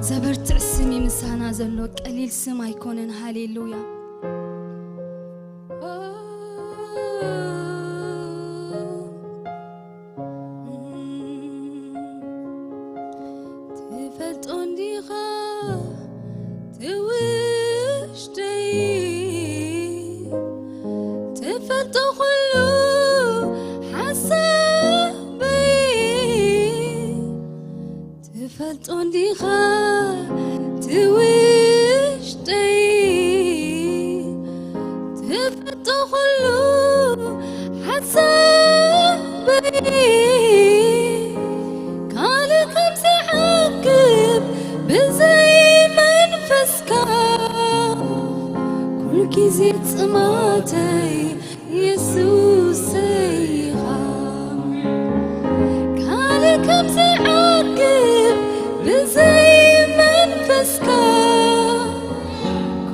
ዘበርትዕ ስም እዩ ምሳና ዘሎ፣ ቀሊል ስም ኣይኮነን። ሃሌሉያ። ትፈልጦ እንዲኻ ትውሽደይ፣ ትፈልጦ ኩሉ ሓሳበይ። ትፈልጦ እንዲኻ ትውሽደይ፣ ትፈልጦ ኩሉ ሓሳበይ። ካልእ ከም ዘይዓግብ ብዘይ መንፈስካ፣ ኩሉ ግዜ ጽማተይ የሱሰይ ኢኻ። ካልእ ከም ዘይዓግብ ብዘይ መንፈስካ፣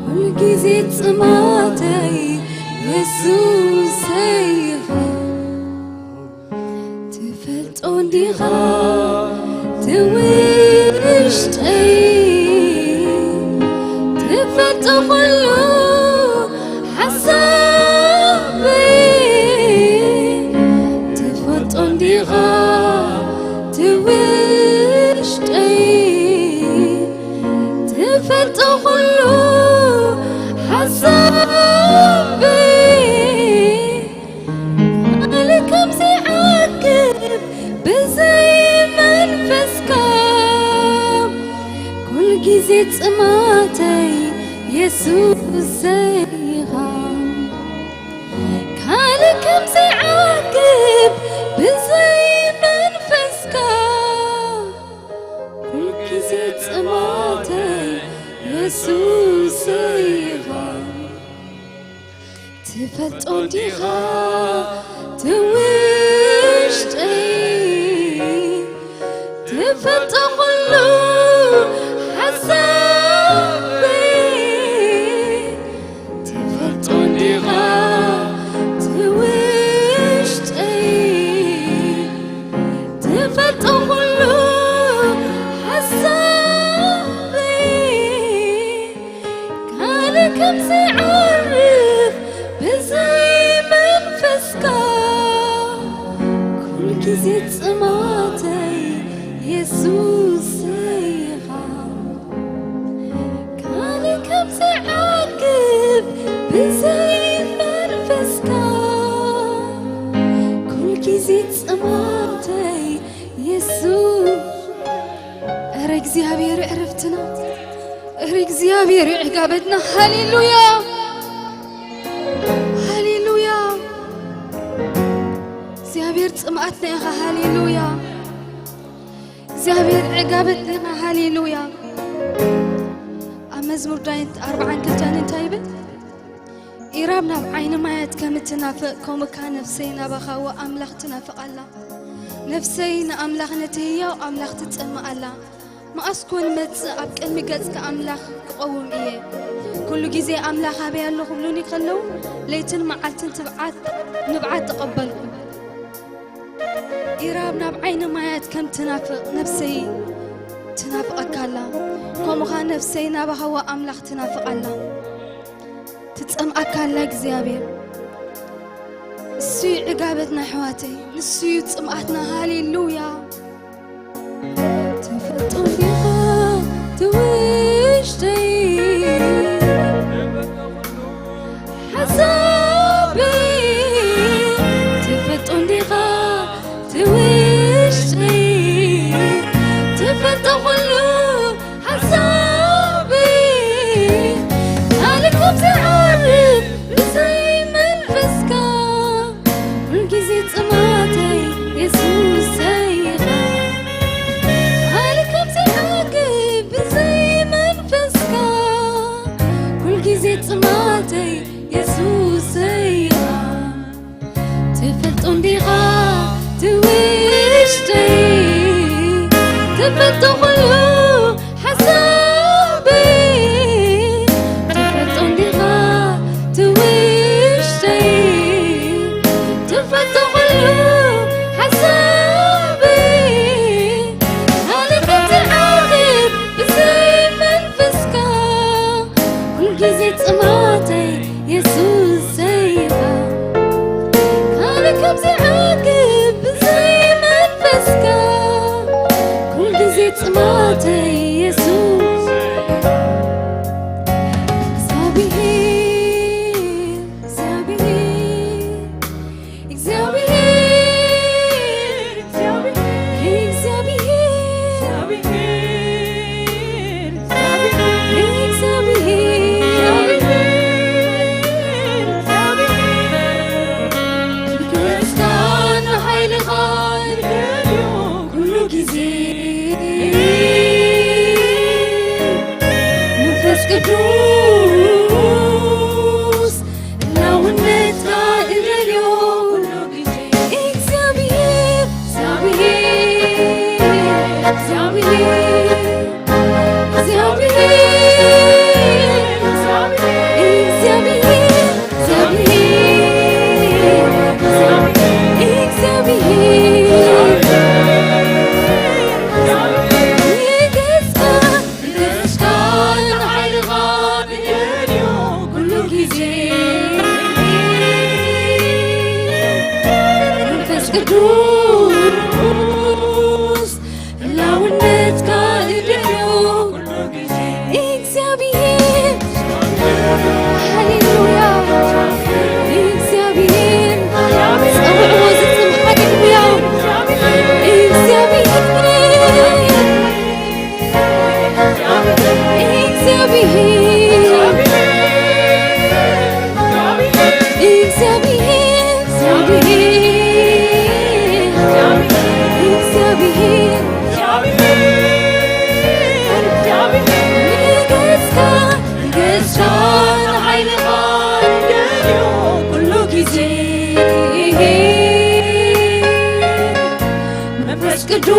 ኩሉ ግዜ ጽማተይ የሱሰይ ኢኻ። ትፈልጦ እንዲኻ ትውሽጠይ፣ ትፈልጦ ኩሉ ሓሳበይ። ትፈልጦ እንዲኻ ትውሽጠይ፣ ትፈልጦ ኩሉ ሓሳበይ። ካልእ ከም ዘይዓግብ ብዘይ መንፈስካ፣ ኩሉ ግዜ ጽማተይ የሱሰይ ኢኻ። ካልእ ከም ዘይዓግብ ብዘይ መንፈስካ፣ ኩሉ ግዜ ጽማተይ የሱሰይ ኢኻ። ትፈልጦ እንዲኻ ትውሽጠይ፣ ትፈልጦ ኩሉ ሓሳበይ። ትፈልጦ እንዲኻ ትውሽጠይ፣ ትፈልጦ ኩሉ ሓሳበይ። ካልእ ከም ዘይዓርፍ ብዘይ መንፈስካ፣ ኩሉ ግዜ ጽማተይ የሱሰይ ኢኻ። ካልእ ከም ዘይዓግብ ብዘይ መንፈስካ፣ ኩሉ ግዜ ጽማተይ የሱስ። እረ እግዚኣብሔር ዕረፍትና፣ እረ እግዚኣብሔር ዕጋበትና። ሃሌሉያ፣ ሃሌሉያ። እግዚኣብሔር ጽምኣትና ኢኻ። ሃሌሉያ። እግዚኣብሔር ዕጋበትና ኢኻ። ሃሌሉያ። ኣብ መዝሙር ዳዊት ኣርብዓን ክልተን እንታይ ይብል? ኢራብ ናብ ዓይኒ ማያት ከም እትናፍቕ፣ ከምኡ ከኣ ነፍሰይ ናባኻ ወኣምላኽ ትናፍቕ ኣላ። ነፍሰይ ንኣምላኽ፣ ነቲ ህያው ኣምላኽ ትጽምእ ኣላ። መኣስ ኮን መጽእ ኣብ ቅድሚ ገጽካ ኣምላኽ ክቐውም እየ። ኩሉ ግዜ ኣምላኽ ኣበይ ኣሎ ክብሉኒ ከለዉ፣ ለይትን መዓልትን ትብዓት፣ ንብዓት ተቐበልኩ። ኢራብ ናብ ዓይኒ ማያት ከም ትናፍቕ ነፍሰይ ትናፍቐካ ኣላ። ከምኡ ኸኣ ነፍሰይ ናባኻ ወኣምላኽ ትናፍቕ ኣላ። ትጸምኣካ ኣላ እግዚኣብሔር። ንሱ እዩ ዕጋበትና ኣሕዋተይ፣ ንሱ እዩ ጽምኣትና። ሃሌሉያ። ትፈልጦ እንዲኻ ትውሽተይ ሓሳበይ፣ ትፈልጦ እንዲኻ ትውሽተይ፣ ትፈልጦ ኩሉ ሓሳበይ። ካልእ ከም ዘይዓርፍ ብዘይ መንፈስካ፣ ኩልግዜ ጽማተይ የሱሰይ ኢኻ። ካልእ ከም ዘይዓግብ ብዘይ መንፈስካ፣ ኩልግዜ ጽማተይ የሱሰይ ኢኻ። ትፈልጦ እንዲኻ ትውሽተይ፣ ትፈልጦ ኩሉ ጥማተይ የሱስ። እግዚኣብሔር፣ እግዚኣብሔር፣ እግዚኣብሔር፣ እግዚኣብሔር፣ እግዚኣብሔር፣ ንግስናን ንሓይልኻን ኩሉ ግዜ መንፈስ ቅዱስ ህላውነትካ እደልዮ ኩሉ ግዜ። እግዚኣብሔር፣ እግዚኣብሔር፣ እግዚኣብሔር፣ እግዚኣብሔር፣ ንገስካ፣ ንገስካ ንሓይልኻ ንየድዮ ኩሉ ግዜ። መንፈስ ቅዱስ ህላውነትካ እደልዮ ኩሉ ግዜ። እግዚኣብሔር፣ ሃሌሉያ። እግዚኣብሔር፣ ጸውዕዎ ዝጽምሓ ድሕርያ። እግዚኣብሔር፣ እግዚኣብሔር፣ እግዚኣብሔር፣ እግዚኣብሔር፣ ንገስካ፣ ንገስካ ንሓይልኻ እደልዮ ኩሉ ግዜ። መንፈስ ቅዱስ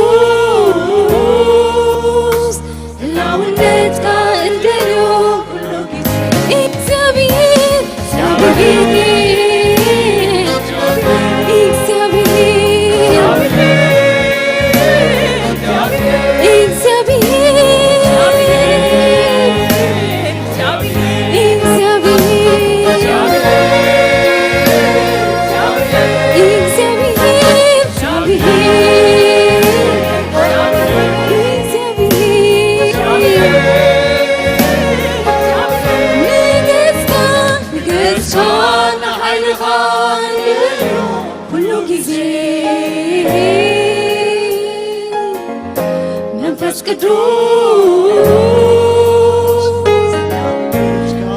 ህላውነትካ እደልዮ ኩሉ ግዜ። እግዚኣብሔር፣ እግዚኣብሔር፣ እግዚኣብሔር፣ እግዚኣብሔር፣ እግዚኣብሔር፣ ንገስካ፣ ንገስካ ንሓይልኻ ንእዮ ኩሉ ግዜ። መንፈስ ቅዱስ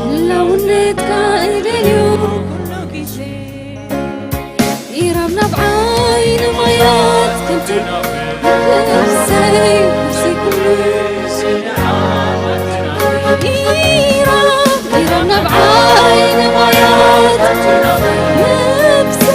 ህላውነትካ እደልዮ ኩሉ ግዜ። ኢራብ ናብ ዓይኒ ማያት ከምቲ ነፍሰይ፣ ነፍሰይ ኩሉ። ኢራብ፣ ኢራብ ናብ ዓይኒ ማያት ነፍሰይ።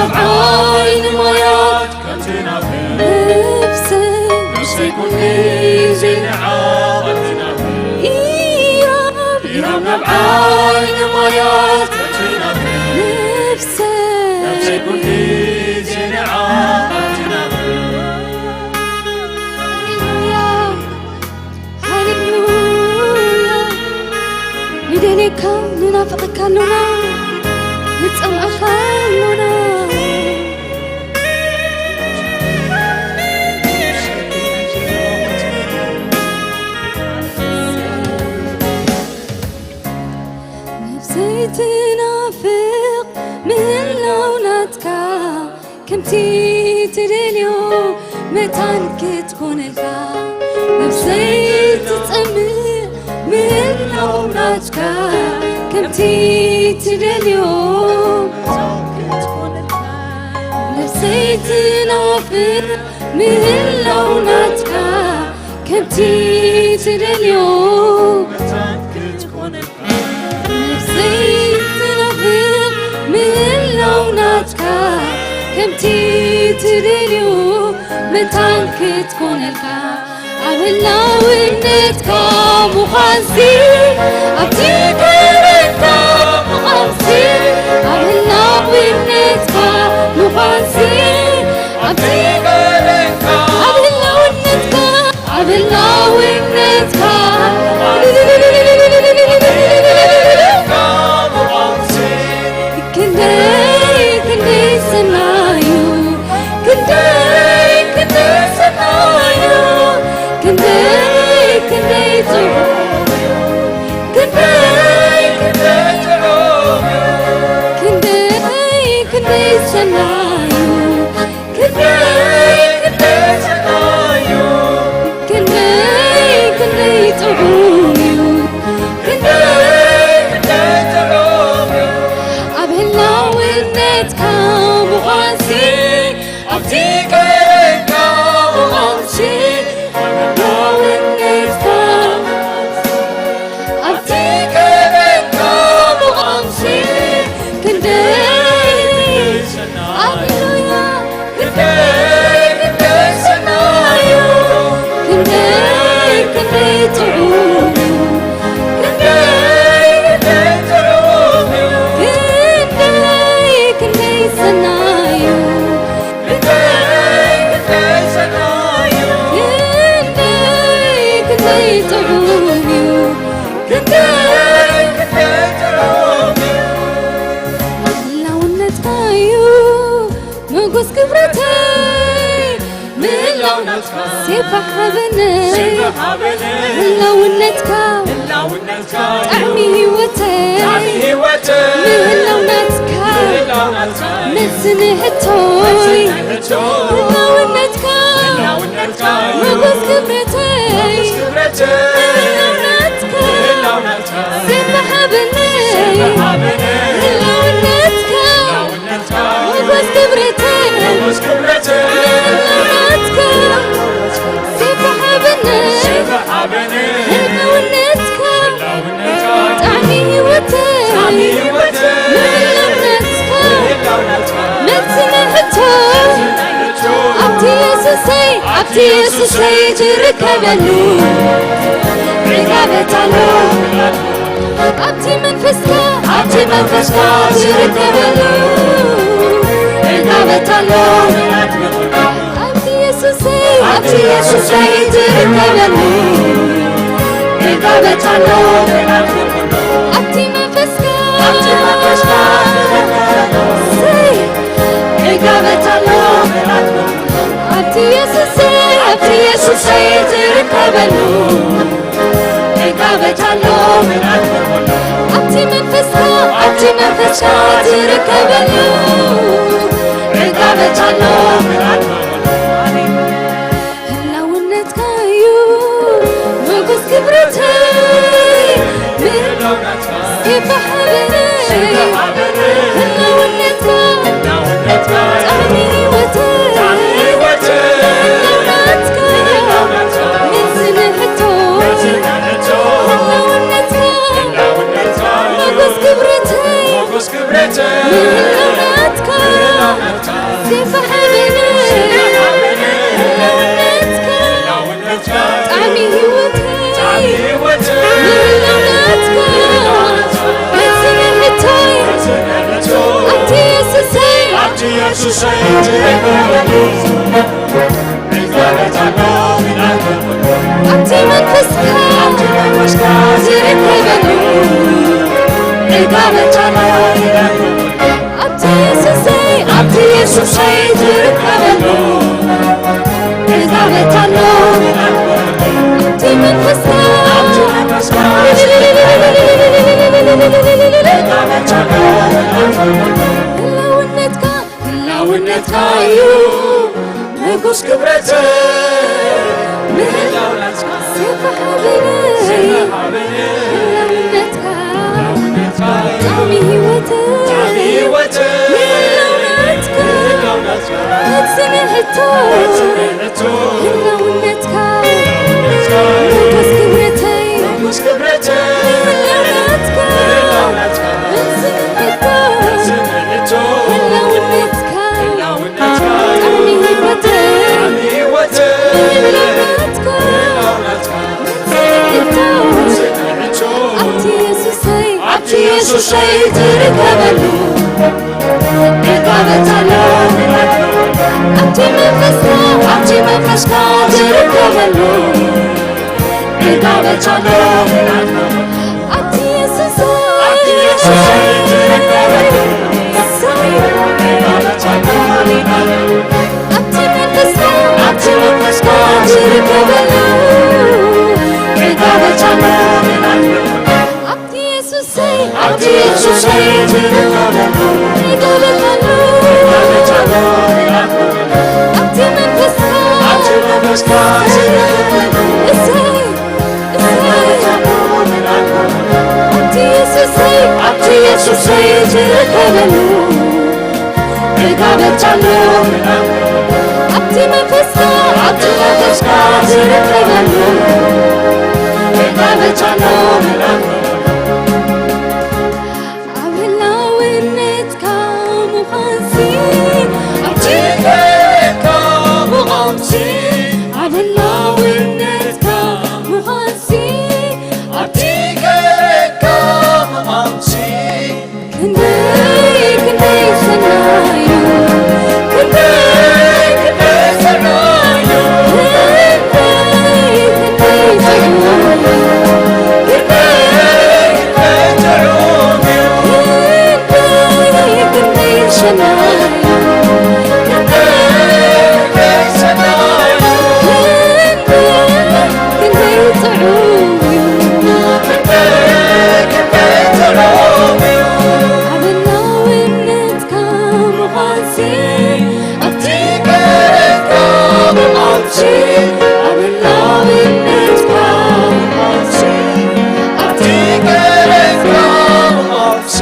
ኢራብ ናብ ዓይኒ ማያት ከምቲ ናብ ነፍሰይ፣ ነፍሰይ ኩሉ ግዜ ንዓኻ ትናፍቕ። ኢራብ፣ ኢራብ ናብ ዓይኒ ማያት ከምቲ ናብ ነፍሰይ፣ ነፍሰይ ኩሉ ግዜ ንዓኻ ትናፍቕ። ሃሌሉያ፣ ሃሌሉያ። ንደልየካ፣ ንናፍቐካ ኣሎና፣ ንጸምኣካ ኣሎና። ነፍሰይ ትናፍቕ ምህላው ናትካ፣ ከምቲ ትደልዮ መታን ክትኮነልካ። ነፍሰይ ትጸምእ ምህላው ናትካ፣ ከምቲ ትደልዮ። ነፍሰይ ትናፍቕ ምህላው ናትካ፣ ከምቲ ትደልዮ። ነፍሰይ ትናፍቕ ምህላው ናትካ፣ ከምቲ ትደልዮ መታን ክትኮነልካ። ኣብ ህላውነትካ ምዃንሲ፣ ኣብቲ ክብረትካ ምዃንሲ፣ ኣብ ህላውነትካ ምዃንሲ፣ ኣብቲ ክብረትካ፣ ኣብ ህላውነትካ፣ ኣብ ህላውነትካ፣ ክንደይ፣ ክንደይ ሰናዩ፣ ክንደይ፣ ክንደይ ሰናዩ፣ ክንደይ፣ ክንደይ ጥዑም፣ ክንደይ፣ ክንደይ ጥዑም፣ ክንደይ፣ ክንደይ ሰናዩ፣ ክንደይ፣ ክንደይ ሰናዩ፣ ክንደይ፣ ክንደይ ጥዑም እዩ፣ ክንደይ፣ ክንደይ ጥዑም እዩ። ኣብ ህላውነትካ ምዃንሲ፣ ኣብቲ ቀረብካ ምዃንሲ፣ ኣብ ህላውነትካ፣ ኣብቲ ቀረብካ ምዃንሲ፣ ክንደይ፣ ሃሌሉያ፣ ክንደይ፣ ክንደይ ሰናዩ፣ ክንደይ፣ ክንደይ ጥዑም እዩ፣ ክንደይ፣ ክንደይ ጥዑም እዩ፣ ክንደይ፣ ክንደይ ሰናዩ፣ ክንደይ፣ ክንደይ ሰናዩ፣ ክንደይ፣ ክንደይ ጥዑም እዩ፣ ክንደይ፣ ክንደይ ጥዑም እዩ። ህላውነትካ እዩ ሞጎስ ክብረተይ፣ ምህላው ናትካ ሴፍ ሃበነይ፣ ሴፍ ሃበነይ። ህላውነትካ ህላውነትካ ጣዕሚ ህይወተይ፣ ጣዕሚ ህይወተይ። ምህላው ናትካ ምህላው ናትካ መልሲ ንሕቶይ፣ መልሲ ንሕቶይ። ህላውነትካ ህላውነትካ ሞጎስ ክብረተይ፣ ሞጎስ ክብረተይ። ምህላው ናትካ ምህላው ናትካ ሴፍ ሃበነይ፣ ሴፍ ሃበነይ። ህላውነትካ ሞጎስ ክብረተይ፣ ሞጎስ ክብረተይ። ምህላው ናትካ ሴፍ ሃበነይ፣ ሴፍ ሃበነይ። ህላውነትካ ጣዕሚ ህይወተይ፣ ጣዕሚ ህይወተይ። ምህላው ናትካ ምህላው ናትካ መልሲ ንሕቶይ፣ ኣብቲ የሱሰይ፣ ኣብቲ የሱሰይ ትርከበሉ ዕጋበት ኣሎ። ኣብቲ መንፈስካ፣ ኣብቲ መንፈስካ ትርከበሉ ዕጋበት ኣሎ። ኣብቲ የሱሰይ፣ ኣብቲ የሱሰይ ትርከበሉ ዕጋበት ኣሎ። ኣብቲ መንፈስካ፣ ኣብቲ መንፈስካ ትርከበሉ ዕጋበት ኣሎ። ኣብቲ የሱሰይ፣ ኣብቲ የሱሰይ ትርከበሉ ዕጋበት ኣሎ። ኣብቲ መንፈስካ፣ ኣብቲ መንፈስካ ትርከበሉ ዕጋበት ኣሎ። ህላውነትካ እዩ ሞጎስ ክብረተይ፣ ምህላው ናትካ ሴፍ ሃበነይ። ሴፍ ሃበነይ። ህላውነትካ ጣዕሚ ህይወተይ፣ ጣዕሚ ህይወተይ። ምህላው ናትካ ምህላው ናትካ መልሲ ንሕቶይ፣ መልሲ ንሕቶይ። ህላውነትካ ህላውነትካ ሞጎስ ክብረተይ፣ ሞጎስ ክብረተይ። ምህላው ናትካ ምህላው ናትካ ሴፍ ሃበነይ፣ ሴፍ ሃበነይ። ህላውነትካ ህላውነትካ ጣዕሚ ህይወተይ፣ ጣዕሚ ህይወተይ። ምህላው ናትካ ምህላው ናትካ መልሲ ንሕቶይ፣ መልሲ ንሕቶይ። ኣብቲ የሱሰይ፣ ኣብቲ የሱሰይ ትርከበሉ ዕጋበት ኣሎ። ኣብቲ መንፈስካ፣ ኣብቲ መንፈስካ ትርከበሉ ዕጋበት ኣሎ። ኣብቲ የሱሰይ፣ ኣብቲ የሱሰይ ትርከበሉ ዕጋበት ኣሎ። ኣብቲ መንፈስካ፣ ኣብቲ መንፈስካ ዕጋበት ኣሎ። ህላውነትካ፣ ህላውነትካ እዩ ሞጎስ ክብረተይ። ምህላው ናትካ ሴፍ ሃበነይ፣ ሴፍ ሃበነይ። ህላውነትካ ህላውነትካ፣ ህላውነትካ፣ ፈጽመ ሕቶ፣ ህላውነትካ፣ ሞገስ ክብረተይ፣ ህላውነትካ፣ ፈጽመ ሕቶ፣ ህላውነትካ፣ ጥዕሚ ህይወተይ፣ ህላውነትካ፣ ኣብቲ የሱሰይ፣ ኣብቲ የሱሰይ ትርከበሉ፣ ዕጋበት ኣሎ። ኣብቲ መንፈስካ፣ ኣብቲ መንፈስካ ትርከበሉ፣ ዕጋበት ኣሎ። ኣብቲ የሱሰይ፣ ኣብቲ የሱሰይ ትርከበሉ፣ ዕጋበት ኣሎ። ኣብቲ መንፈስካ፣ ኣብቲ መንፈስካ ትርከበሉ፣ ዕጋበት ኣሎ። ኣብቲ የሱሰይ፣ ኣብቲ የሱሰይ ትርከበሉ፣ ዕጋበት ኣሎ። ኣብቲ መንፈስካ፣ ኣብቲ መንፈስካ ትርከበሉ፣ እሰይ፣ እሰይ። ኣብቲ የሱሰይ፣ ኣብቲ የሱሰይ ትርከበሉ፣ ዕጋበት ኣሎ። ኣብቲ መንፈስካ፣ ኣብቲ መንፈስካ ትርከበሉ፣ ዕጋበት ኣሎ። ኣብ ህላውነትካ ምዃንሲ፣ ኣብቲ ክብርካ ምዃንሲ፣ ኣብ ህላውነትካ ምዃንሲ፣ ኣብቲ ክብርካ ምዃንሲ፣ ክንደይ፣ ክንደይ ሰናዩ፣ ክንደይ፣ ክንደይ ሰናዩ፣ ክንደይ፣ ክንደይ ጥዑም፣ ክንደይ፣ ክንደይ ጥዑም እዩ፣ ክንደይ፣ ክንደይ ሰናዩ፣ ክንደይ፣ ክንደይ ሰናዩ፣ ክንደይ፣ ክንደይ ጥዑም እዩ፣ ክንደይ፣ ክንደይ ጥዑም እዩ። ኣብ ህላውነትካ ምዃንሲ፣ ኣብቲ ክብርካ ምዃንሲ፣ ኣብ ህላውነትካ ምዃንሲ፣ ኣብቲ ክብርካ ምዃንሲ፣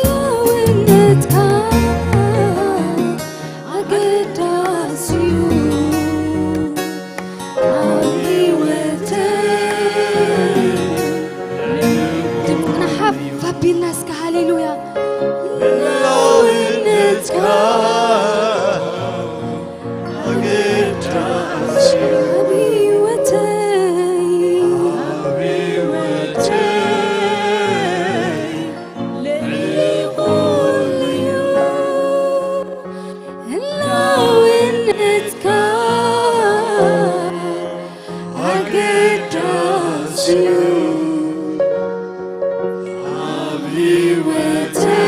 ህላውነትካ ኣገዳሲ እዩ ኣብ ህይወተይ። ድምፅና ሓፍ ኣቢልና እስከ ሃሌሉያ። ህላውነትካ ኣገዳሲ ኣብ ህይወተይ፣ ኣብ ህይወተይ ልዕሊ ኩሉ እዩ። ህላውነትካ ኣገዳሲ እዩ ኣብ ህይወተይ።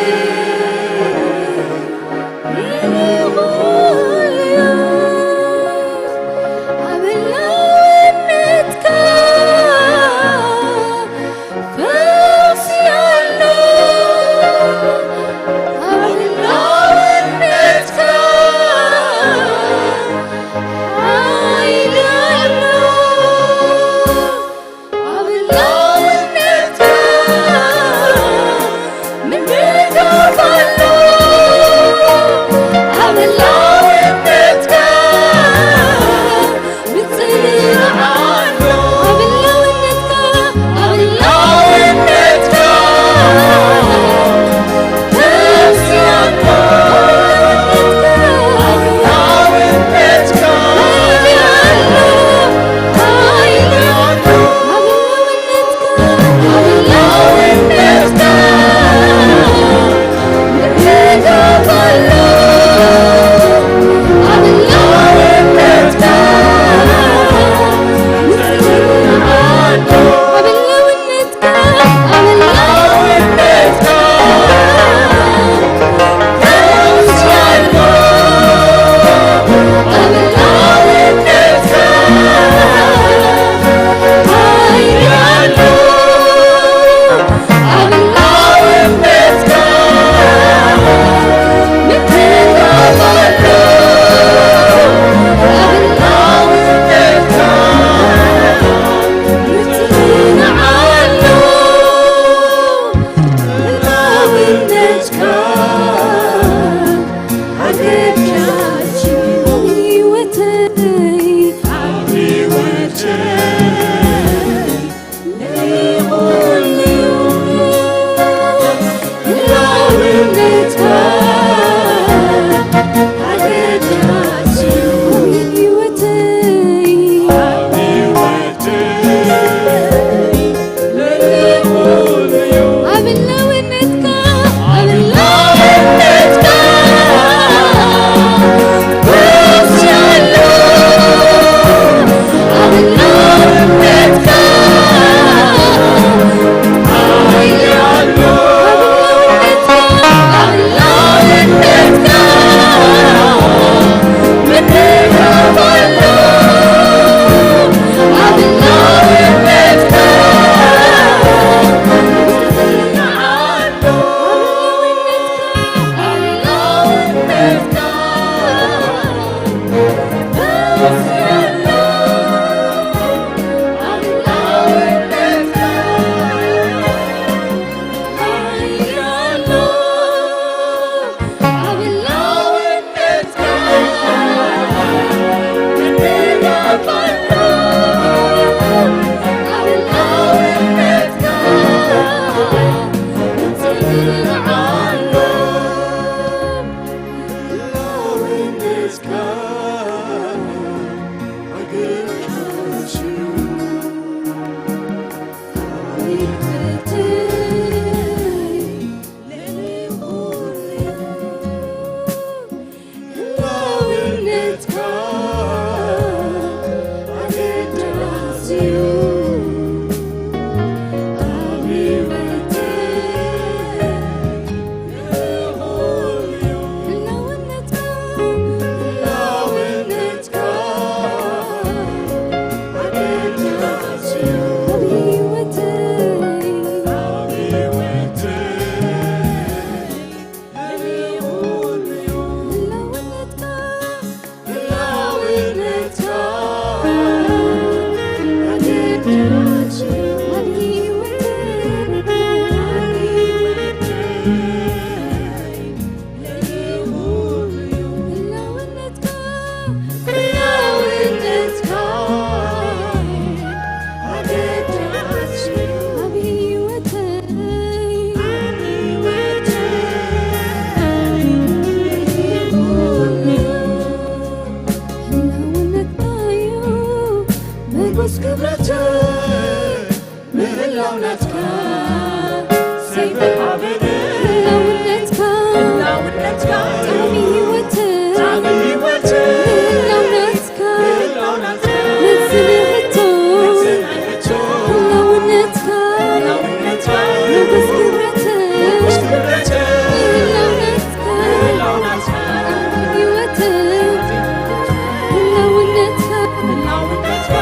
መጎስ ክብረተ ምህላው ናትካ ሰይፈ ሓበነ ህላውነትካ ህላውነትካ ጣዕሚ ህይወተ ጣዕሚ ህይወተ ምህላው ናትካ ምህላው ናትካ መልሲ ንሕቶ መልሲ ንሕቶ ህላውነትካ ህላውነትካ መጎስ ክብረተ መጎስ ክብረተ ምህላው ናትካ ምህላው ናትካ ጣዕሚ ህይወተ ህላውነትካ ህላውነትካ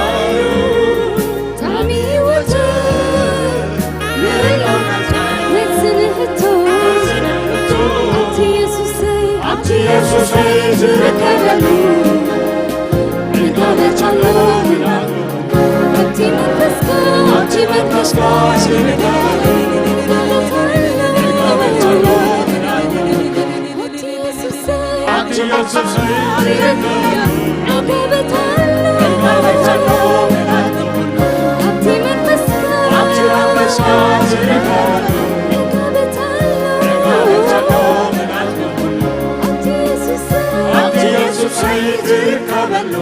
ጣዕሚ ህይወት ምህላው ናትካ መልሲ ንሕቶ ኣብቲ የሱሰይ ኣብቲ የሱሰይ ዝርከበሉ ጸጋ ኣሎ ምህላው ኣብቲ መንፈስካ ኣብቲ መንፈስካ ዝርከበሉ ጸጋ ኣሎ ምህላው ኣብቲ መንፈስካ ዝርከበሉ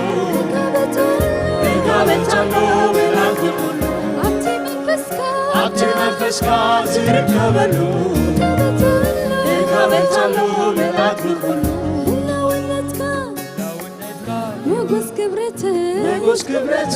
ጸጋ ኣሎ ምህላው ሞጎስ ክብረተ ሞጎስ ክብረተ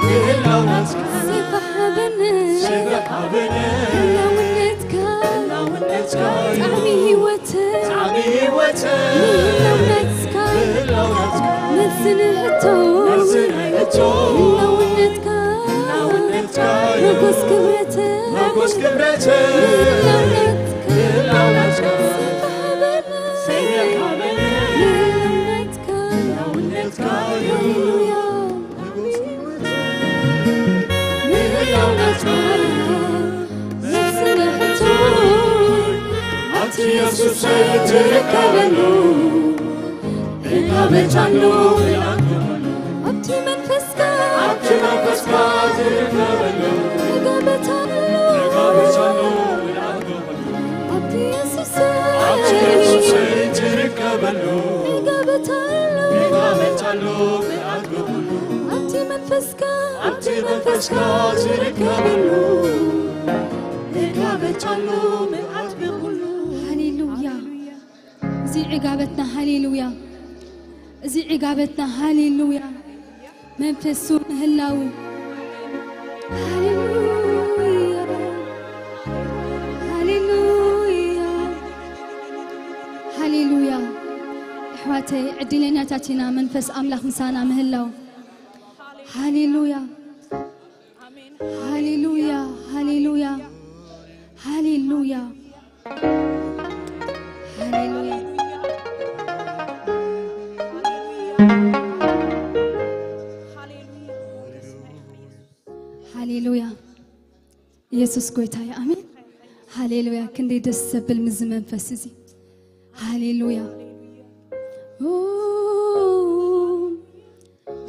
ምህላው ናትካ ሰይፈ ሓበነ ሰይፈ ሓበነ ህላውነትካ ህላውነትካ ጣዕሚ ህይወተ ጣዕሚ ህይወተ ምህላው ናትካ ምህላው ናትካ መልሲ ንሕቶ መልሲ ንሕቶ ህላውነትካ ህላውነትካ ሞጎስ ክብረተ ሞጎስ ክብረተ ምህላው ናትካ ምህላው ናትካ ሰይፈ ሓበነ ሰይፈ ሓበነ ምህላው ናትካ ሃሌሉያ። ኣብቲ የሱስ ትርከበሉ እጋበቻሉ ኣብቲ መንፈስካ ኣብቲ መንፈስካ ዝርከበሉ እጋበቻሉ እጋበቻሉ ኣብቲ የሱስ ኣብቲ የሱስ ትርከበሉ እጋበቻሉ እጋበቻሉ ምልኣት ብኹሉ ኣብቲ መንፈስካ ኣብቲ መንፈስካ ዝርከበሉ እጋበቻሉ ምልኣት ብኹሉ ሃሌሉያ። እዚ ዕጋበትና ሃሌሉያ። እዚ ዕጋበትና ሃሌሉያ። መንፈሱ ምህላው ሃሌሉያ። ሃሌሉያ። ሃሌሉያ። ኣሕዋተይ ዕድለኛታት ኢና መንፈስ ኣምላኽ ምሳና ምህላው። ሃሌሉያ። ሃሌሉያ። ሃሌሉያ። ሃሌሉያ። ሃሌሉያ። ሃሌሉያ። ኢየሱስ ጎይታ እዩ። ኣሜን። ሃሌሉያ። ክንደይ ደስ ዘብል ምዚ መንፈስ እዚ። ሃሌሉያ። ኦ፣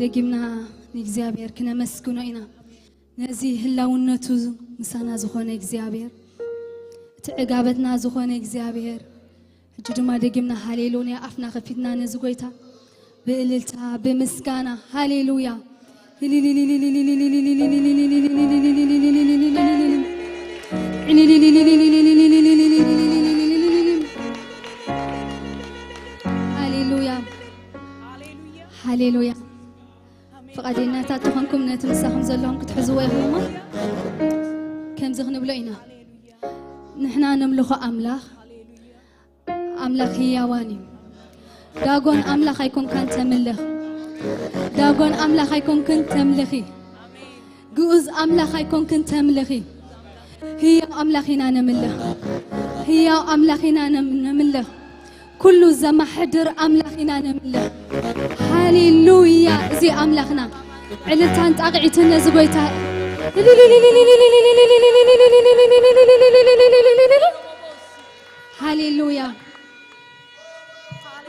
ደጊምና ንእግዚኣብሔር ክነመስግኖ ኢና። ነዚ ህላውነቱ ምሳና ዝኾነ እግዚኣብሔር እቲ ዕጋበትና ዝኾነ እግዚኣብሔር። ሕጂ ድማ ደጊምና ሃሌሉያ ኣፍና ከፊትና ነዚ ጎይታ ብእልልታ፣ ብምስጋና፣ ሃሌሉያ። ሃሌሉያ። ሃሌሉያ። ፍቓደኛታት ተኾንኩም ነቲ ምሳኹም ዘለኹም ክትሕዝዎ ኢኹም እሞ ከምዚ ክንብሎ ኢና። ንሕና ነምልኾ ኣምላኽ፣ ኣምላኽ ህያዋን እዩ። ዳጎን ኣምላኽ ኣይኮንካን ተምልኽ። ዳጎን ኣምላኽ ኣይኮንክን ተምልኺ። ግኡዝ ኣምላኽ ኣይኮንክን ተምልኺ። ህያው ኣምላኽ ኢና ነምልኽ። ህያው ኣምላኽ ኢና ነም-፣ ነምልኽ። ኩሉ ዘማሕድር ኣምላኽ ኢና ነምልኽ። ሃሌሉያ፣ እዚ ኣምላኽና። ዕልልታን ጣቕዒትን ነዚ ጎይታ። ሃሌሉያ።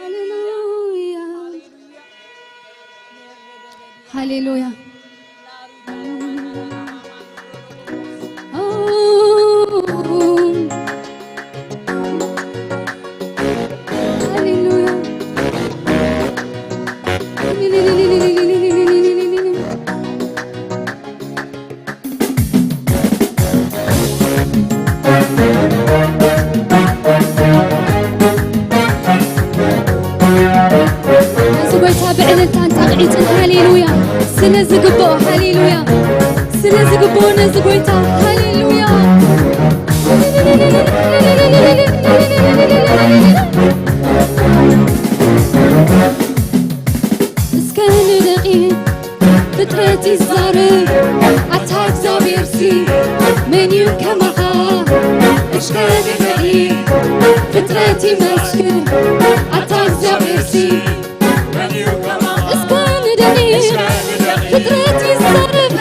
ሃሌሉያ። ሃሌሉያ። ሃሌሉያ። ነዚ ጎይታ ብዕልልታን ጣቕዒትን ሃሌሉያ ስለ ዝግብኦ፣ ሃሌሉያ ስለ ዝግብኦ ነዚ ጎይታ ሃሌሉያ። እስከ ንደቂ ፍጥረት ይዛረብ ኣታ እግዚኣብሔርሲ መን እዩ ከማኻ? እስከ ንደቂ ፍጥረት ይመስክር ኣታ እግዚኣብሔርሲ። እስከ ንደቂ ፍጥረት ይዛረብ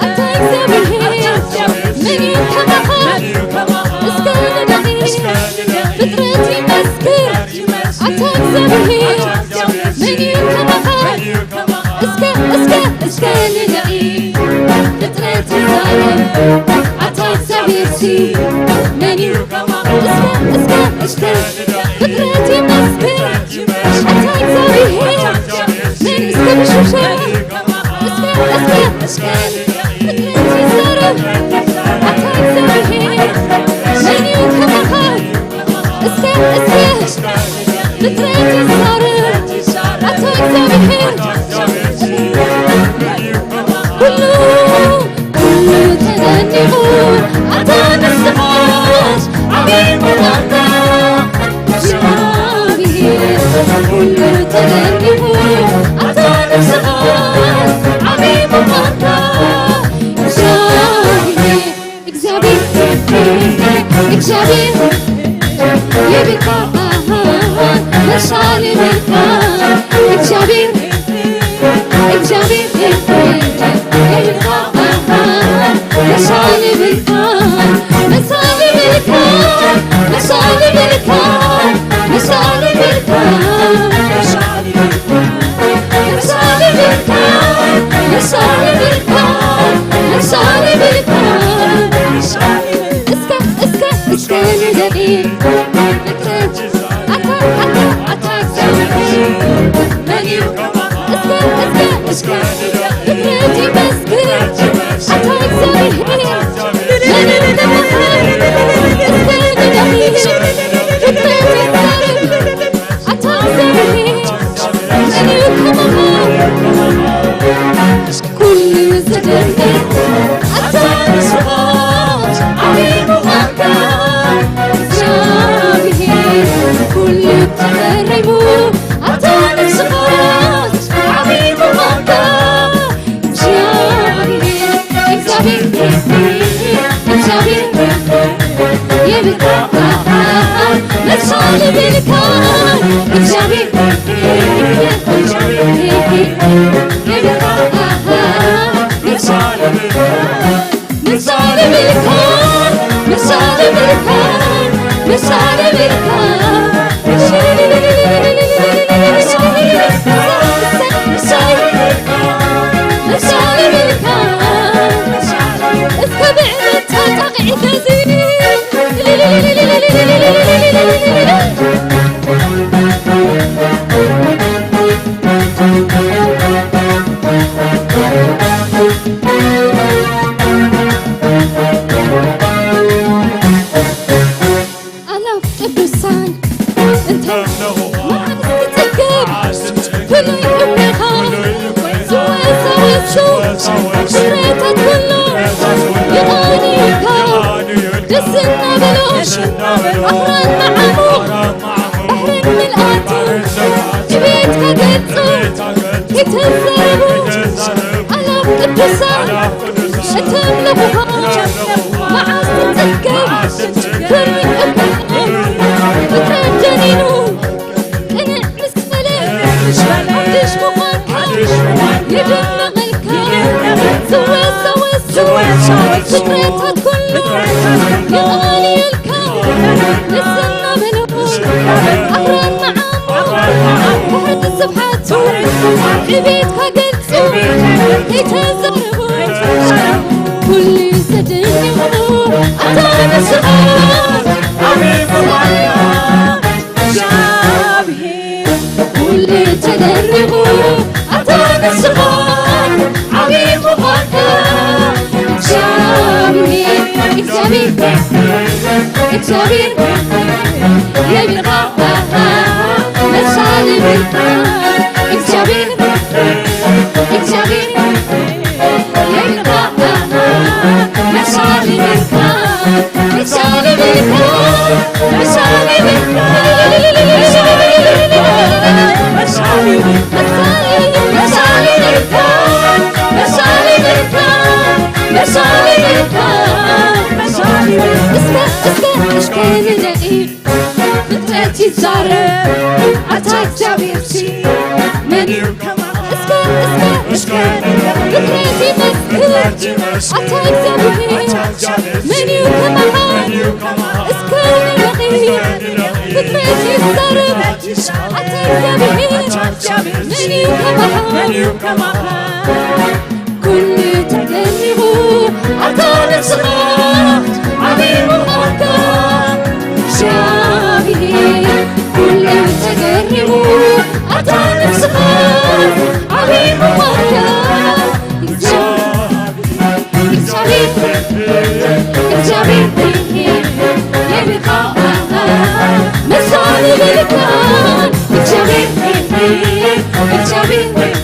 ኣታ እግዚኣብሔር መን እዩ ከማኻ? እስከ ንደቂ ፍጥረት ይመስክር ኣታ እግዚኣብሔር መን እዩ ከማኻ? እስከ፣ እስከ፣ እስከ ንደቂ ፍጥረት ይዛረብ ኣታ እግዚኣብሔርሲ መን እዩ? እስከ፣ እስከ፣ እስከ ፍጥረት ይመስክር ኣታ እግዚኣብሔር መን እስከ ብሽብሸባ እስከ፣ እስከ፣ እስከ ፍጥረት ይዛረብ ኣታ እግዚኣብሔር መን እዩ ከማኻ? እስከ፣ እስከ ፍጥረት ይዛረብ ኣታ እግዚኣብሔር። ኩሉ፣ ኩሉ ተደኒቑ ኣታ ንስኻስ ዓቢ ምዃንካ። እግዚኣብሔር፣ ኩሉ ተደኒቑ ኣታ ንስኻስ ዓቢ ምዃንካ። እግዚኣብሔር፣ እግዚኣብሔር፣ እግዚኣብሔር የብልካ መሳሊ ብልካ። እግዚኣብሔር፣ እግዚኣብሔር የብልካ መሳሊ ብልካ። መሳሊ ብልካ፣ መሳሊ ብልካ፣ መሳሊ ብልካ። እስከ፣ እስከ፣ እስከ ንደቂ ፍጥረት ኣታ፣ ኣታ፣ ኣታ እግዚኣብሔር መን እዩ? እስከ፣ እስከ፣ እስከ ፍጥረት ይመስክር ኣታ እግዚኣብሔር። እስከ ንደቂ ፍጥረት ይዛረብ ኣታ እግዚኣብሔር። ኩሉ ዝደንግጽ ኣታ ንስኻ ዓቢ ምዃንካ እግዚኣብሔር፣ ኩሉ ተፈሪሙ ኣታ ንስኻ ዓቢ ምዃንካ እግዚኣብሔር፣ እግዚኣብሔር፣ እግዚኣብሔር የብልካ መሳሊ ብልካ እግዚኣብሔር። እስከ ብዕልልታ ጣቕዒት ነዚ ስና በሎ ኣኽራን መዓሙ ባሕርን ምልኣቱ ንቤትካ ገልጹ ይተዛረቡ ኣላፍ ቅዱሳን እቶም ንቑሃት መዓስ ትጸገብ ፍርዲ እካ ፍጥረት ደኒኑ ቅንዕ ምስ በለ ሓድሽ ምዃንካ ይድነቐልካ ዝወሰወስ ፍጥረታት ኩሉ የቓልየልካ ንስና በሎ ኣኽራን መዓሙ ባሕሪ ስብሓቱ ንቤትካ ገልጹ ከይተዛረቡ ኩሉ ተደኒቑ ኣታ ንስኻ ዓቢ ምዃንካ እግዚኣብሔር ኩሉ ተደሪቑ ኣታ ንስኻ ዓቢ ምዃንካ እግዚኣብሔር እግዚኣብሔር እግዚኣብሔር የብልኻ መሳሊ ብልካ እግዚኣብሔር እግዚኣብሔር ፍጥረት ይዛረብ ኣታ እግዚኣብሔርሲ መን እዩ ከማኻ? እስከ እስከ እስከ ፍጥረት ይመስክር ኣታ እግዚኣብሔር መን እዩ ከማኻ? እስከ ንለቒ ፍጥረት ይዛረብ ኣታ እግዚኣብሔር መን እዩ ከማኻ? ኩሉ ተደሪቑ ኣታ ንስኻ ዓቢ ምዃንካ እግዚኣብሔር ኩሉ ተደሪቑ ኣታ ንስኻ ዓቢ ምዃንካ እግዚኣብሔር እግዚኣብሔር የብልካ መሳሊ የብልካ እግዚኣብሔር እግዚኣብሔር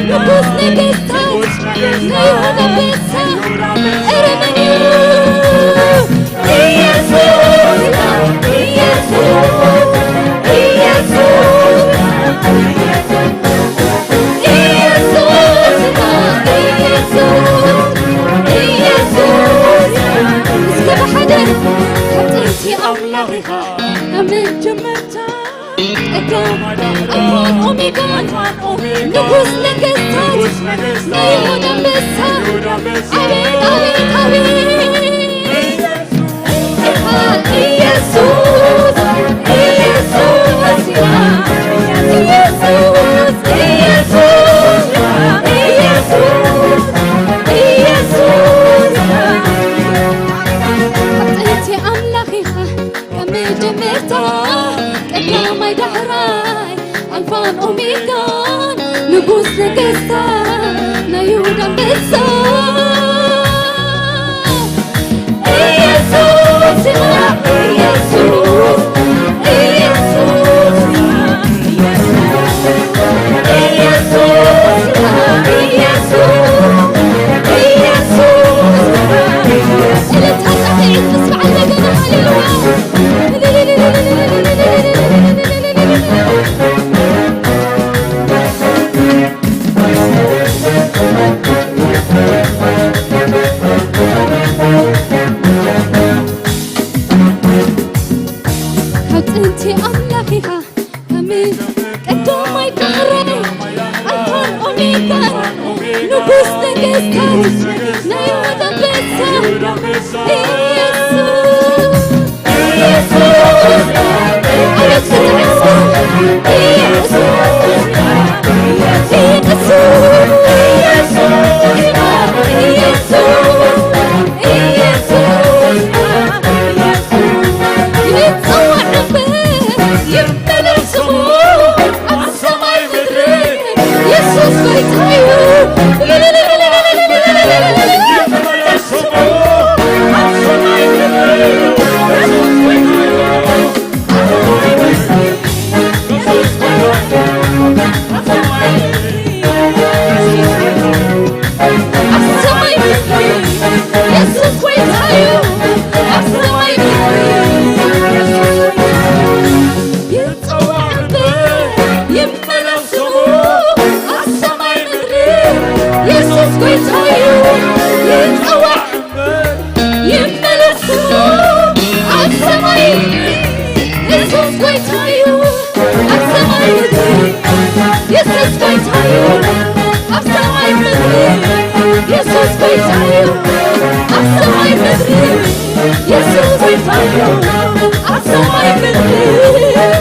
ንጉስ ነገስታት፣ ንይሁዳ ኣንበሳ። ኧረ መን እዩ? ኢየሱስ፣ ኢየሱስ፣ ኢየሱስ፣ ኢየሱስ፣ ኢየሱስ፣ ኢየሱስ። እስከ ብሓደ፣ ካብ ጥንቲ ኣምላኽ ኢኻ፣ ካብ መጀመርታ ቀዳም ኣልፋን ኦሜጋን፣ ንጉስ ነገስታት፣ ናይ ይሁዳ ኣንበሳ። ኣቤት፣ ኣቤት፣ ኣቤት። ኢየሱስ፣ ኢየሱስ፣ ኢየሱስ፣ ኢየሱስ፣ ኢየሱስ፣ ኢየሱስ። ጥንቲ ኣምላኽ ኢኻ ካብ መጀመርታ ቀዳማይ ዳሕራይ ኣልፋን ኦሜጋን ንጉስ ነገስታት ናይ ይሁዳ ኣንበሳ። ኢየሱስ ኢኻ፣ ኢየሱስ፣ ኢየሱስ፣ ኢየሱስ፣ ኢየሱስ፣ ኢየሱስ። እልልታ ጻዕቂት ምስ በዓል በገና ሃሌሉያ። ካብ ጥንቲ ኣምላኽ ኢኻ፣ ካብ ቀዳማይ ዳሕራይ ኣልፋን ኦሜጋን ንጉስ ነገስታት ናይ ይሁዳ ኣንበሳ። ኢየሱስ፣ ኢየሱስ፣ ኢየሱስ፣ ኢየሱስ፣ ኢየሱስ፣ ኢየሱስ፣ ኢየሱስ። ይጸዋዕ እምበር ይመለስ ስሙ ኣብ ሰማይ ምድሪ። ኢየሱስ ጎይታ እዩ። ኣብ ሰማይ ምድሪ ኢየሱስ ጎይታ እዩ። ኣብ ሰማይ ምድሪ ኢየሱስ ጎይታ እዩ። ይጸዋዕ እምበር ይመለስ ስሙ ኣብ ሰማይ ምድሪ። ኢየሱስ ጎይታ እዩ። ይጸዋዕ እምበር ይመለስ ስሙ ኣብ ሰማይ ምድሪ። ኢየሱስ ጎይታ እዩ። ኣብ ሰማይ ምድሪ ኢየሱስ ጎይታ እዩ። ኣብ ሰማይ ምድሪ ኢየሱስ ጎይታ እዩ። ኣብ ሰማይ ምድሪ ኢየሱስ ጎይታ እዩ። ኣብ ሰማይ ምድሪ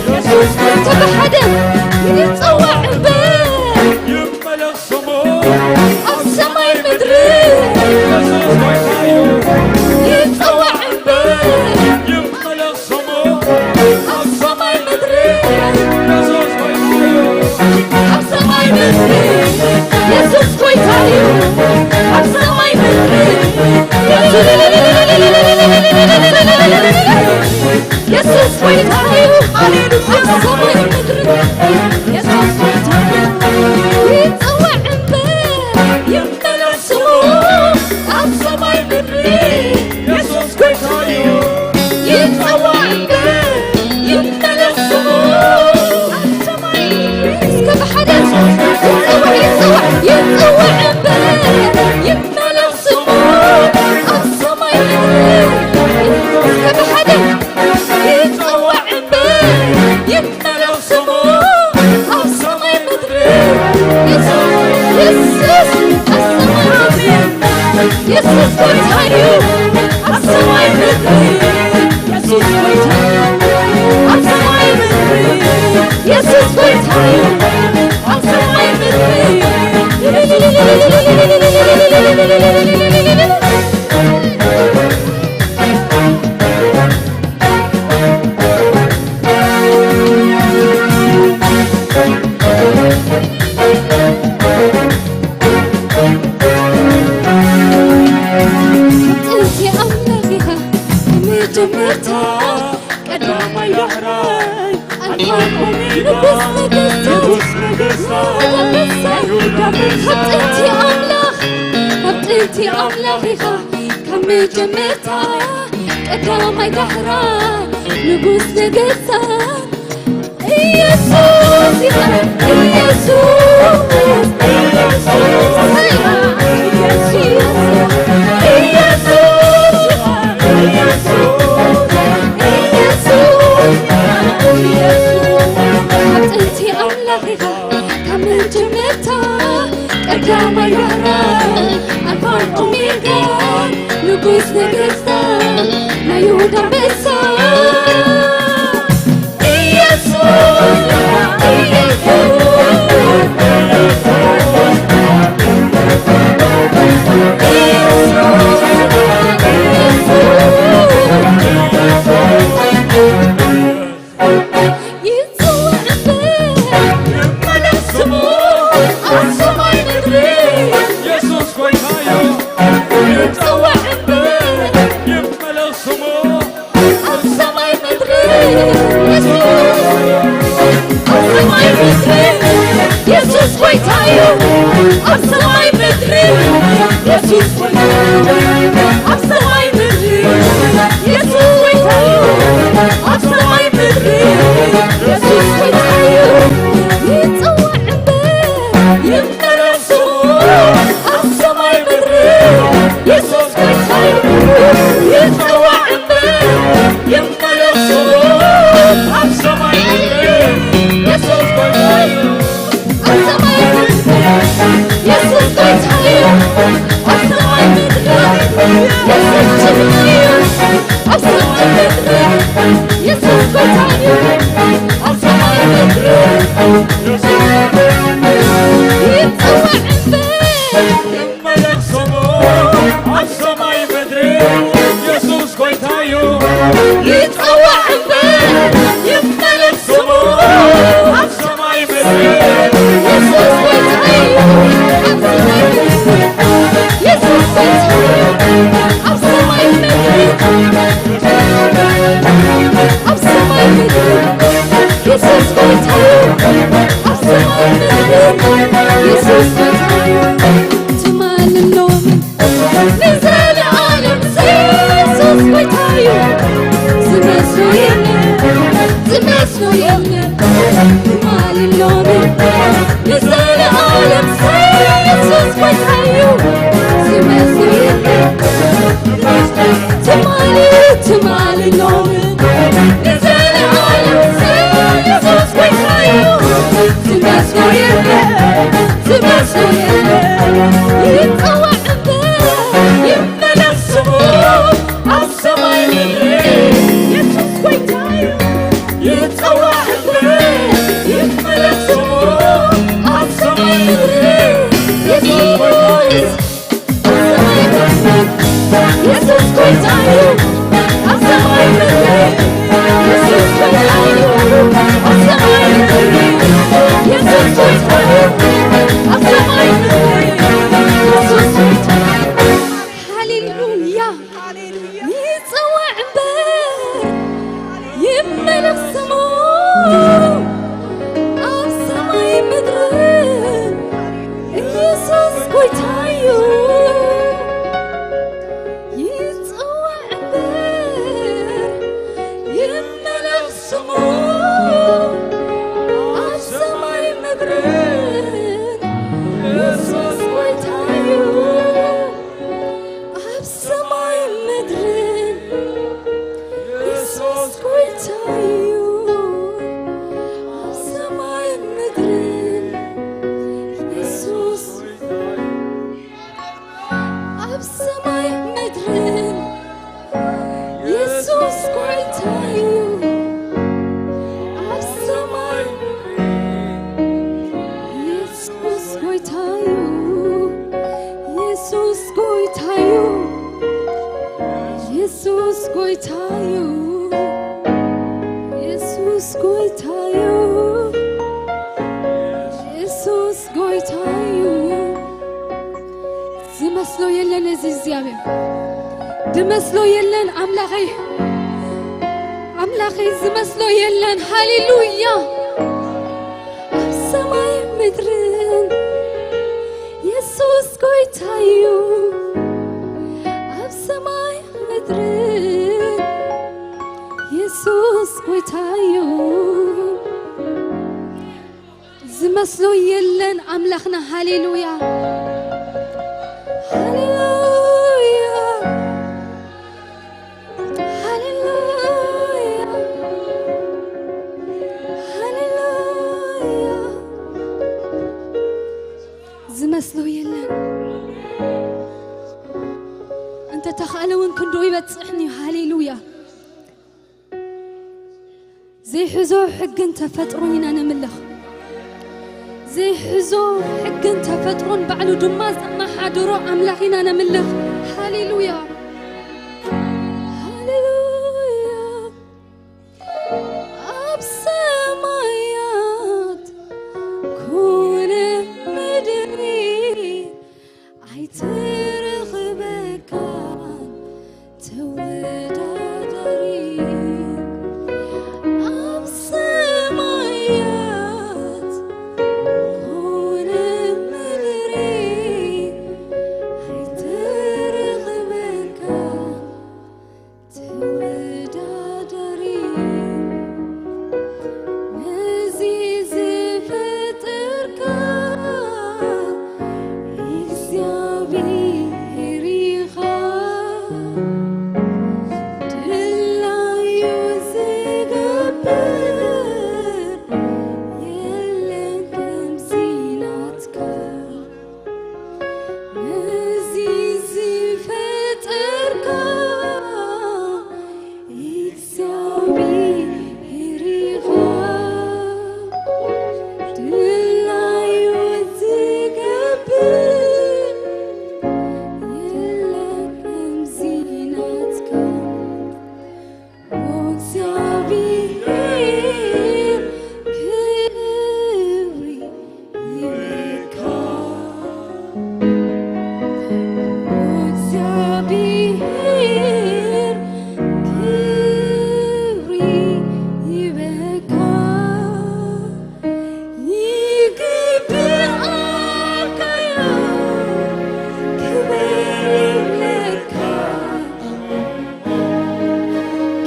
ኢየሱስ ጎይታ። ብሓደ ይጸዋዕ እምበር ይመለስ ስሙ ኣብ ሰማይ ምድሪ ኢየሱስ ጎይታ እዩ። ይጸዋዕ እምበር ይመለስ ስሙ ኣብ ሰማይ ምድሪ ኢየሱስ ጎይታ እዩ። ኣብ ሰማይ ምድሪ ኢየሱስ ጎይታ እዩ። ኣብ ሰማይ ምድሪ ኢየሱስ ጎይታ እዩ። ሃሌሉያ። ኣብ ሰማይ ምድሪ ኢየሱስ ጎይታ እዩ። ይጸዋዕ እምበር ይመለስ ስሙ ኣብ ሰማይ ምድሪ ኢየሱስ ጎይታ እዩ። ይጸዋዕ እምበር ይመለስ ስሙ ኣብ ሰማይ ምድሪ። እስከ ብሓደ ይጸዋዕ፣ ይጸዋዕ፣ ይጸዋዕ እምበር ይመለስ ስሙ ኣብ ሰማይ ምድሪ። እስከ ብሓደ ይጸዋዕ እምበር ይመለስ ስሙ ኣብ ሰማይ ምድሪ። ኢየሱስ፣ ኢየሱስ፣ ኣብ ሰማይ ምድሪ። ኢየሱስ ጎይታ እዩ። ኣብ ሰማይ ምድሪ። ኢየሱስ ጎይታ እዩ። ኣብ ሰማይ ምድሪ። ኢየሱስ ጎይታ እዩ። ኣብ ሰማይ ምድሪ። ጥንቲ ኣምላኽ ኢኻ መጀመርታ ቀዳማይ ዳሕራይ ኣልፋን ኦሜጋ ንጉስ ነገስታት ካብ ጥንቲ ኣምላኽ፣ ካብ ጥንቲ ኣምላኽ ኢኻ፣ ካብ መጀመርታ ቀዳማይ ዳሕራይ ንጉስ ነገስታት ኢየሱስ ኢኻ። ኢየሱስ፣ ኢየሱስ፣ ኢየሱስ፣ ኢየሱስ፣ ኢየሱስ፣ ኢየሱስ፣ ካብ ጥንቲ ኣምላኽ ኢኻ፣ ካብ መጀመርታ ቀዳማይ ዳሕራይ ኣልፋን ኦሜጋን ንጉስ ነገስታት ናይ ይሁዳ ኣንበሳ ኢየሱስ፣ ኢየሱስ፣ ኢየሱስ፣ ኢየሱስ። ይጽዋዕ እምበር ይመለኽ ስሙ ኣብ ሰማይ ምድሪ። የሱስ ጐይታ እዩ። ይጽዋዕ እምበር ይመለኽ ስሙ ኣብ ሰማይ ምድሪ። የሱስ ኣብ ሰማይ ምድሪ። የሱስ ጐይታ እዩ። ኣብ ሰማይ ምድሪ። የሱስ ጐይታ እዩ። ኣብ ሰማይ ምድሪ። የሱስ ጐይታ እዩ። ኣብ ሰማይ ምድሪ የሱስ ጐይታ እዩ። ይጽዋዕ እምበር ይመለኽ ስሙ ኣብ ሰማይ ምድሪ የሱስ ጐይታ እዩ። ይጽዋዕ እምበር ይመለኽ ስሙ ኣብ ሰማይ ምድሪ የሱስ ጐይታ እዩ። ኣብ ሰማይ ምድሪ የሱስ ጐይታ እዩ። ኣብ ሰማይ ምድሪ የሱስ ጅግና እዩ። ኣብ ሰማይ ምድሪ የሱስ ጐይታ እዩ። ኣብ ሰማይ ምድሪ ይጽዋዕ እምበር ይመለኽ ስሙ ኣብ ሰማይ ምድሪ የሱስ ጐይታ እዩ። ይጽዋዕ እምበር ይመለኽ ስሙ ኣብ ሰማይ ምድሪ የሱስ ጐይታ እዩ። ኣብ ሰማይ ምድሪ የሱስ ጐይታ እዩ። ኣብ ሰማይ ምድሪ ኣብ ሰማይ ምድሪ የሱስ ጐይታ እዩ። ኣብ ሰማይ ምድሪ የሱስ ጐይታ እዩ። ትማልን ሎምን ንዘለኣለም የሱስ ጐይታ እዩ። ዝመስሎ የለን፣ ዝመስሎ የለን። ትማልን ሎምን ንዘለኣለም የሱስ ጐይታ እዩ። ዝመስሎ የለን። ትማሊ፣ ትማሊ ሎሚ ንዘለኣለም የሱስ ጐይታ እዩ። ዝመስሎ የለን፣ ዝመስሎ የለን። ይጸዋዕ እምበር ይመለኽ ስሙ ኣብ ሰማይ ምድሪ የሱስ ጐይታ እዩ። ይጸዋዕ እምበር ይመለኽ ስሙ ኣብ ሰማይ ምድሪ የሱስ ጐይታ እዩ። የሱስ ጐይታ እዩ። ኣብ ሰማይ ምድሪ የሱስ ጐይታ እዩ። ኣብ ሰማይ ምድሪ የሱስ ጐይታ እዩ። ኣብ ሰማይ ምድሪ የሱስ ጐይታ እዩ። ሃሌሉያ። ይጸዋዕ እምበር ይመለኽ ስሙ ኣብ ሰማይ ምድሪ የሱስ ጐይታ እዩ። ይጸዋዕ እምበር ይመለኽ ስሙ ኣብ ሰማይ ምድሪ የሱስ ጐይታ እዩ። ኣብ ሰማይ ምድርን የሱስ ጐይታ እዩ። ኣብ ሰማይ ምድርን የሱስ፣ ኣብ ሰማይ ምድርን የሱስ ጐይታ እዩ። ኣብ ሰማይ የሱስ ጐይታ እዩ። የሱስ ጐይታ እዩ። የሱስ ጐይታ እዩ። የሱስ ጐይታ እዩ። የሱስ ጐይታ እዩ። ዝመስሎ የለን እዚ እግዚኣብሔር። ዝመስሎ የለን ኣምላኸይ። ኣምላኸይ ዝመስሎ የለን። ሃሌሉያ። ኣብ ሰማይ ምድርን ኣምላኽና። ሃሌሉያ፣ ሃሌሉያ፣ ሃሌሉያ፣ ሃሌሉያ። ዝመስሎ የለን። እንተ ተኻእለ እውን ክንድኡ ይበጽሕን እዩ። ሃሌሉያ። ዘይሕዞ ሕግን ተፈጥሮን ኢና ነምልኽ። ዘይሕዞ ሕግን ተፈጥሮን ባዕሉ ድማ ዘመሓድሮ ኣምላኽ ኢና ነምልኽ። ሃሌሉያ፣ ሃሌሉያ። ኣብ ሰማያት ኩነ ምድሪ ኣይትረኽበካን ተወዳዳሪ። ኣብ ሰማያት ኮነ ምድሪ ኣይትረኽበካን ተወዳዳሪ። ነዚ ዝፈጠርካ እግዚኣብሔር ኢኻ። ድላዩ ዝገብር የለን ከምዚ ናትካ። ነዚ ዝፈጠርካ እግዚኣብሔር ኢኻ። ድላዩ ዝገብር የለን ከምዚ ናትካ። እግዚኣብሔር ክብሪ ይብለካ። እግዚኣብሔር ክብሪ ይብለካ። ይግብኣካዮ ክብሪ ይብለካ።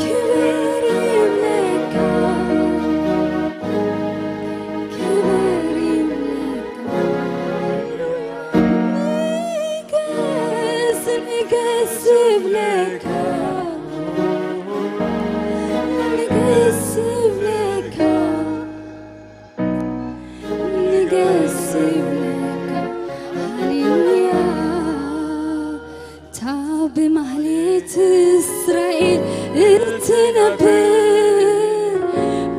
ክብር ይብለካ፣ ክብር ይብለካ። ንገስ፣ ንገስ ይብለካ፣ ንገስ ይብለካ። ንገስ ይብለካ። ሃሌሉያ። እታ ብማህሌት እስራኤል እትነብር፣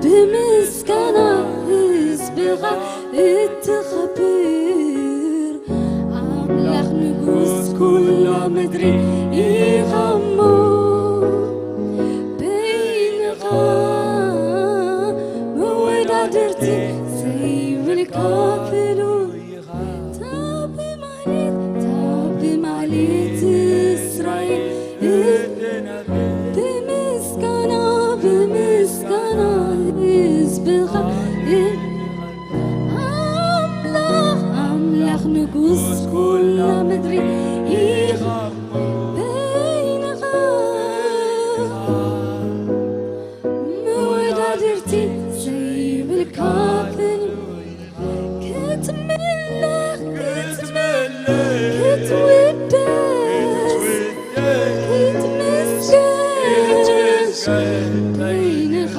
ብምስጋና ህዝብኻ እትኸብር፣ ኣምላኽ ንጉስ ኩላ ምድሪ ኢኻ እሞ፣ በይንኻ መወዳድርቲ ዘይብልካ ፍሉይ ኢኻ። እታ ብማህሌት፣ እታ ብማህሌት እስራኤል፣ ብምስጋና፣ ብምስጋና ህዝብኻ፣ ኣምላኽ፣ ኣምላኽ ንጉስ ኩላ ምድሪ ኢኻ፣ በይንኻ መወዳድርቲ ዘይብልካ ፍሉይ ክትምለኽ፣ ክትምለኽ፣ ክትውደስ፣ ክትምስገን በይንኻ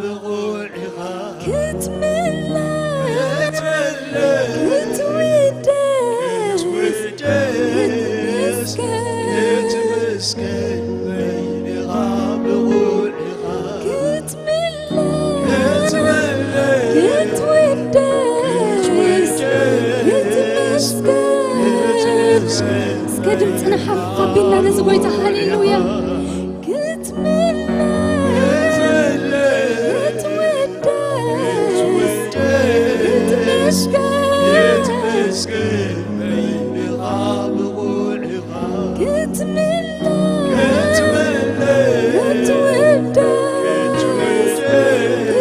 ብቑዕ ኢኻ። ክትምለኽ፣ ክትውደስ፣ ክትምስገን በይንኻ ብቑዕ ኢኻ። እስከ ድምፅና ሓፍ ኣቢልና ነዚ ጎይታ ሃሌሉያ። ክትምለስ፣ ክትውደስ፣ ክትምስገን ክትምለስ፣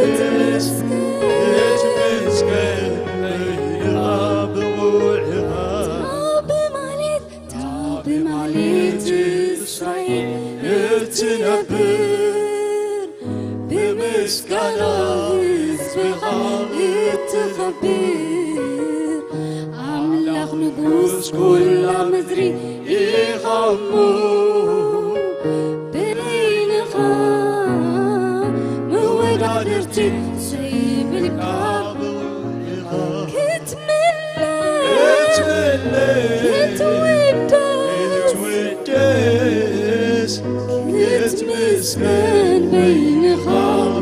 ክትውደስ፣ ክትምስገን። እታ ብማህሌት፣ እታ ብማህሌት እስራኤል እትነብር፣ ብምስጋና ህዝብኻ እትኸብር፣ ንጉስ ኩላ ምድሪ ኢኻ እሞ፣ በይንኻ መወዳድርቲ ዘይብልካ ክትምለስ፣ ክትምለስ፣ ክትውደስ፣ ክትምለስ፣ ክትምስገን በይንኻ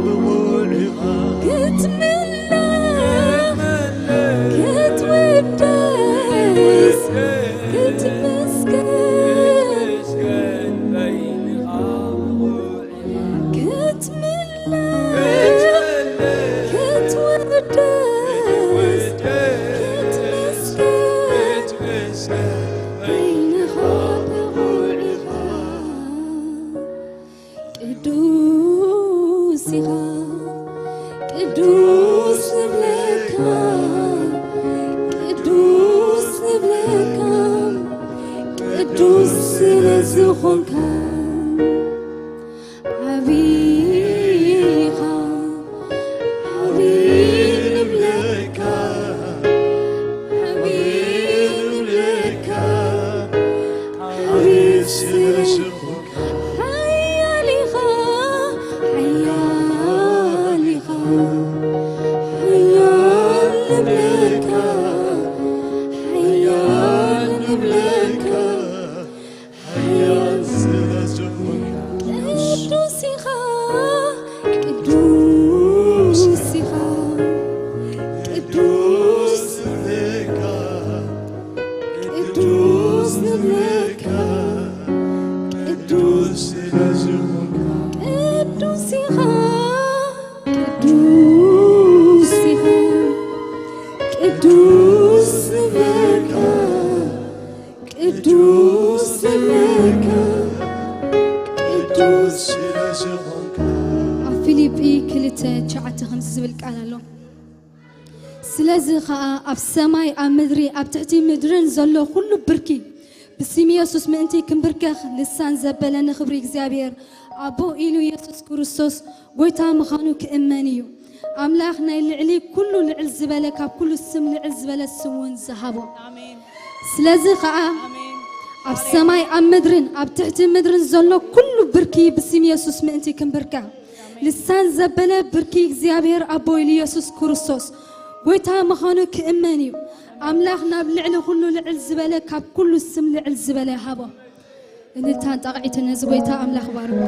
ብሙሉኻ ክትምለስ፣ ክትውደስ፣ ክትምስገን ክትምለስ፣ ክትውደስ፣ ክትምስገን በይንኻ ብሙሉኻ ቅዱስ ኢኻ፣ ቅዱስ ንብለካ፣ ቅዱስ ንብለካ፣ ቅዱስ ስለ ዝኾንካ። ዓቢ ኢኻ፣ ዓቢ ንብለካ፣ ዓቢ ንብለካ፣ ዓቢ ስለ ሓያል ኢኻ፣ ሓያል ኢኻ፣ ሓያል ንብለካ፣ ሓያል ንብለካ፣ ሓያል ስለ ዝኾንካ። ቅዱስ ኢኻ፣ ቅዱስ ኢኻ፣ ቅዱስ ንብለካ፣ ቅዱስ ንብለካ፣ ቅዱስ ስለ ዝኾንካ። ቅዱስ ኢኻ፣ ቅዱስ ኢኻ፣ ቅዱስ ንብለካ፣ ቅዱስ ንብለካ፣ ቅዱስ ስለ ዝኾንካ። ኣብ ፊልጲ ክልተ ትሽዓተ ከምዚ ዝብል ቃል ኣሎ። ስለዚ ኸኣ ኣብ ሰማይ፣ ኣብ ምድሪ፣ ኣብ ትሕቲ ምድርን ዘሎ ኩሉ ብርኪ ብስም የሱስ ምእንቲ ክንብርከኽ፣ ልሳን ዘበለ ንኽብሪ እግዚኣብሔር ኣቦ ኢሉ የሱስ ክርስቶስ ጐይታ ምዃኑ ክእመን እዩ። ኣምላኽ ናይ ልዕሊ ኩሉ ልዕል ዝበለ፣ ካብ ኩሉ ስም ልዕል ዝበለ ስም እውን ዝሃቦ። ኣሜን። ስለዚ ኸኣ ኣሜን። ኣብ ሰማይ፣ ኣብ ምድርን ኣብ ትሕቲ ምድርን ዘሎ ኩሉ ብርኪ ብስም የሱስ ምእንቲ ክንብርከኽ፣ ልሳን ዘበለ ብርኪ እግዚኣብሔር ኣቦ ኢሉ የሱስ ክርስቶስ ጐይታ ምዃኑ ክእመን እዩ። ኣምላኽ ናብ ልዕሊ ኩሉ ልዕል ዝበለ፣ ካብ ኩሉ ስም ልዕል ዝበለ ይሃቦ። እልልታን ጣቕዒትን ነዚ ጐይታ ኣምላኽ ባርኩ።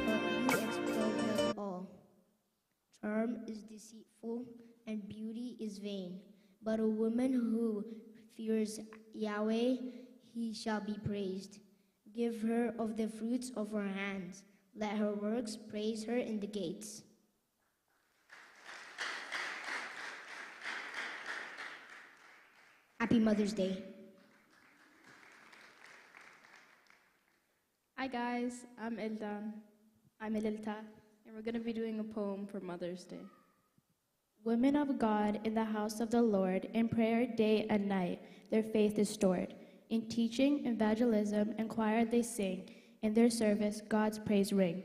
But he expelled them all. Charm is deceitful and beauty is vain, but a woman who fears Yahweh, he shall be praised. Give her of the fruits of her hands. Let her works praise her in the gates. Happy Mother's Day. Hi guys, I'm Eldan. I'm Elilta, and we're going to be doing a poem for Mother's Day. Women of God in the house of the Lord, in prayer day and night, their faith is stored. In teaching, evangelism, and choir they sing. In their service, God's praise ring.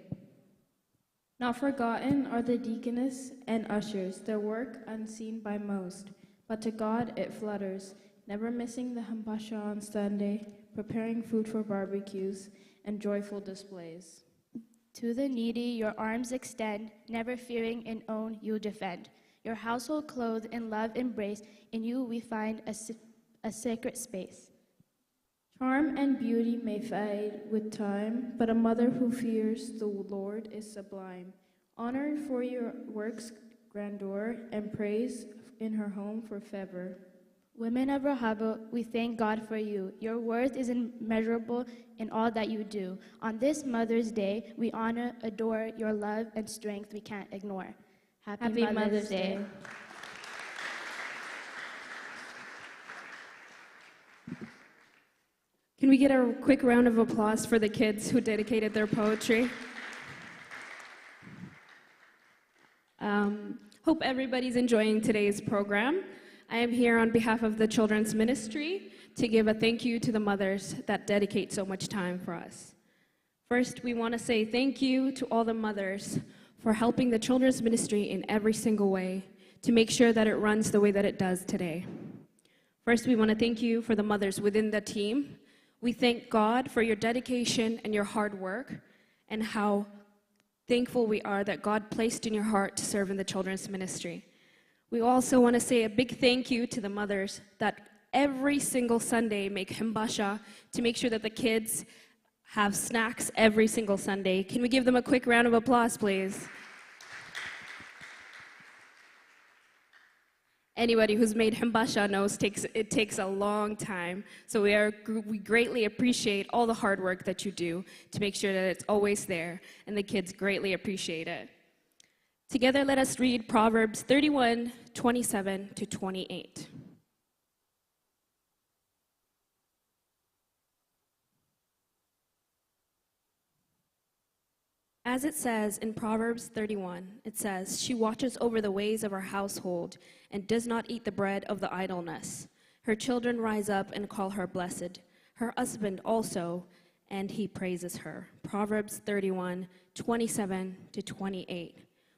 Not forgotten are the deaconess and ushers, their work unseen by most, but to God it flutters, never missing the hambasha on Sunday, preparing food for barbecues and joyful displays. To the needy your arms extend, never fearing in own you defend. Your household clothed in love embrace, in you we find a, s- a sacred space. Charm and beauty may fade with time, but a mother who fears the Lord is sublime. Honored for your works' grandeur and praise in her home for favor. Women of Rehovot, we thank God for you. Your worth is immeasurable in all that you do. On this Mother's Day, we honor, adore your love and strength we can't ignore. Happy, Mother's Day. Can we get a quick round of applause for the kids who dedicated their poetry? Um, hope everybody's enjoying today's program. I am here on behalf of the Children's Ministry to give a thank you to the mothers that dedicate so much time for us. First, we want to say thank you to all the mothers for helping the Children's Ministry in every single way to make sure that it runs the way that it does today. First, we want to thank you for the mothers within the team. We thank God for your dedication and your hard work and how thankful we are that God placed in your heart to serve in the children's ministry. We also want to say a big thank you to the mothers that every single Sunday make hambasha to make sure that the kids have snacks every single Sunday. Can we give them a quick round of applause, please? Anybody who's made hambasha knows takes, it takes a long time. So we, are, we greatly appreciate all the hard work that you do to make sure that it's always there, and the kids greatly appreciate it. Together, let us read Proverbs thirty-one, twenty-seven to twenty-eight. As it says in Proverbs thirty-one, it says, "She watches over the ways of her household and does not eat the bread of the idleness. Her children rise up and call her blessed, her husband also, and he praises her." Proverbs thirty-one, twenty-seven to twenty-eight.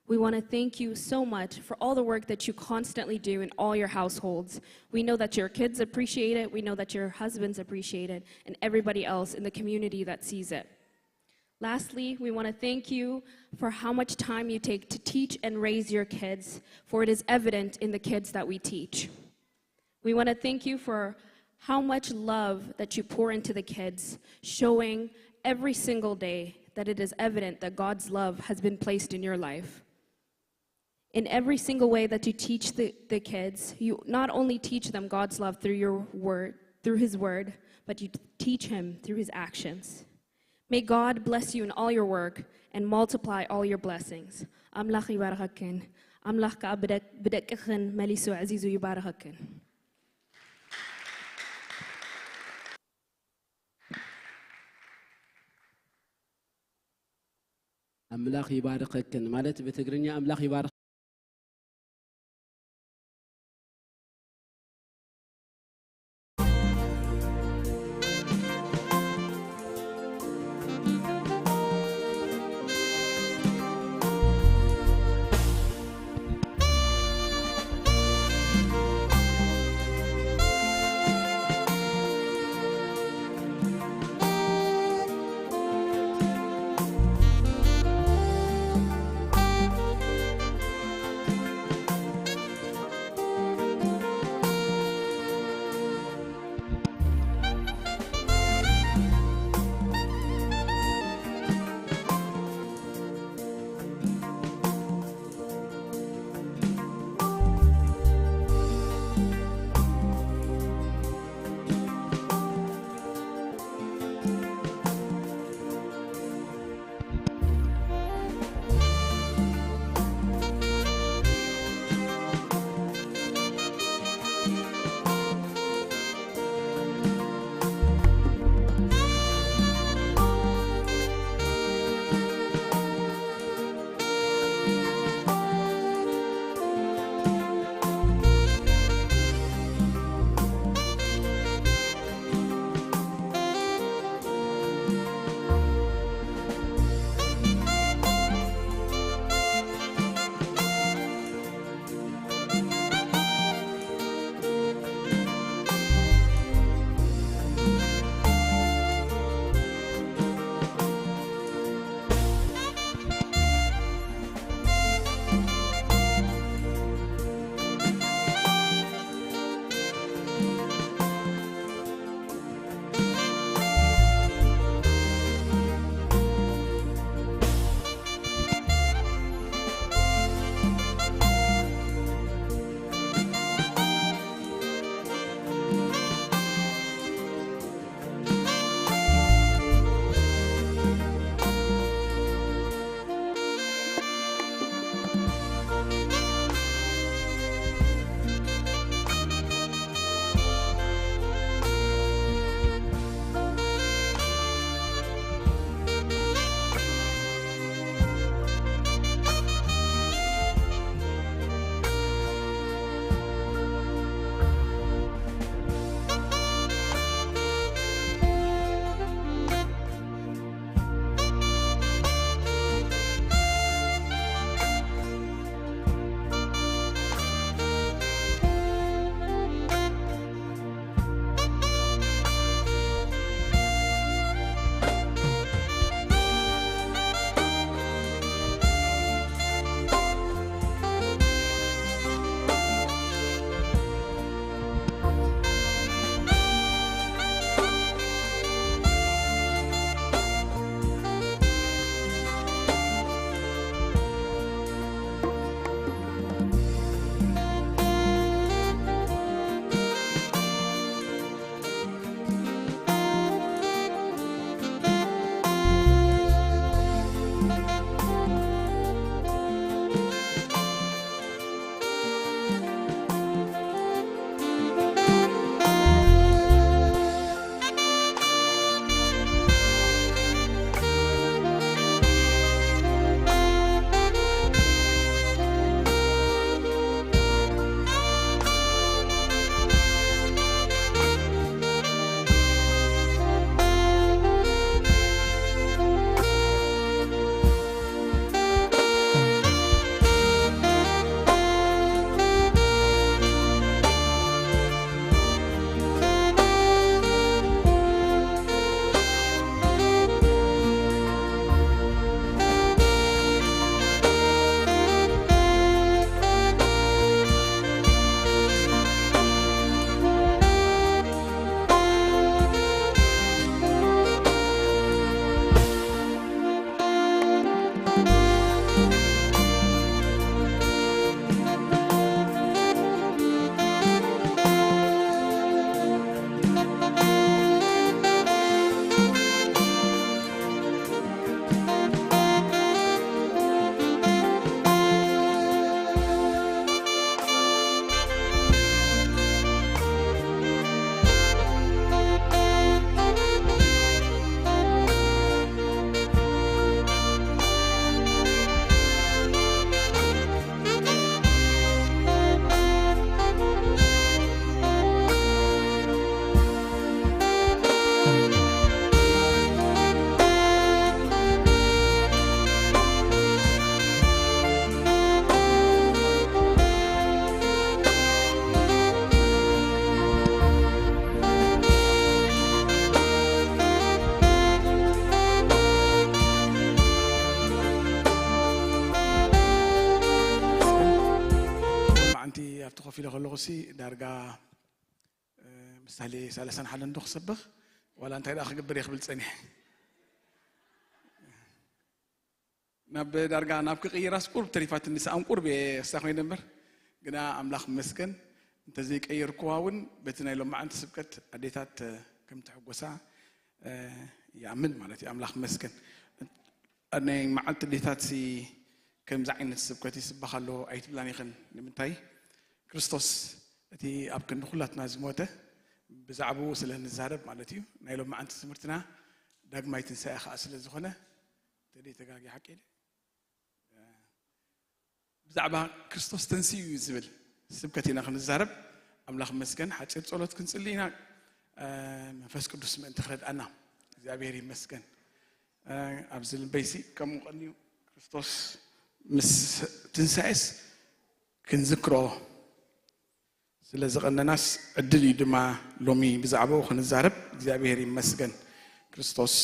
We want to thank you so much for all the work that you constantly do in all your households. We know that your kids appreciate it. We know that your husbands appreciate it, and everybody else in the community that sees it. Lastly, we want to thank you for how much time you take to teach and raise your kids, for it is evident in the kids that we teach. We want to thank you for how much love that you pour into the kids, showing every single day that it is evident that God's love has been placed in your life. In every single way that you teach the, the kids, you not only teach them God's love through your word, through his word, but you teach him through his actions. May God bless you in all your work and multiply all your blessings. ኣምላኽ ይባርኸክን። ኣምላኽ ከዓ ብደቅ- ብደቅኽን መሊሱ ኣዕዚዙ ይባርኸክን። ኣምላኽ ይባርኸክን ማለት ብትግርኛ ኣምላኽ ይባርኽ ኣብቲ ኮፍ ኢለ ከለኹ ሲ ዳርጋ ምሳሌ ሰላሳን ሓደን ዶ ክሰብኽ ዋላ እንታይ ደኣ ክገብር እየ ክብል ጸኒሐ። ናብ ዳርጋ ናብ ክቕይራስ ቁርብ ተሪፋትኒ፣ ሰኣን ቁርብ እየ እሳ ኮይነ እምበር፣ ግና ኣምላኽ ይመስገን እንተዘይቀየርኩዋ እውን በቲ ናይ ሎማዓንቲ ስብከት ኣዴታት ከም ትሕጎሳ ይኣምን ማለት እዩ። ኣምላኽ ይመስገን። ናይ መዓልቲ ኣዴታት ሲ ከምዚ ዓይነት ስብከት ይስበኽ ኣሎ ኣይትብላን ኢኽን። ንምንታይ? ክርስቶስ እቲ ኣብ ክንዲ ኩላትና ዝሞተ ብዛዕባኡ ስለ ንዛረብ ማለት እዩ። ናይ ሎማዓንቲ ትምህርትና ዳግማይ ትንሳኤ ኸኣ ስለ ዝኾነ፣ ተደይ ተጋጊ ሓቂ ኢለ። ብዛዕባ ክርስቶስ ተንስኡ እዩ ዝብል ስብከት ኢና ክንዛረብ። ኣምላኽ ይመስገን። ሓጺር ጸሎት ክንጽሊ ኢና። መንፈስ ቅዱስ ምእንቲ ክረድኣና እግዚኣብሔር ይመስገን። ኣብዚ ልበይሲ ከምኡ ቀንዩ ክርስቶስ ምስ ትንሳኤስ ክንዝክሮ ስለ ዝቐነናስ ዕድል እዩ ድማ ሎሚ ብዛዕባኡ ክንዛረብ። እግዚኣብሔር ይመስገን። ክርስቶስ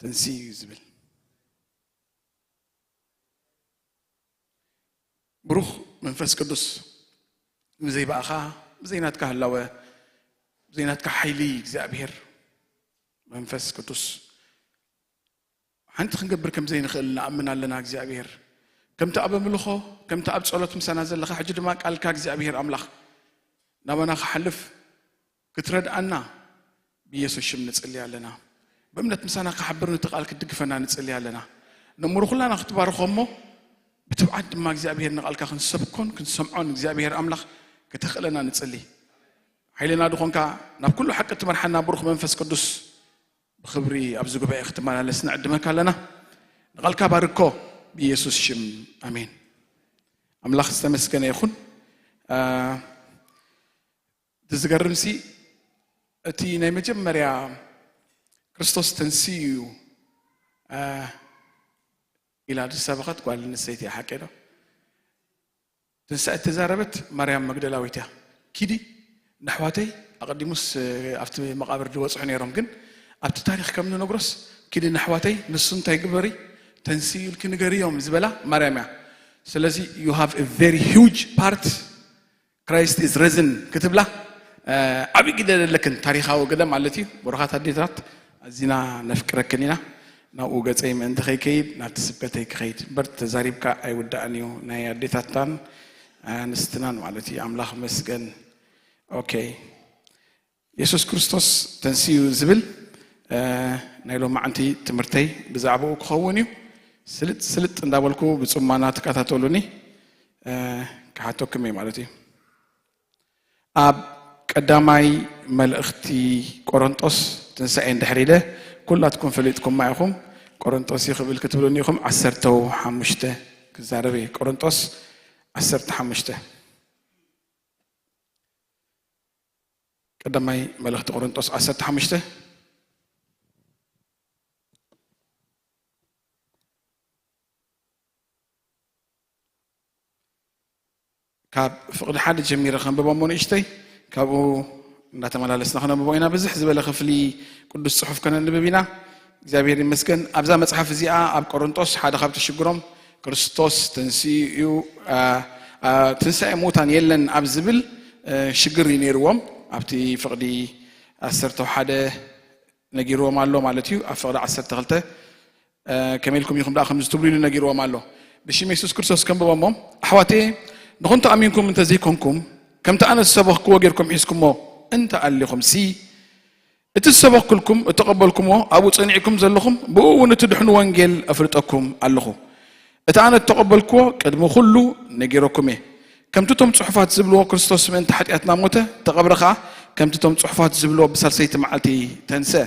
ተንስኡ እዩ ዝብል። ብሩኽ መንፈስ ቅዱስ፣ ብዘይ ብኣኻ፣ ብዘይ ናትካ ህላወ፣ ብዘይ ናትካ ሓይሊ እግዚኣብሔር መንፈስ ቅዱስ ሓንቲ ክንገብር ከም ዘይንኽእል ንኣምን ኣለና። እግዚኣብሔር ከምቲ ኣብ ኣምልኾ፣ ከምቲ ኣብ ጸሎት ምሳና ዘለኻ፣ ሕጂ ድማ ቃልካ እግዚኣብሔር ኣምላኽ ናባና ክሓልፍ ክትረድኣና ብኢየሱስ ሽም ንጽሊ ኣለና። ብእምነት ምሳና ክሓብር ነቲ ቃል ክትድግፈና ንጽሊ ኣለና። ነእምሮ ኩላና ክትባርኾ እሞ ብትብዓት ድማ እግዚኣብሔር ንቃልካ ክንሰብኮን ክንሰምዖን እግዚኣብሔር ኣምላኽ ከተኽእለና ንጽሊ። ሓይልና ድኾንካ ናብ ኩሉ ሓቂ ትመርሓና ብሩኽ መንፈስ ቅዱስ ብኽብሪ ኣብዚ ጉባኤ ክትመላለስ ንዕድመካ ኣለና። ንቃልካ ባርኮ ብኢየሱስ ሽም ኣሜን። ኣምላኽ ዝተመስገነ ይኹን። አ፣ እቲ ዝገርምሲ እቲ ናይ መጀመርያ ክርስቶስ ተንስኡ እዩ፣ አ፣ ኢላ ዝሰበኸት ጓል ኣንስተይቲ እያ። ሓቂ ዶ? ትንሳኤ እተዛረበት ማርያም መግደላዊት እያ። ኪዲ ንኣሕዋተይ፣ ኣቐዲሙስ ኣብቲ መቓብር ዝወፅሑ ነይሮም፣ ግን ኣብቲ ታሪኽ ከም ንነግሮስ ኪዲ ንኣሕዋተይ ንሱ እንታይ ግበሪ፣ ተንስኡ ኢልኪ ንገርዮም ዝበላ ማርያም እያ። ስለዚ you have a very huge part። Christ is risen ክትብላ ዓብዪ ግደ ዘለክን ታሪኻዊ ግደ ማለት እዩ። ብሩኻት ኣዴታት ኣዚና ነፍቅረክን ኢና። ናብኡ ገፀይ ምእንቲ ከይከይድ ናብቲ ስብከተይ ክኸይድ እምበር ተዛሪብካ ኣይውዳእን እዩ። ናይ ኣዴታትናን ኣንስትናን ማለት እዩ። ኣምላኽ መስገን። ኦኬ፣ የሱስ ክርስቶስ ተንስኡ ዝብል ናይ ሎማዓንቲ ትምህርተይ ብዛዕባኡ ክኸውን እዩ። ስልጥ ስልጥ እንዳበልኩ ብፅሞና ተከታተሉኒ። ክሓተኩም እየ ማለት እዩ። ኣብ ቀዳማይ መልእኽቲ ቆሮንጦስ ትንሳኤ እንድሕር ኢለ ኩላትኩም ፈሊጥኩማ ኢኹም። ቆሮንጦስ እዩ ክብል ክትብሉኒ ኢኹም። ዓሰርተው ሓሙሽተ ክዛረብ እየ። ቆሮንጦስ ዓሰርተ ሓሙሽተ። ቀዳማይ መልእኽቲ ቆሮንጦስ ዓሰርተ ሓሙሽተ ካብ ፍቕዲ ሓደ ጀሚረ ከንብቦ እሞ ንእሽተይ ካብኡ እንዳተመላለስና ክነንብቦ ኢና። ብዝሕ ዝበለ ክፍሊ ቅዱስ ጽሑፍ ከነንብብ ኢና። እግዚኣብሔር ይመስገን። ኣብዛ መጽሓፍ እዚኣ ኣብ ቆሮንጦስ ሓደ ካብቲ ሽግሮም ክርስቶስ ተንስኡ እዩ፣ ትንሳኤ ሙታን የለን ኣብ ዝብል ሽግር እዩ ነይርዎም። ኣብቲ ፍቕዲ ዓሰርተ ሓደ ነጊርዎም ኣሎ ማለት እዩ። ኣብ ፍቕዲ ዓሰርተ ክልተ ከመይ ኢልኩም ኢኹም ደኣ ከምዚ ትብሉ ኢሉ ነጊርዎም ኣሎ። ብሽም የሱስ ክርስቶስ ከንብቦ እሞ፣ ኣሕዋተየ፣ ንኹን ተኣሚንኩም እንተዘይኮንኩም፣ ከምቲ ኣነ ዝሰበኽክዎ ጌርኩም ሒዝኩሞ እንተ ኣሊኹምሲ፣ እቲ ዝሰበኽኩልኩም እተቐበልኩምዎ ኣብኡ ጸኒዕኩም ዘለኹም፣ ብኡ እውን እትድሕኑ ወንጌል ኣፍልጠኩም ኣለኹ። እቲ ኣነ እተቐበልኩዎ ቅድሚ ኩሉ ነጊረኩም እየ። ከምቲ እቶም ጽሑፋት ዝብልዎ ክርስቶስ ምእንቲ ሓጢኣትና ሞተ፣ ተቐብረ ኸኣ፣ ከምቲ እቶም ጽሑፋት ዝብልዎ ብሳልሰይቲ መዓልቲ ተንስአ።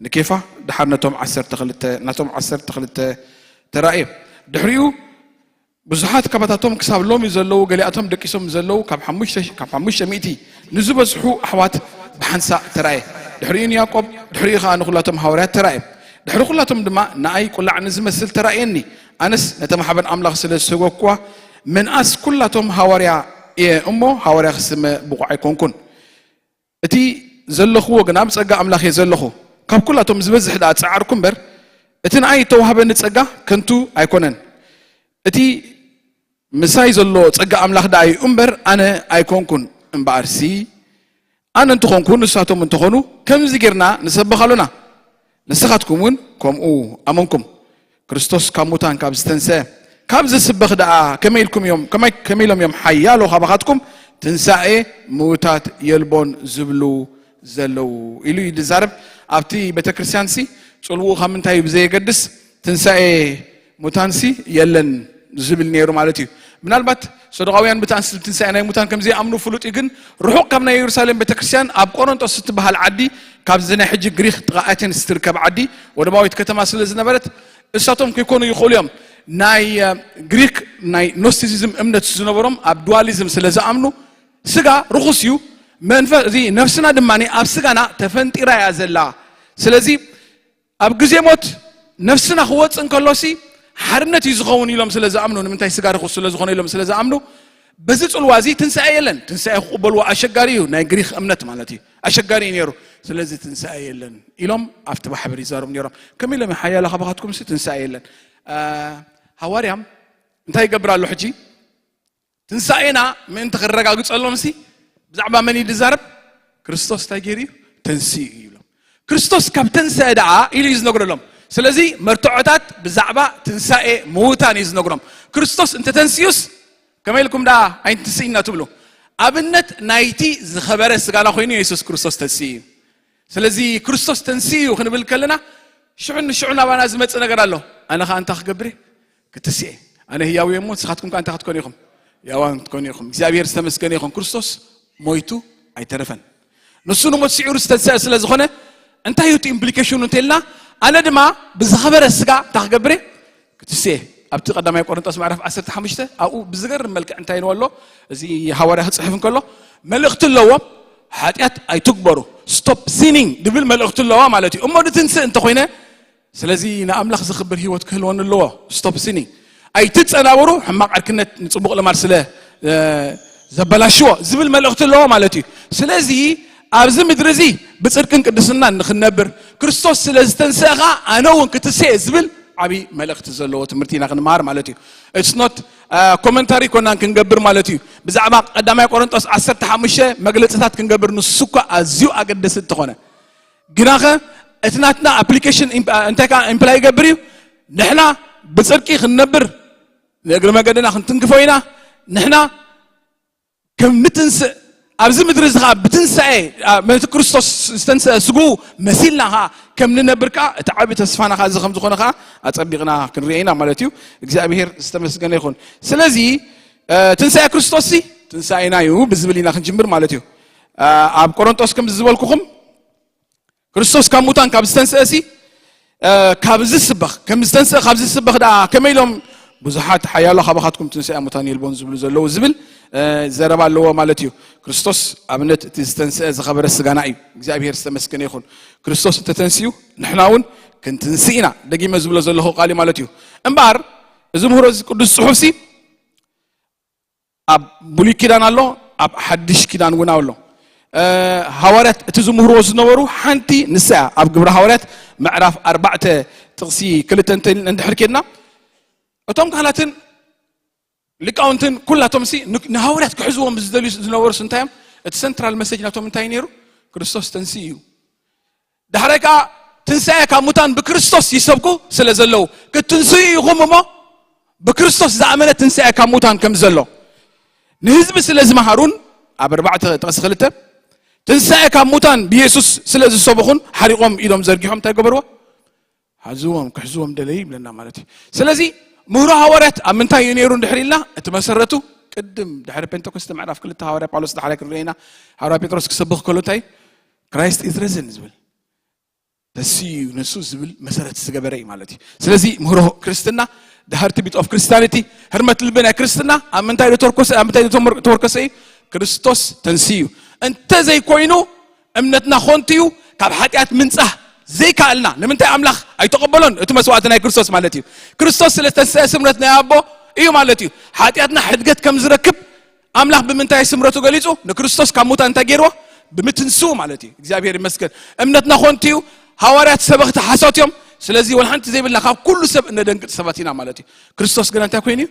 ንኬፋ፣ ደሓር ነቶም ዓሰርተ ክልተ፣ ናቶም ዓሰርተ ክልተ ተራእየ። ድሕሪኡ ብዙሓት ካባታቶም ክሳብ ሎሚ ዘለዉ፣ ገሊኣቶም ደቂሶም ዘለዉ፣ ካብ ሓሙሽተ፣ ካብ ሓሙሽተ ሚእቲ ንዝበዝሑ ኣሕዋት ብሓንሳእ ተራእየ። ድሕሪኡ ንያዕቆብ፣ ድሕሪኡ ኸኣ ንኹላቶም ሃዋርያት ተራእየ። ድሕሪ ኹላቶም ድማ ንኣይ ቁላዕ ንዝመስል ተራእየኒ። ኣነስ ነቲ ማሕበር ኣምላኽ ስለ ዝሰጎግኩዋ፣ ምንኣስ ኩላቶም ሃዋርያ እየ እሞ፣ ሃዋርያ ክስመ ብቑዕ ኣይኮንኩን። እቲ ዘለኽዎ ግና ብጸጋ ኣምላኽ እየ ዘለኹ። ካብ ኩላቶም ዝበዝሕ ደኣ ጸዓርኩ እምበር፣ እቲ ንኣይ እተዋህበኒ ጸጋ ከንቱ ኣይኮነን። እቲ ምሳይ ዘሎ ጸጋ ኣምላኽ ደኣ እዩ እምበር ኣነ ኣይኮንኩን። እምበኣርሲ ኣነ እንተኾንኩ ንሳቶም እንተኾኑ ከምዚ ጌርና ንሰብኽ ኣሎና፣ ንስኻትኩም እውን ከምኡ ኣመንኩም። ክርስቶስ ካብ ሙታን ካብ ዝተንስአ ካብ ዝስበኽ ደኣ ከመይ ኢልኩም እዮም ከመይ ከመይ ኢሎም እዮም ሓያሎ ካባኻትኩም ትንሳኤ ምውታት የልቦን ዝብሉ ዘለዉ? ኢሉ እዩ ዝዛረብ። ኣብቲ ቤተክርስትያን ሲ ጽልውኡ ካብ ምንታይ እዩ ብዘየገድስ ትንሳኤ ሙታንሲ የለን ዝብል ነይሩ ማለት እዩ። ምናልባት ሰዱቃውያን ብተኣንስል ትንሳኤ ናይ ሙታን ከም ዘይኣምኑ ፍሉጥ እዩ። ግን ርሑቕ ካብ ናይ የሩሳሌም ቤተክርስትያን ኣብ ቆሮንጦስ እትበሃል ዓዲ፣ ካብዚ ናይ ሕጂ ግሪክ ጥቓ ኣቴንስ ትርከብ ዓዲ፣ ወደባዊት ከተማ ስለ ዝነበረት፣ እሳቶም ከይኮኑ ይኽእሉ እዮም። ናይ ግሪክ ናይ ኖስቲሲዝም እምነት ዝነበሮም ኣብ ዱዋሊዝም ስለ ዝኣምኑ፣ ስጋ ርኹስ እዩ፣ መንፈስ እዚ ነፍስና ድማ ኣብ ስጋና ተፈንጢራ እያ ዘላ። ስለዚ ኣብ ግዜ ሞት ነፍስና ክወፅእ እንከሎሲ ሓርነት እዩ ዝኸውን ኢሎም ስለ ዝኣምኑ፣ ንምንታይ ስጋ ርኹስ ስለ ዝኾነ ኢሎም ስለ ዝኣምኑ፣ በዚ ፅልዋ እዚ ትንሳኤ የለን። ትንሳኤ ክቕበልዎ ኣሸጋሪ እዩ፣ ናይ ግሪክ እምነት ማለት እዩ፣ ኣሸጋሪ እዩ ነይሩ። ስለዚ ትንሳኤ የለን ኢሎም ኣብቲ ማሕበር ይዛረቡ ነይሮም። ከመይ ኢሎም ሓያላ ካባኻትኩም ሲ ትንሳኤ የለን? ሃዋርያም እንታይ ይገብር ኣሎ ሕጂ? ትንሳኤና ምእንቲ ክረጋግጸሎም ሲ ብዛዕባ መን እዩ ዝዛረብ? ክርስቶስ እንታይ ገይሩ እዩ? ተንስኡ እዩ ይብሎም። ክርስቶስ ካብ ተንስአ ደኣ ኢሉ እዩ ዝነግረሎም። ስለዚ መርትዖታት ብዛዕባ ትንሳኤ ምውታን እዩ ዝነግሮም። ክርስቶስ እንተተንስዩስ ከመይ ኢልኩም ደኣ ኣይንትንስእና ትብሉ? ኣብነት ናይቲ ዝኸበረ ስጋና ኮይኑ የሱስ ክርስቶስ ተንስኡ እዩ። ስለዚ ክርስቶስ ተንስኡ እዩ ክንብል ከለና ሽዑ ንሽዑ ናባና ዝመጽእ ነገር ኣሎ። ኣነ ኸኣ እንታይ ክገብር እየ? ክትስኤ። ኣነ ህያው እየ እሞ ንስኻትኩም ከኣ እንታይ ክትኮኑ ኢኹም? ህያዋን ክትኮኑ ኢኹም። እግዚኣብሔር ዝተመስገነ ይኹን። ክርስቶስ ሞይቱ ኣይተረፈን። ንሱ ንሞት ስዒሩ ዝተንስአ ስለ ዝኾነ እንታይ እዩ እቲ ኢምፕሊኬሽኑ እንተልና፣ ኣነ ድማ ብዝኸበረ ስጋ እንታይ ክገብር እየ? ክትስኤ። ኣብቲ ቀዳማይ ቆሮንጦስ ምዕራፍ ዓሰርተ ሓሙሽተ ኣብኡ ብዝገርም መልክዕ እንታይ ኢልዎ ኣሎ? እዚ ሃዋርያ ክጽሕፍ እንከሎ መልእኽቲ ኣለዎ። ሓጢኣት ኣይትግበሩ፣ ስቶፕ ሲኒንግ ድብል መልእኽቲ ኣለዋ ማለት እዩ። እሞ ንትንስእ እንተኾይነ፣ ስለዚ ንኣምላኽ ዘኽብር ህይወት ክህልወኒ ኣለዎ። ስቶፕ ሲኒንግ፣ ኣይትጸናበሩ፣ ሕማቕ ዕርክነት ንጽቡቕ ልማድ ስለ ዘበላሽዎ ዝብል መልእኽቲ ኣለዎ ማለት እዩ። ስለዚ ኣብዚ ምድሪ እዚ ብጽድቅን ቅድስናን ንኽንነብር፣ ክርስቶስ ስለ ዝተንስአ ኸኣ ኣነ እውን ክትስኤ ዝብል ዓብዪ መልእኽቲ ዘለዎ ትምህርቲ ኢና ክንመሃር ማለት እዩ። It's not ኮመንታሪ ኮናን ክንገብር ማለት እዩ። ብዛዕባ ቀዳማይ ቆሮንጦስ ዓሰርተ ሓሙሽተ መግለጽታት ክንገብር ንሱ እኳ ኣዝዩ ኣገደሲ እንተኾነ፣ ግናኸ እቲ ናትና ኣፕሊኬሽን እንታይ ከኣ ኢምፕላይ ይገብር እዩ? ንሕና ብጽድቂ ክንነብር ንእግሪ መገድና ክንትንክፎ ኢና። ንሕና ከም ንትንስእ ኣብዚ ምድሪ እዚ ኸዓ ብትንሳኤ መቲ ክርስቶስ ዝተንስአ ስግኡ መሲልና ኸዓ ከም ንነብር ከዓ እቲ ዓብዪ ተስፋና ኸዓ እዚ ከም ዝኾነ ኸዓ ኣጸቢቕና ክንሪኦ ኢና ማለት እዩ። እግዚኣብሔር ዝተመስገነ ይኹን። ስለዚ ትንሳኤ ክርስቶስ ሲ ትንሳኤና እዩ ብዝብል ኢና ክንጅምር ማለት እዩ። ኣብ ቆሮንጦስ ከም ዝበልኩኹም ክርስቶስ ካብ ሙታን ካብ ዝተንስአ ሲ ካብ ዝስበኽ ከም ዝተንስአ ካብ ዝስበኽ ደኣ ከመይ ኢሎም ብዙሓት ሓያሎ ካባኻትኩም ትንሳኤ ሙታን የልቦን ዝብሉ ዘለዉ ዝብል ዘረባ ኣለዎ ማለት እዩ። ክርስቶስ ኣብነት እቲ ዝተንስአ ዝኸበረ ስጋና እዩ። እግዚኣብሔር ዝተመስገነ ይኹን። ክርስቶስ እንተተንስኡ ንሕና እውን ክንትንስእ ኢና። ደጊመ ዝብሎ ዘለኹ ቃል እዩ ማለት እዩ። እምበኣር እዚ ምህሮ እዚ ቅዱስ ጽሑፍ ሲ ኣብ ብሉይ ኪዳን ኣሎ፣ ኣብ ሓድሽ ኪዳን እውን ኣሎ። ሃዋርያት እቲ ዝምህርዎ ዝነበሩ ሓንቲ ንሳ እያ። ኣብ ግብረ ሃዋርያት ምዕራፍ ኣርባዕተ ጥቕሲ ክልተ እንድሕር ኬድና እቶም ካህናትን ሊቃውንትን ኩላቶም ሲ ንሃዋርያት ክሕዝዎም ዝደልዩ ዝነበሩ እንታይ እዮም? እቲ ሰንትራል መሰጅ ናቶም እንታይ ነይሩ? ክርስቶስ ተንስኡ እዩ። ዳሕራይ ከዓ ትንሳኤ ካብ ሙታን ብክርስቶስ ይሰብኩ ስለ ዘለዉ ክትንስኡ ኢኹም እሞ ብክርስቶስ ዝኣመነ ትንሳኤ ካብ ሙታን ከም ዘሎ ንህዝቢ ስለ ዝመሃሩን ኣብ ኣርባዕተ ጥቕሲ ክልተ ትንሳኤ ካብ ሙታን ብየሱስ ስለ ዝሰበኹን ሓሪቖም ኢዶም ዘርጊሖም እንታይ ገበርዎ? ሓዝዎም ክሕዝዎም ደለዩ ይብለና ማለት እዩ። ስለዚ ምህሮ ሃዋርያት ኣብ ምንታይ እዩ ነይሩ እንድሕር ኢልና እቲ መሰረቱ ቅድም ድሕሪ ፔንተኮስተ ምዕራፍ ክልተ ሃዋርያ ጳውሎስ ዳሕራይ ክንርኢ ኢና። ሃዋርያ ጴጥሮስ ክሰብኽ ከሎ እንታይ Christ is risen ዝብል ተስዩ ነሱ ዝብል መሰረት ዝገበረ እዩ ማለት እዩ። ስለዚ ምህሮ ክርስትና the heartbeat of Christianity ህርመት ልቢ ናይ ክርስትና ኣብ ምንታይ ተወርከሰ ኣብ ምንታይ ተወርከሰ እዩ? ክርስቶስ ተንስዩ። እንተ ዘይኮይኑ እምነትና ኾንቱ እዩ። ካብ ሓጢኣት ምንጻህ ዘይከኣልና ንምንታይ ኣምላኽ ኣይተቐበሎን? እቲ መስዋዕቲ ናይ ክርስቶስ ማለት እዩ። ክርስቶስ ስለ ዝተንስአ ስምረት ናይ ኣቦ እዩ ማለት እዩ። ሓጢኣትና ሕድገት ከም ዝረክብ ኣምላኽ ብምንታይ ስምረቱ ገሊጹ? ንክርስቶስ ካብ ሙታን እንታይ ገይርዎ? ብምትንስኡ ማለት እዩ። እግዚኣብሔር ይመስገን። እምነትና ኾንቱ እዩ። ሃዋርያት ሰበኽቲ ሓሶት እዮም። ስለዚ ወላ ሓንቲ ዘይብልና ካብ ኩሉ ሰብ እነደንግጥ ሰባት ኢና ማለት እዩ። ክርስቶስ ግና እንታይ ኮይኑ እዩ?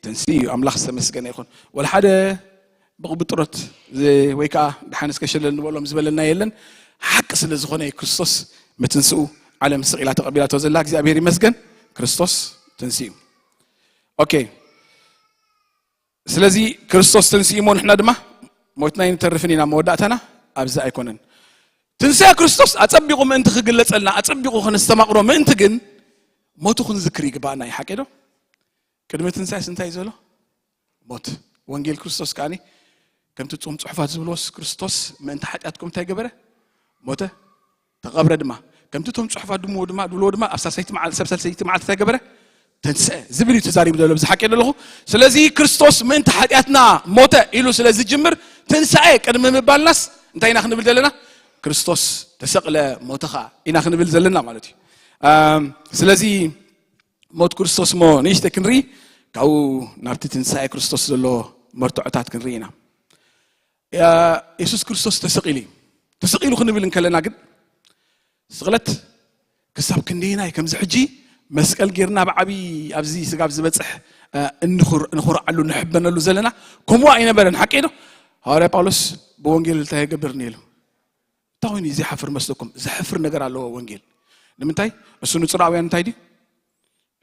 ተንስኡ እዩ። ኣምላኽ ዝተመስገነ ይኹን። ወላ ሓደ ብቕብጥሮት ወይ ከዓ ደሓን እስከ ሸለል ንበሎም ዝበለና የለን። ሓቂ ስለ ዝኾነ እዩ። ክርስቶስ ምትንስኡ ዓለም ስቕ ኢላ ተቐቢላቶ ዘላ እግዚኣብሔር ይመስገን። ክርስቶስ ተንስኡ። ኦኬ። ስለዚ ክርስቶስ ተንስኡ እሞ ንሕና ድማ ሞትና ኣይንተርፍን ኢና። መወዳእታና ኣብዚ ኣይኮነን። ትንሳኤ ክርስቶስ ኣጸቢቑ ምእንቲ ክግለጸልና፣ ኣጸቢቑ ከነስተማቕሮ ምእንቲ ግን ሞቱ ክንዝክር ይግባኣና እዩ። ሓቂ ዶ? ቅድሚ ትንሳኤስ እንታይ እዩ ዘሎ? ሞት። ወንጌል ክርስቶስ ከኣኒ ከምቲ ጾም ጽሑፋት ዝብልዎስ ክርስቶስ ምእንቲ ሓጢኣትኩም እንታይ ገበረ? ሞተ፣ ተቐብረ ድማ። ከምቲ ቶም ጽሑፋት ድምዎ ድማ ድብልዎ ድማ ኣብ ሳልሰይቲ መዓል-፣ ሰብ ሳልሰይቲ መዓልቲ እንታይ ገበረ? ተንስአ ዝብል እዩ ተዛሪቡ ዘሎ። ብዚ ሓቂ ኣለኹ። ስለዚ ክርስቶስ ምእንቲ ሓጢኣትና ሞተ ኢሉ ስለ ዝጅምር ትንሳኤ ቅድሚ ምባልናስ እንታይ ኢና ክንብል ዘለና? ክርስቶስ ተሰቕለ ሞተ ኸኣ ኢና ክንብል ዘለና ማለት እዩ። ኣም፣ ስለዚ ሞት ክርስቶስ እሞ ንእሽተ ክንርኢ፣ ካብኡ ናብቲ ትንሳኤ ክርስቶስ ዘሎ መርትዖታት ክንርኢ ኢና። ያ-፣ የሱስ ክርስቶስ ተሰቒሉ እዩ። ተሰቒሉ ክንብል እንከለና ግን ስቕለት ክሳብ ክንደየናይ ከምዚ ሕጂ መስቀል ጌርና ብዓብዪ ኣብዚ ስጋብ ዝበጽሕ፣ እ፣ እንኹር-፣ እንኹርዓሉ ንሕበነሉ ዘለና ከምኡ ኣይነበረን። ሓቂ ዶ? ሃዋርያ ጳውሎስ ብወንጌል እንታይ ይገብር ነይሉ? እንታይ ኮይኑ እዩ ዘይሓፍር መስለኩም? ዘሕፍር ነገር ኣለዎ ወንጌል። ንምንታይ? እሱ ንጽራውያን እንታይ ድዩ?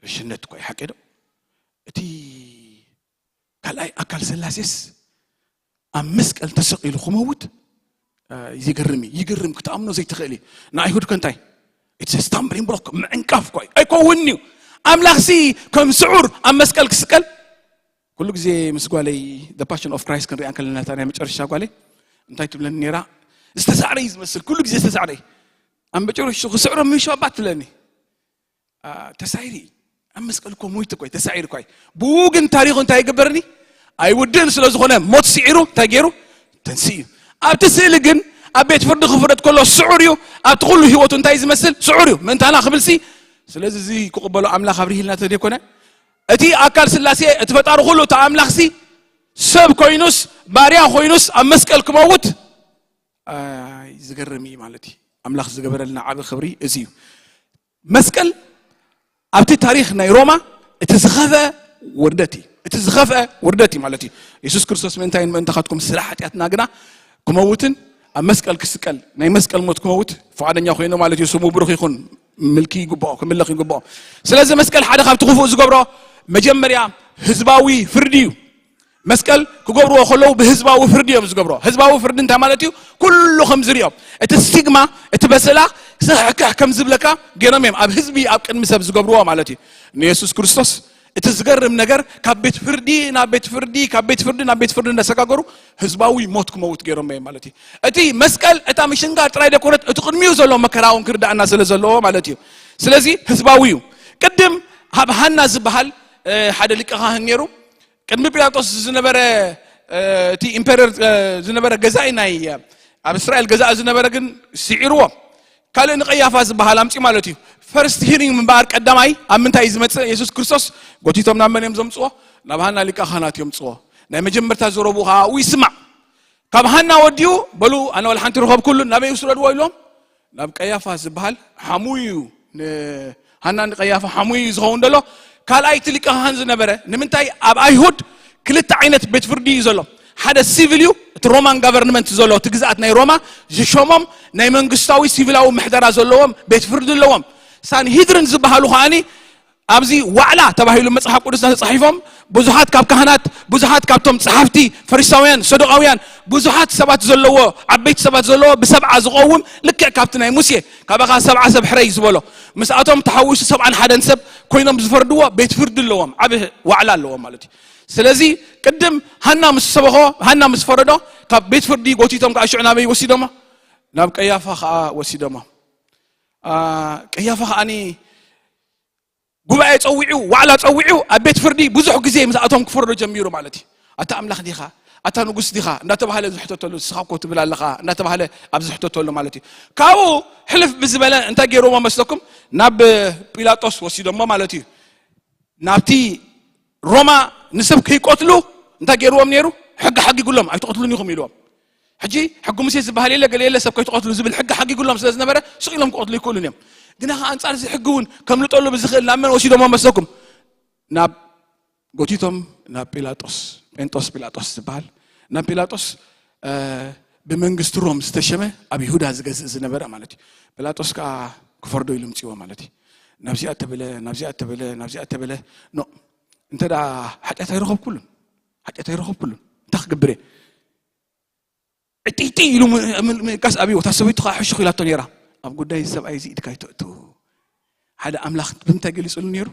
ዕሽነት እኮ እዩ። ሓቂ ዶ? እቲ ካልኣይ ኣካል ስላሴስ ኣብ መስቀል ተሰቒሉ ክመውት፣ እ፣ ይገርም እዩ። ይገርም፣ ክትኣምኖ ዘይትኽእል እዩ። ንኣይሁድ ከ እንታይ? It's a stumbling block፣ ምዕንቃፍ እኮ እዩ። ኣይከውንን እዩ። ኣምላኽሲ ከም ስዑር ኣብ መስቀል ክስቀል? ኩሉ ግዜ ምስ ጓለይ The Passion of Christ ክንሪኣ እንከለና፣ እታ ናይ መጨረሻ ጓለይ እንታይ ትብለኒ ነይራ? ዝተሳዕረ እዩ ዝመስል፣ ኩሉ ግዜ ዝተሳዕረ እዩ። ኣብ መጨረሽቱ ክስዕሮ ምሽ ኣባት ትብለኒ። ኣ፣ ተሳዒሩ እዩ። ኣብ መስቀል እኮ ሞይቱ እኮ እዩ፣ ተሳዒሩ እኮ እዩ። ብኡ ግን ታሪኹ እንታይ ይግበርኒ? ኣይውድእን ስለ ዝኾነ ሞት ስዒሩ እንታይ ገይሩ? ተንስኡ እዩ። ኣብቲ ስእሊ ግን ኣብ ቤት ፍርዲ ክፍረድ ከሎ ስዑር እዩ። ኣብቲ ኩሉ ህይወቱ እንታይ ዝመስል? ስዑር እዩ። ምእንታና ክብልሲ። ስለዚ እዚ ክቕበሎ ኣምላኽ ኣብሪሂልና ተደይኮነ? እቲ ኣካል ስላሴ፣ እቲ ፈጣሪ ኩሉ፣ እቲ ኣምላኽሲ ሰብ ኮይኑስ፣ ባርያ ኮይኑስ ኣብ መስቀል ክመውት፣ ኣይ፣ ዝገርም እዩ ማለት እዩ። ኣምላኽ ዝገበረልና ዓቢ ክብሪ እዚ እዩ። መስቀል ኣብቲ ታሪኽ ናይ ሮማ እቲ ዝኸፍአ ውርደት እዩ። እቲ ዝኸፍአ ውርደት እዩ ማለት እዩ። የሱስ ክርስቶስ ምእንታይን ምእንታኻትኩም ስለ ሓጢኣትና ግና ክመውትን ኣብ መስቀል ክስቀል፣ ናይ መስቀል ሞት ክመውት ፍቓደኛ ኮይኑ ማለት እዩ። ስሙ ብሩኽ ይኹን። ምልኪ ይግብኦ፣ ክምለኽ ይግብኦ። ስለዚ መስቀል ሓደ ካብቲ ክፉእ ዝገብሮ መጀመርያ ህዝባዊ ፍርዲ እዩ። መስቀል ክገብርዎ ከለዉ ብህዝባዊ ፍርዲ እዮም ዝገብሮ። ህዝባዊ ፍርዲ እንታይ ማለት እዩ? ኩሉ ከም ዝሪኦ፣ እቲ ስቲግማ፣ እቲ በሰላ ስሕክሕ ከም ዝብለካ ገይሮም እዮም ኣብ ህዝቢ፣ ኣብ ቅድሚ ሰብ ዝገብርዎ ማለት እዩ። ንየሱስ ክርስቶስ እቲ ዝገርም ነገር ካብ ቤት ፍርዲ ናብ ቤት ፍርዲ፣ ካብ ቤት ፍርዲ ናብ ቤት ፍርዲ እንዳሰጋገሩ ህዝባዊ ሞት ክመውት ገይሮም እዮም ማለት እዩ። እቲ መስቀል እታ ምሽንጋር ጥራይ ደኮነት፣ እቲ ቅድሚኡ ዘሎ መከራ እውን ክርዳእና ስለ ዘለዎ ማለት እዩ። ስለዚ ህዝባዊ እዩ። ቅድም ኣብ ሃና ዝበሃል፣ እ፣ ሓደ ሊቀ ካህን ነይሩ። ቅድሚ ጲላጦስ ዝነበረ፣ እ፣ እቲ ኢምፔረር፣ እ፣ ዝነበረ ገዛኢ ናይ፣ እ፣ ኣብ እስራኤል ገዛኢ ዝነበረ ግን ስዒርዎ። ካልእ ንቀያፋ ዝበሃል ኣምጺ ማለት እዩ። ፈርስት ሂሪንግ ምንባር ቀዳማይ ኣብ ምንታይ እዩ ዝመጽእ? የሱስ ክርስቶስ ጎቲቶም ናብ መን እዮም ዘምጽዎ? ናብ ሃና ሊቀ ካህናት እዮም ምጽዎ። ናይ መጀመርታ ዘረብኡ ከዓ ኣብኡ ይስማዕ። ካብ ሃና ወዲኡ በሉ ኣነ ወላ ሓንቲ ረኸብኩሉን፣ ናበይ ውስደድዎ ኢሎም? ናብ ቀያፋ ዝበሃል ሓሙይ እዩ። ንሃና ንቀያፋ ሓሙይ እዩ ዝኸውን ዘሎ። ካልኣይ እቲ ሊቀ ካህን ዝነበረ፣ ንምንታይ ኣብ ኣይሁድ ክልተ ዓይነት ቤት ፍርዲ እዩ ዘሎ። ሓደ ሲቪል እዩ፣ እቲ ሮማን ጋቨርንመንት ዘሎ፣ እቲ ግዝኣት ናይ ሮማ ዝሸሞም ናይ መንግስታዊ ሲቪላዊ ምሕደራ ዘለዎም ቤት ፍርዲ ኣለዎም። ሳንሂድርን ዝበሃሉ ከኣኒ ኣብዚ ዋዕላ ተባሂሉ መጽሓፍ ቅዱስና ተጻሒፎም ብዙሓት ካብ ካህናት፣ ብዙሓት ካብቶም ጸሓፍቲ፣ ፈሪሳውያን፣ ሰዱቃውያን፣ ብዙሓት ሰባት ዘለዎ፣ ዓበይቲ ሰባት ዘለዎ ብሰብዓ ዝቐውም ልክዕ ካብቲ ናይ ሙሴ ካባኻ ሰብዓ ሰብ ሕረይ ዝበሎ ምስኣቶም ተሓዊሱ ሰብዓን ሓደን ሰብ ኮይኖም ዝፈርድዎ ቤት ፍርዲ ኣለዎም፣ ዓቢ ዋዕላ ኣለዎም ማለት እዩ። ስለዚ ቅድም ሃና ምስ ሰበኾ፣ ሃና ምስ ፈረዶ ካብ ቤት ፍርዲ ጎቲቶም ከዓ ሽዑ ናበይ ወሲዶሞ? ናብ ቀያፋ ከዓ ወሲዶሞ። አ፣ ቀያፋ ከዓኒ ጉባኤ ጸዊዑ፣ ዋዕላ ጸዊዑ፣ ኣብ ቤት ፍርዲ ብዙሕ ግዜ ምስኣቶም ክፈርዶ ጀሚሩ ማለት እዩ። ኣታ ኣምላኽ ዲኻ? ኣታ ንጉስ ዲኻ? እንዳተባሃለ ዝሕተተሉ፣ ንስኻ እኮ ትብል ኣለኻ እንዳተባሃለ ኣብ ዝሕተተሉ ማለት እዩ። ካብኡ ሕልፍ ብዝበለ እንታይ ገይሮሞ መስለኩም? ናብ ጲላጦስ ወሲዶሞ ማለት እዩ። ናብቲ ሮማ ንሰብ ከይቀትሉ እንታይ ገይርዎም ነይሩ? ሕጊ ሓጊጉሎም፣ ኣይትቐትሉን ኢኹም ኢልዎም። ሕጂ ሕጊ ሙሴ ዝበሃል የለ፣ ገለ የለ፣ ሰብ ከይትቐትሉ ዝብል ሕጊ ሓጊጉሎም ስለ ዝነበረ ስቕ ኢሎም ክቐትሉ ይክእሉን እዮም። ግና ከ ኣንጻር እዚ ሕጊ እውን ከምልጠሉ ብዝኽእል ናብ መን ወሲዶሞ መስለኩም? ናብ ጎቲቶም ናብ ጲላጦስ፣ ጴንጦስ ጲላጦስ ዝበሃል፣ ናብ ጲላጦስ፣ እ፣ ብመንግስቲ ሮም ዝተሸመ፣ ኣብ ይሁዳ ዝገዝእ ዝነበረ ማለት እዩ። ጲላጦስ ከዓ ክፈርዶ ኢሉ ምፅዎ ማለት እዩ። ናብዚኣ ተበለ፣ ናብዚኣ ተበለ፣ ናብዚኣ ተበለ። ኖ፣ እንተ ደኣ ሓጢኣት ኣይረኸብኩሉን፣ ሓጢኣት ኣይረኸብኩሉን፣ እንታይ ክገብር እየ? ዕጥይጥይ ኢሉ ም-፣ ም-፣ ምእጋስ ኣብይዎ። እታ ሰበይቱ ከዓ ሕሹኽ ኢላቶ ነይራ። ኣብ ጉዳይ ሰብኣይ እዚ ኢድካ ኣይተእቱ። ሓደ ኣምላኽ ብምንታይ ገሊጽሉ ነይሩ?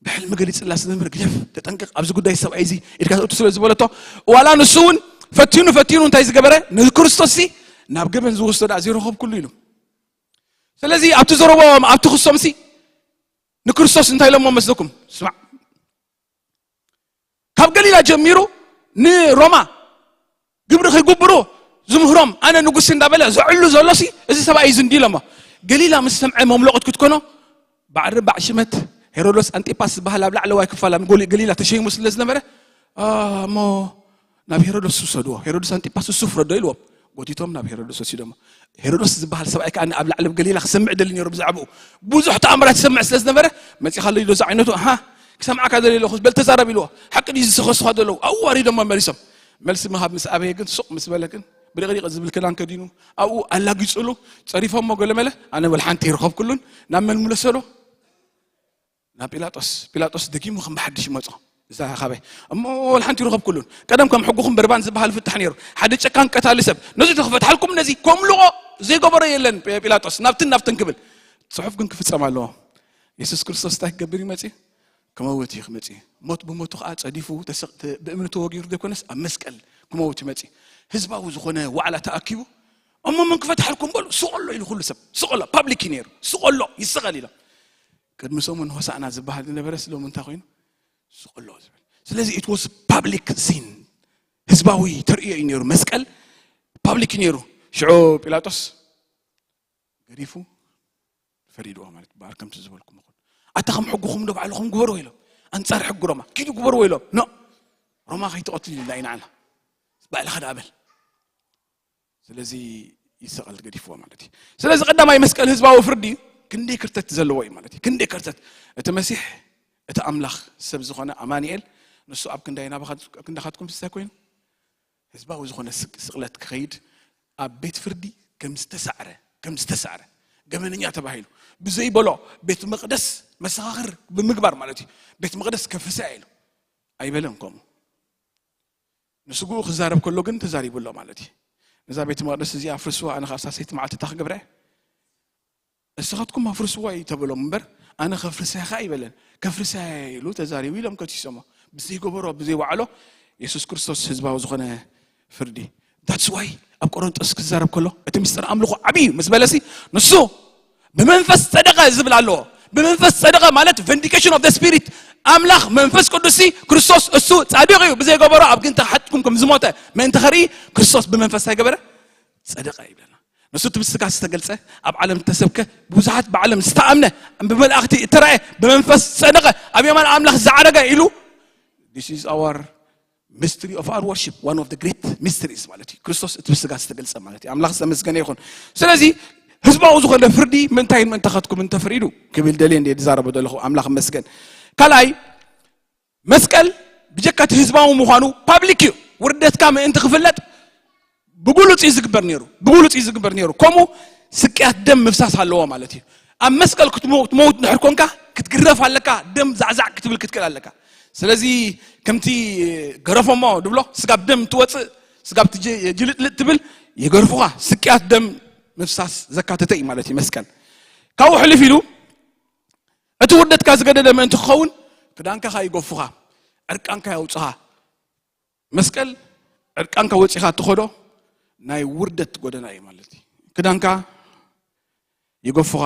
ብሕልሚ ገሊጽላ ስለ ዝነበረ፣ ግደፍ፣ ተጠንቀቕ፣ ኣብዚ ጉዳይ ሰብኣይ እዚ ኢድካ ተእቱ ስለ ዝበለቶ፣ ዋላ ንሱ እውን ፈቲኑ ፈቲኑ እንታይ ዝገበረ? ንክርስቶስ ሲ ናብ ገበን ዝወስዶ ደኣ ዘይረኸብኩሉ ኢሉ። ስለዚ ኣብቲ ዘረቦም፣ ኣብቲ ክሶም ሲ ንክርስቶስ እንታይ ኢሎሞ መስለኩም? ስማዕ፣ ካብ ገሊላ ጀሚሩ ንሮማ ግብሪ ከይጉብሩ ዝምህሮም ኣነ ንጉስ እንዳበለ ዘዕሉ ዘሎ ሲ እዚ ሰብኣይ እዚ እንዲ ኢሎሞ። ገሊላ ምስ ሰምዐ መምለቑት ክትኮኖ ባዕሪ ባዕ ሽመት ሄሮዶስ ኣንጢጳስ ዝበሃል ኣብ ላዕለዋይ ክፋል ኣብ ጎሊ-፣ ገሊላ ተሸይሙ ስለ ዝነበረ፣ "አ፣ እሞ ናብ ሄሮዶስ ውሰድዎ፣ ሄሮዶስ ኣንጢጳስ እሱ ፍረዶ" ኢልዎም። ጎቲቶም ናብ ሄሮዶስ ወሲዶሞ። ሄሮዶስ ዝበሃል ሰብኣይ ከኣ ኣብ ላዕሊ ኣብ ገሊላ ክሰምዕ ደሊ ነይሩ ብዛዕባኡ። ብዙሕ ተኣምራት ይሰምዕ ስለ ዝነበረ፣ "መጺኻ ኣሎ ዶ እዚ ዓይነቱ? ኣሃ፣ ክሰምዓካ ደሊ ኣለኹ፣ በል ተዛረብ" ኢልዎ። ሓቂ ድዩ ዝኸስኻ ዘለዉ? ኣብኡ ዋሪዶሞ መሊሶም። መልሲ ምሃብ ምስ ኣበየ ግን፣ ሱቕ ምስ በለ ግን፣ ብድቕዲቕ ዝብል ክዳን ከዲኑ፣ ኣብኡ ኣላጊጹሉ፣ ጸሪፎሞ ገለመለ። ኣነ ወላ ሓንቲ ይረኸብኩሉን፣ ናብ መን ምለሰሎ? ናብ ጲላጦስ። ጲላጦስ ደጊሙ ከም ብሓድሽ ይመጾ። እዛ ካበይ? እሞ ወላ ሓንቲ ይረኸብኩሉን። ቀደም ከም ሕጉኹም በርባን ዝበሃል ፍታሕ ነይሩ። ሓደ ጨካን ቀታሊ ሰብ። ነዚ ተኽፈትሓልኩም ነዚ ኮምልቖ ዘይገበሮ የለን ጲ-፣ ጲላጦስ። ናብትን ናብትን ክብል። ጽሑፍ ግን ክፍጸም ኣለዎ። የሱስ ክርስቶስ እንታይ ክገብር ይመጽእ? ክመውት እዩ ክመጽእ። ሞት ብሞቱ ኸኣ ጸዲፉ፣ ተሰቕ-፣ ተ-፣ ብእምኒ ተወጊሩ ዘይኮነስ ኣብ መስቀል ክመውት ይመጽእ። ህዝባዊ ዝኾነ ዋዕላ ተኣኪቡ፣ እሞ መን ክፈትሓልኩም በሉ፣ ስቕ ኣሎ ኢሉ ኩሉ ሰብ። ስቕ ኣሎ፣ ፓብሊክ እዩ ነይሩ። ስቕ ኣሎ፣ ይስቐል ኢሎም። ቅድሚ ሰሙን ሆሳዕና ዝበሃል ዝነበረ ሎሚ እንታይ ኮይኑ? ስቕ ኣሎ ዝብል። ስለዚ it was public scene፣ ህዝባዊ ተርእዮ እዩ ነይሩ። መስቀል ፓብሊክ እዩ ነይሩ። ሽዑ ጲላጦስ ገዲፉ ፈሪድዎ ማለት እዩ። በኣር ከምቲ ዝበልኩም ይኹን። ኣታ ከም ሕጉኹም ዶ ባዕልኹም ግበርዎ ኢሎም። ኣንጻር ሕጊ ሮማ። ኪዱ ግበርዎ ኢሎም። ኖ። ሮማ ከይትቐትሉ ኢልና ኢና ንዓና። ባዕልኻ ደኣ በል። ስለዚ ይሰቐል ገዲፍዎ ማለት እዩ። ስለዚ ቀዳማይ መስቀል ህዝባዊ ፍርዲ እዩ። ክንደይ ክርተት ዘለዎ እዩ ማለት እዩ። ክንደይ ክርተት። እቲ መሲሕ፣ እቲ ኣምላኽ ሰብ ዝኾነ ኣማኑኤል፣ ንሱ ኣብ ክንዳይ ናባኻት-፣ ኣብ ክንዳኻትኩም እንታይ ኮይኑ? ህዝባዊ ዝኾነ ስቅ-፣ ስቕለት ክኸይድ ኣብ ቤት ፍርዲ ከም ዝተሳዕረ፣ ከም ዝተሳዕረ፣ ገበነኛ ተባሂሉ ብዘይበሎ ቤት መቕደስ መሰኻኽር ብምግባር ማለት እዩ። ቤት መቕደስ ከፍርሳ ኢሉ ኣይበለን ከምኡ። ንስግኡ ክዛረብ ከሎ ግን ተዛሪቡ ኣሎ ማለት እዩ። ነዛ ቤት መቕደስ እዚኣ ኣፍርስዋ፣ ኣነ ኸኣ ሳሰይቲ መዓልቲ እታ ክገብረ እየ። እስኻትኩም ኣፍርስዋ እዩ ተበሎም እምበር፣ ኣነ ከፍርሳ እየ ኸኣ ኣይበለን። ከፍርሳ እየ ኢሉ ተዛሪቡ ኢሎም ከሲሶሞ። ብዘይገበሮ፣ ብዘይዋዕሎ የሱስ ክርስቶስ ህዝባዊ ዝኾነ ፍርዲ። That's why ኣብ ቆሮንጦስ ክዛረብ ከሎ፣ እቲ ምስጢር ኣምልኾ ዓቢ እዩ ምስ በለሲ፣ ንሱ ብመንፈስ ጸደቐ ዝብል ኣለዎ። ብመንፈስ ጸደቐ ማለት vindication of the spirit። ኣምላኽ መንፈስ ቅዱስ ሲ ክርስቶስ እሱ ጻድቕ እዩ፣ ብዘይገበሮ ኣብ ክንዲ ሓጢኣትኩም ከም ዝሞተ ምእንቲ ከርኢ ክርስቶስ ብመንፈስ እንታይ ገበረ? ጸደቐ ይብለና። ንሱ እቲ ብስጋ ዝተገልጸ፣ ኣብ ዓለም ዝተሰብከ፣ ብብዙሓት ብዓለም ዝተኣምነ፣ ብመላእኽቲ እተራእየ፣ ብመንፈስ ጸደቐ፣ ኣብ የማን ኣምላኽ ዝዓረገ ኢሉ። This is our mystery of our worship, one of the great mysteries ማለት እዩ። ክርስቶስ እቲ ብስጋ ዝተገልጸ ማለት እዩ። ኣምላኽ ዝተመስገነ ይኹን። ስለዚ ህዝባዊ ዝኾነ ፍርዲ ምንታይን ምንታኻትኩም እንተፈሪዱ ክብል ደልየ እንደ ዝዛረበ ዘለኹ ኣምላኽ ይመስገን። ካልኣይ መስቀል ብጀካ እቲ ህዝባዊ ምዃኑ ፓብሊክ እዩ። ውርደትካ ምእንቲ ክፍለጥ ብግሉጽ እዩ ዝግበር ነይሩ። ብግሉጽ እዩ ዝግበር ነይሩ። ከምኡ ስቅያት ደም ምፍሳስ ኣለዎ ማለት እዩ። ኣብ መስቀል ክትሞ-፣ ክትመውት እንድሕር ኮንካ ክትግረፍ ኣለካ፣ ደም ዛዕዛዕ ክትብል ክትክእል ኣለካ። ስለዚ ከምቲ ገረፎሞ ድብሎ ስጋብ ደም ትወጽእ፣ ስጋብ ትጅ-፣ ጅልጥልጥ ትብል ይገርፉኻ። ስቅያት ደም ምፍሳስ ዘካተተ እዩ ማለት እዩ መስቀል። ካብኡ ሕልፍ ኢሉ እቲ ውርደትካ ዝገደደ ምእንቲ ክኸውን ክዳንካ ኸኣ ይገፉኻ፣ ዕርቃንካ የውጽኻ። መስቀል ዕርቃንካ ወጺኻ እትኸዶ ናይ ውርደት ጎደና እዩ ማለት እዩ። ክዳንካ ይገፉኻ።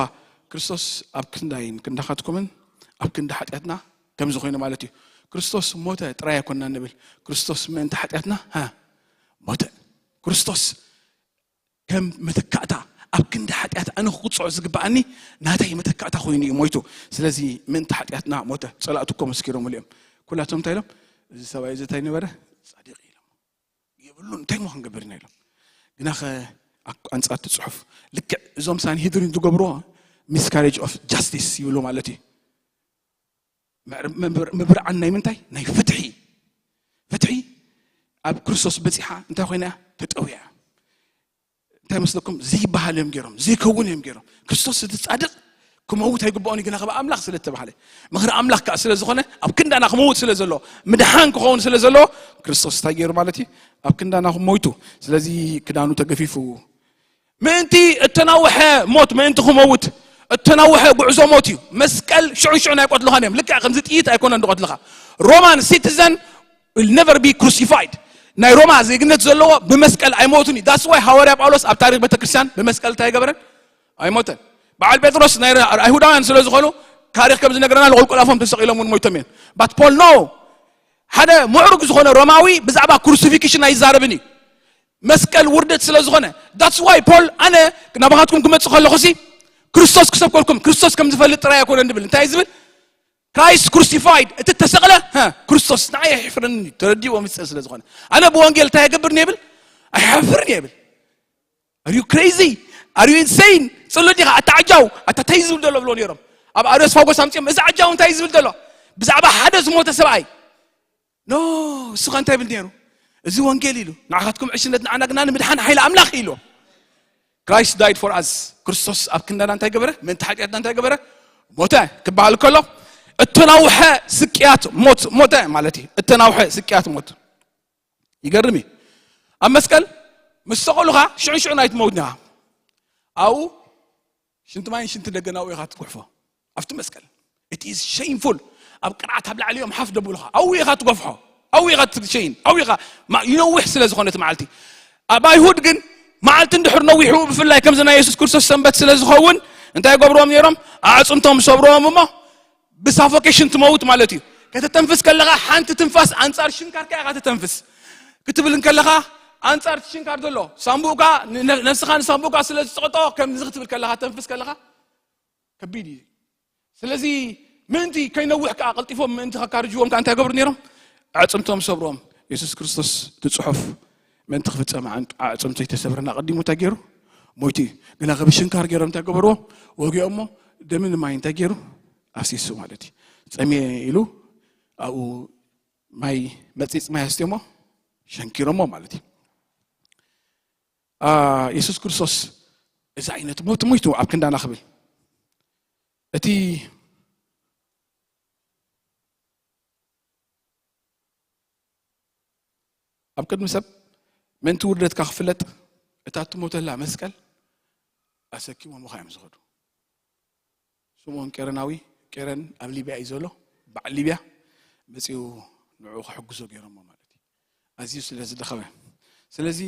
ክርስቶስ ኣብ ክንዳይን ክንዳኻትኩምን ኣብ ክንዲ ሓጢኣትና ከምዚ ኮይኑ ማለት እዩ። ክርስቶስ ሞተ ጥራይ ኣይኮንና ንብል። ክርስቶስ ምእንቲ ሓጢኣትና፣ ሃ፣ ሞተ። ክርስቶስ ከም መተካእታ ኣብ ክንዲ ሓጢኣት ኣነ ክቕጽዖ ዝግብኣኒ ናተይ መተካእታ ኮይኑ እዩ ሞይቱ። ስለዚ ምእንቲ ሓጢኣትና ሞተ። ጸላእቱ እኮ መስኪሮምሉ እዮም። ኩላቶም እንታይ ኢሎም? "እዚ ሰብኣይ እዚ እንታይ ነበረ? ጻድቕ" ኢሎም። "የብሉን፣ እንታይ እሞ ክንገብር ኢና?" ኢሎም። ግናኸ ኣክ-፣ ኣንጻር እቲ ጽሑፍ ልክዕ እዞም ሳንሄድሪን ዝገብርዎ miscarriage of justice ይብሉ ማለት እዩ። ምዕር-፣ ምብር-፣ ምብርዓን ናይ ምንታይ? ናይ ፍትሒ። ፍትሒ ኣብ ክርስቶስ በጺሓ እንታይ ኮይና እያ? ተጠውያ። እንታይ መስለኩም? ዘይበሃል እዮም ገይሮም፣ ዘይከውን እዮም ገይሮም። ክርስቶስ እቲ ጻድቕ ክመውት ኣይግባኦን እዩ፣ ግና ካብ ኣምላኽ ስለ እተባህለ፣ ምኽሪ ኣምላኽ ከዓ ስለ ዝኾነ፣ ኣብ ክንዳና ክመውት ስለ ዘለዎ፣ ምድሓን ክኸውን ስለ ዘለዎ፣ ክርስቶስ እንታይ ገይሩ ማለት እዩ? ኣብ ክንዳና ሞይቱ። ስለዚ ክዳኑ ተገፊፉ፣ ምእንቲ እተናውሐ ሞት፣ ምእንቲ ክመውት እተናውሐ ጉዕዞ ሞት እዩ። መስቀል ሽዑ ሽዑ ናይ ቆትልኻን እዮም። ልክዕ ከምዚ ጥይት ኣይኮነን ዝቆትልኻ። ሮማን ሲቲዘን will never be crucified። ናይ ሮማ ዜግነት ዘለዎ ብመስቀል ኣይሞቱን እዩ። That's why ሃዋርያ ጳውሎስ ኣብ ታሪኽ ቤተክርስትያን ብመስቀል እንታይ ኣይገበረን? ኣይሞተን። በዓል ጴጥሮስ ናይ ኣይሁዳውያን ስለ ዝኾኑ ታሪኽ ከም ዝነግረና ልቑልቁል ኣፎም ተሰቒሎም እውን ሞይቶም እዮም። But Paul no። ሓደ ምዕሩግ ዝኾነ ሮማዊ ብዛዕባ ክሩሲፊክሽን ኣይዛረብን እዩ። መስቀል ውርደት ስለ ዝኾነ። That's why ፖል ኣነ ናባኻትኩም ክመጽእ ከለኹ ሲ ክርስቶስ ክሰብከልኩም፣ ክርስቶስ ከም ዝፈልጥ ጥራይ ኣይኮነን ዝብል። እንታይ ዝብል? ክራይስት ክሩሲፋይድ፣ እቲ ተሰቕለ፣ ሀ፣ ክርስቶስ ንዓይ ኣይሕፍረኒ፣ ተረዲእዎ ምስጢር ስለ ዝኾነ። ኣነ ብወንጌል እንታይ ኣይገብርን ይብል? ኣይሓፍርን ይብል። Are you crazy? Are you insane? ጽሉእ ዲኻ? ኣታ ዓጃው፣ ኣታ ታይ ዝብል ዘሎ ብሎ ነይሮም። ኣብ ኣርዮስፋጎስ ኣምጺኦም፣ እዚ ዓጃው እንታይ ዝብል ዘሎ? ብዛዕባ ሓደ ዝሞተ ሰብኣይ። ኖ፣ እሱ ኸ እንታይ ይብል ነይሩ? እዚ ወንጌል ኢሉ፣ ንዓኻትኩም ዕሽነት ንዓና ግና ንምድሓን ሓይሊ ኣምላኽ ኢሉ። Christ died for us። ክርስቶስ ኣብ ክንዳና እንታይ ገበረ? ምእንቲ ሓጢኣትና እንታይ ገበረ? ሞተ ክበሃል ከሎ፣ እተናውሐ ስቅያት ሞት ሞተ ማለት እዩ። እተናውሐ ስቅያት ሞት። ይገርም እዩ። ኣብ መስቀል ምስ ሰቐሉኻ ሽዑ ሽዑ ናይ ትመውት ዲኻ። ኣብኡ ሽንቲ ማይን ሽንቲ ደገን ኣብኡ ኢኻ ትጉሕፎ። ኣብቲ መስቀል። It is shameful። ኣብ ቅርዓት ኣብ ላዕሊ እዮም ሓፍ ደብሉኻ። ኣብኡ ኢኻ ትገፍሖ። ኣብኡ ኢኻ ትሸይን። ኣብኡ ኢኻ ማ-፣ ይነውሕ ስለ ዝኾነ እቲ መዓልቲ። ኣብ ኣይሁድ ግን መዓልቲ እንድሕር ነዊሑ፣ ብፍላይ ከምዚ ናይ የሱስ ክርስቶስ ሰንበት ስለ ዝኸውን እንታይ ይገብርዎም ነይሮም? ኣዕጽምቶም ሰብርዎም እሞ ብሳፎኬሽን ትመውት ማለት እዩ። ከተተንፍስ ከለኻ ሓንቲ ትንፋስ ኣንጻር ሽንካርካ ኢኻ ተተንፍስ። ክትብል እንከለኻ ኣንጻር እቲ ሽንካር ዘሎ ሳምቡእካ፣ ን-፣ ነፍስኻ ንሳምቡእካ ስለ ዝጸቕጦ ከምዚ ክትብል ከለኻ፣ ተንፍስ ከለኻ ከቢድ እዩ። ስለዚ ምእንቲ ከይነውሕ ከኣ ቀልጢፎም ምእንቲ ከካርጅዎም ከኣ እንታይ ገብሩ ነይሮም? ኣዕጽምቶም ሰብሮም። የሱስ ክርስቶስ እቲ ጽሑፍ ምእንቲ ክፍጸም ኣዕን-፣ ኣዕጽምቱ ዝተሰብረና ቀዲሙ እንታይ ገይሩ? ሞይቱ እዩ። ግና ከብሽንካር ገይሮም እንታይ ገበርዎ? ወጊኦሞ ደምን ማይ እንታይ ገይሩ? ኣፍሲሱ ማለት እዩ። ጸምየ ኢሉ ኣብኡ ማይ መጺጽ ማይ ኣስትዮሞ ሸንኪሮሞ ማለት እዩ። አ፣ የሱስ ክርስቶስ እዚ ዓይነት ሞት ሞይቱ ኣብ ክንዳና ክብል እቲ ኣብ ቅድሚ ሰብ ምእንቲ ውርደትካ ክፍለጥ እታ እትሞተላ መስቀል ኣሰኪሞምኻ እዮም ዝኸዱ። ስምኦን ቄረናዊ፣ ቄረን ኣብ ሊብያ እዩ ዘሎ፣ በዓል ሊብያ መጺኡ ንዕኡ ክሕግዞ ገይሮሞ ማለት እዩ። ኣዝዩ ስለ ዝደኸመ። ስለዚ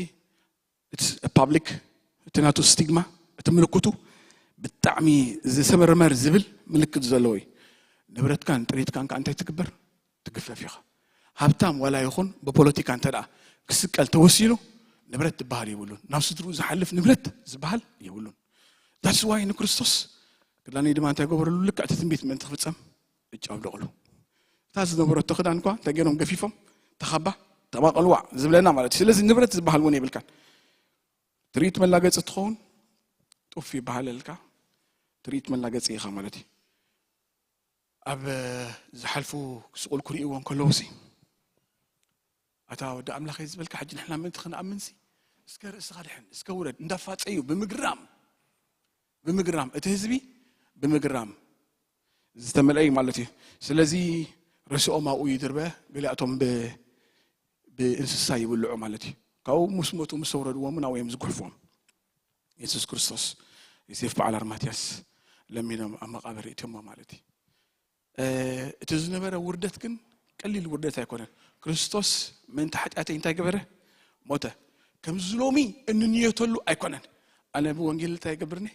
እቲ ፓብሊክ፣ እቲ ናቱ ስቲግማ፣ እቲ ምልክቱ ብጣዕሚ ዝሰመርመር ዝብል ምልክት ዘለዎ እዩ። ንብረትካን ጥሪትካን ከኣ እንታይ ትግበር? ትግፈፍ ኢኻ። ሃብታም ዋላ ይኹን ብፖለቲካ እንተ ደኣ ክስቀል ተወሲኑ ንብረት ዝበሃል የብሉን። ናብ ስድርኡ ዝሓልፍ ንብረት ዝበሃል የብሉን። That's why ንክርስቶስ ክዳነይ ድማ እንታይ ገበረሉ? ልክዕ እቲ ትንቢት ምእንቲ ክፍጸም እጭ ኣውደቕሉ። እታ ዝነበረቶ ክዳን እኳ እንታይ ገይሮም ገፊፎም፣ ተኻባ ተባቐልዋ ዝብለና ማለት እዩ። ስለዚ ንብረት ዝበሃል እውን የብልካን። ትርኢት መላገጺ ትኸውን ጡፍ ይበሃለልካ። ትርኢት መላገጺ ኢኻ ማለት እዩ። ኣብ ዝሓልፉ ክስቑል ክርእይዎ እንከለዉ ሲ፣ ኣታ ወዲ ኣምላኽ እየ ዝበልካ፣ ሕጂ ንሕና ምእንቲ ክንኣምን ሲ፣ እስከ ርእስኻ ድሕን፣ እስከ ውረድ፣ እንዳፋጸዩ ብምግራም፣ ብምግራም፣ እቲ ህዝቢ ብምግራም ዝተመልአ እዩ ማለት እዩ። ስለዚ ርእስኦም ኣብኡ ይድርበ፣ ገሊኣቶም ብ-፣ ብእንስሳ ይብልዑ ማለት እዩ። ካብኡ ምስ ሞቱ፣ ምስ ኣውረድዎም እውን ኣብኡ እዮም ዝጉሕፍዎም። የሱስ ክርስቶስ፣ ዮሴፍ በዓል ኣርማትያስ ለሚኖም ኣብ መቓብር እእትዮሞ ማለት እዩ። እ፣ እቲ ዝነበረ ውርደት ግን ቀሊል ውርደት ኣይኮነን። ክርስቶስ ምእንቲ ሓጢኣተይ እንታይ ገበረ? ሞተ። ከምዚ ሎሚ እንንየተሉ ኣይኮነን። ኣነ ብወንጌል እንታይ ይገብርኒ?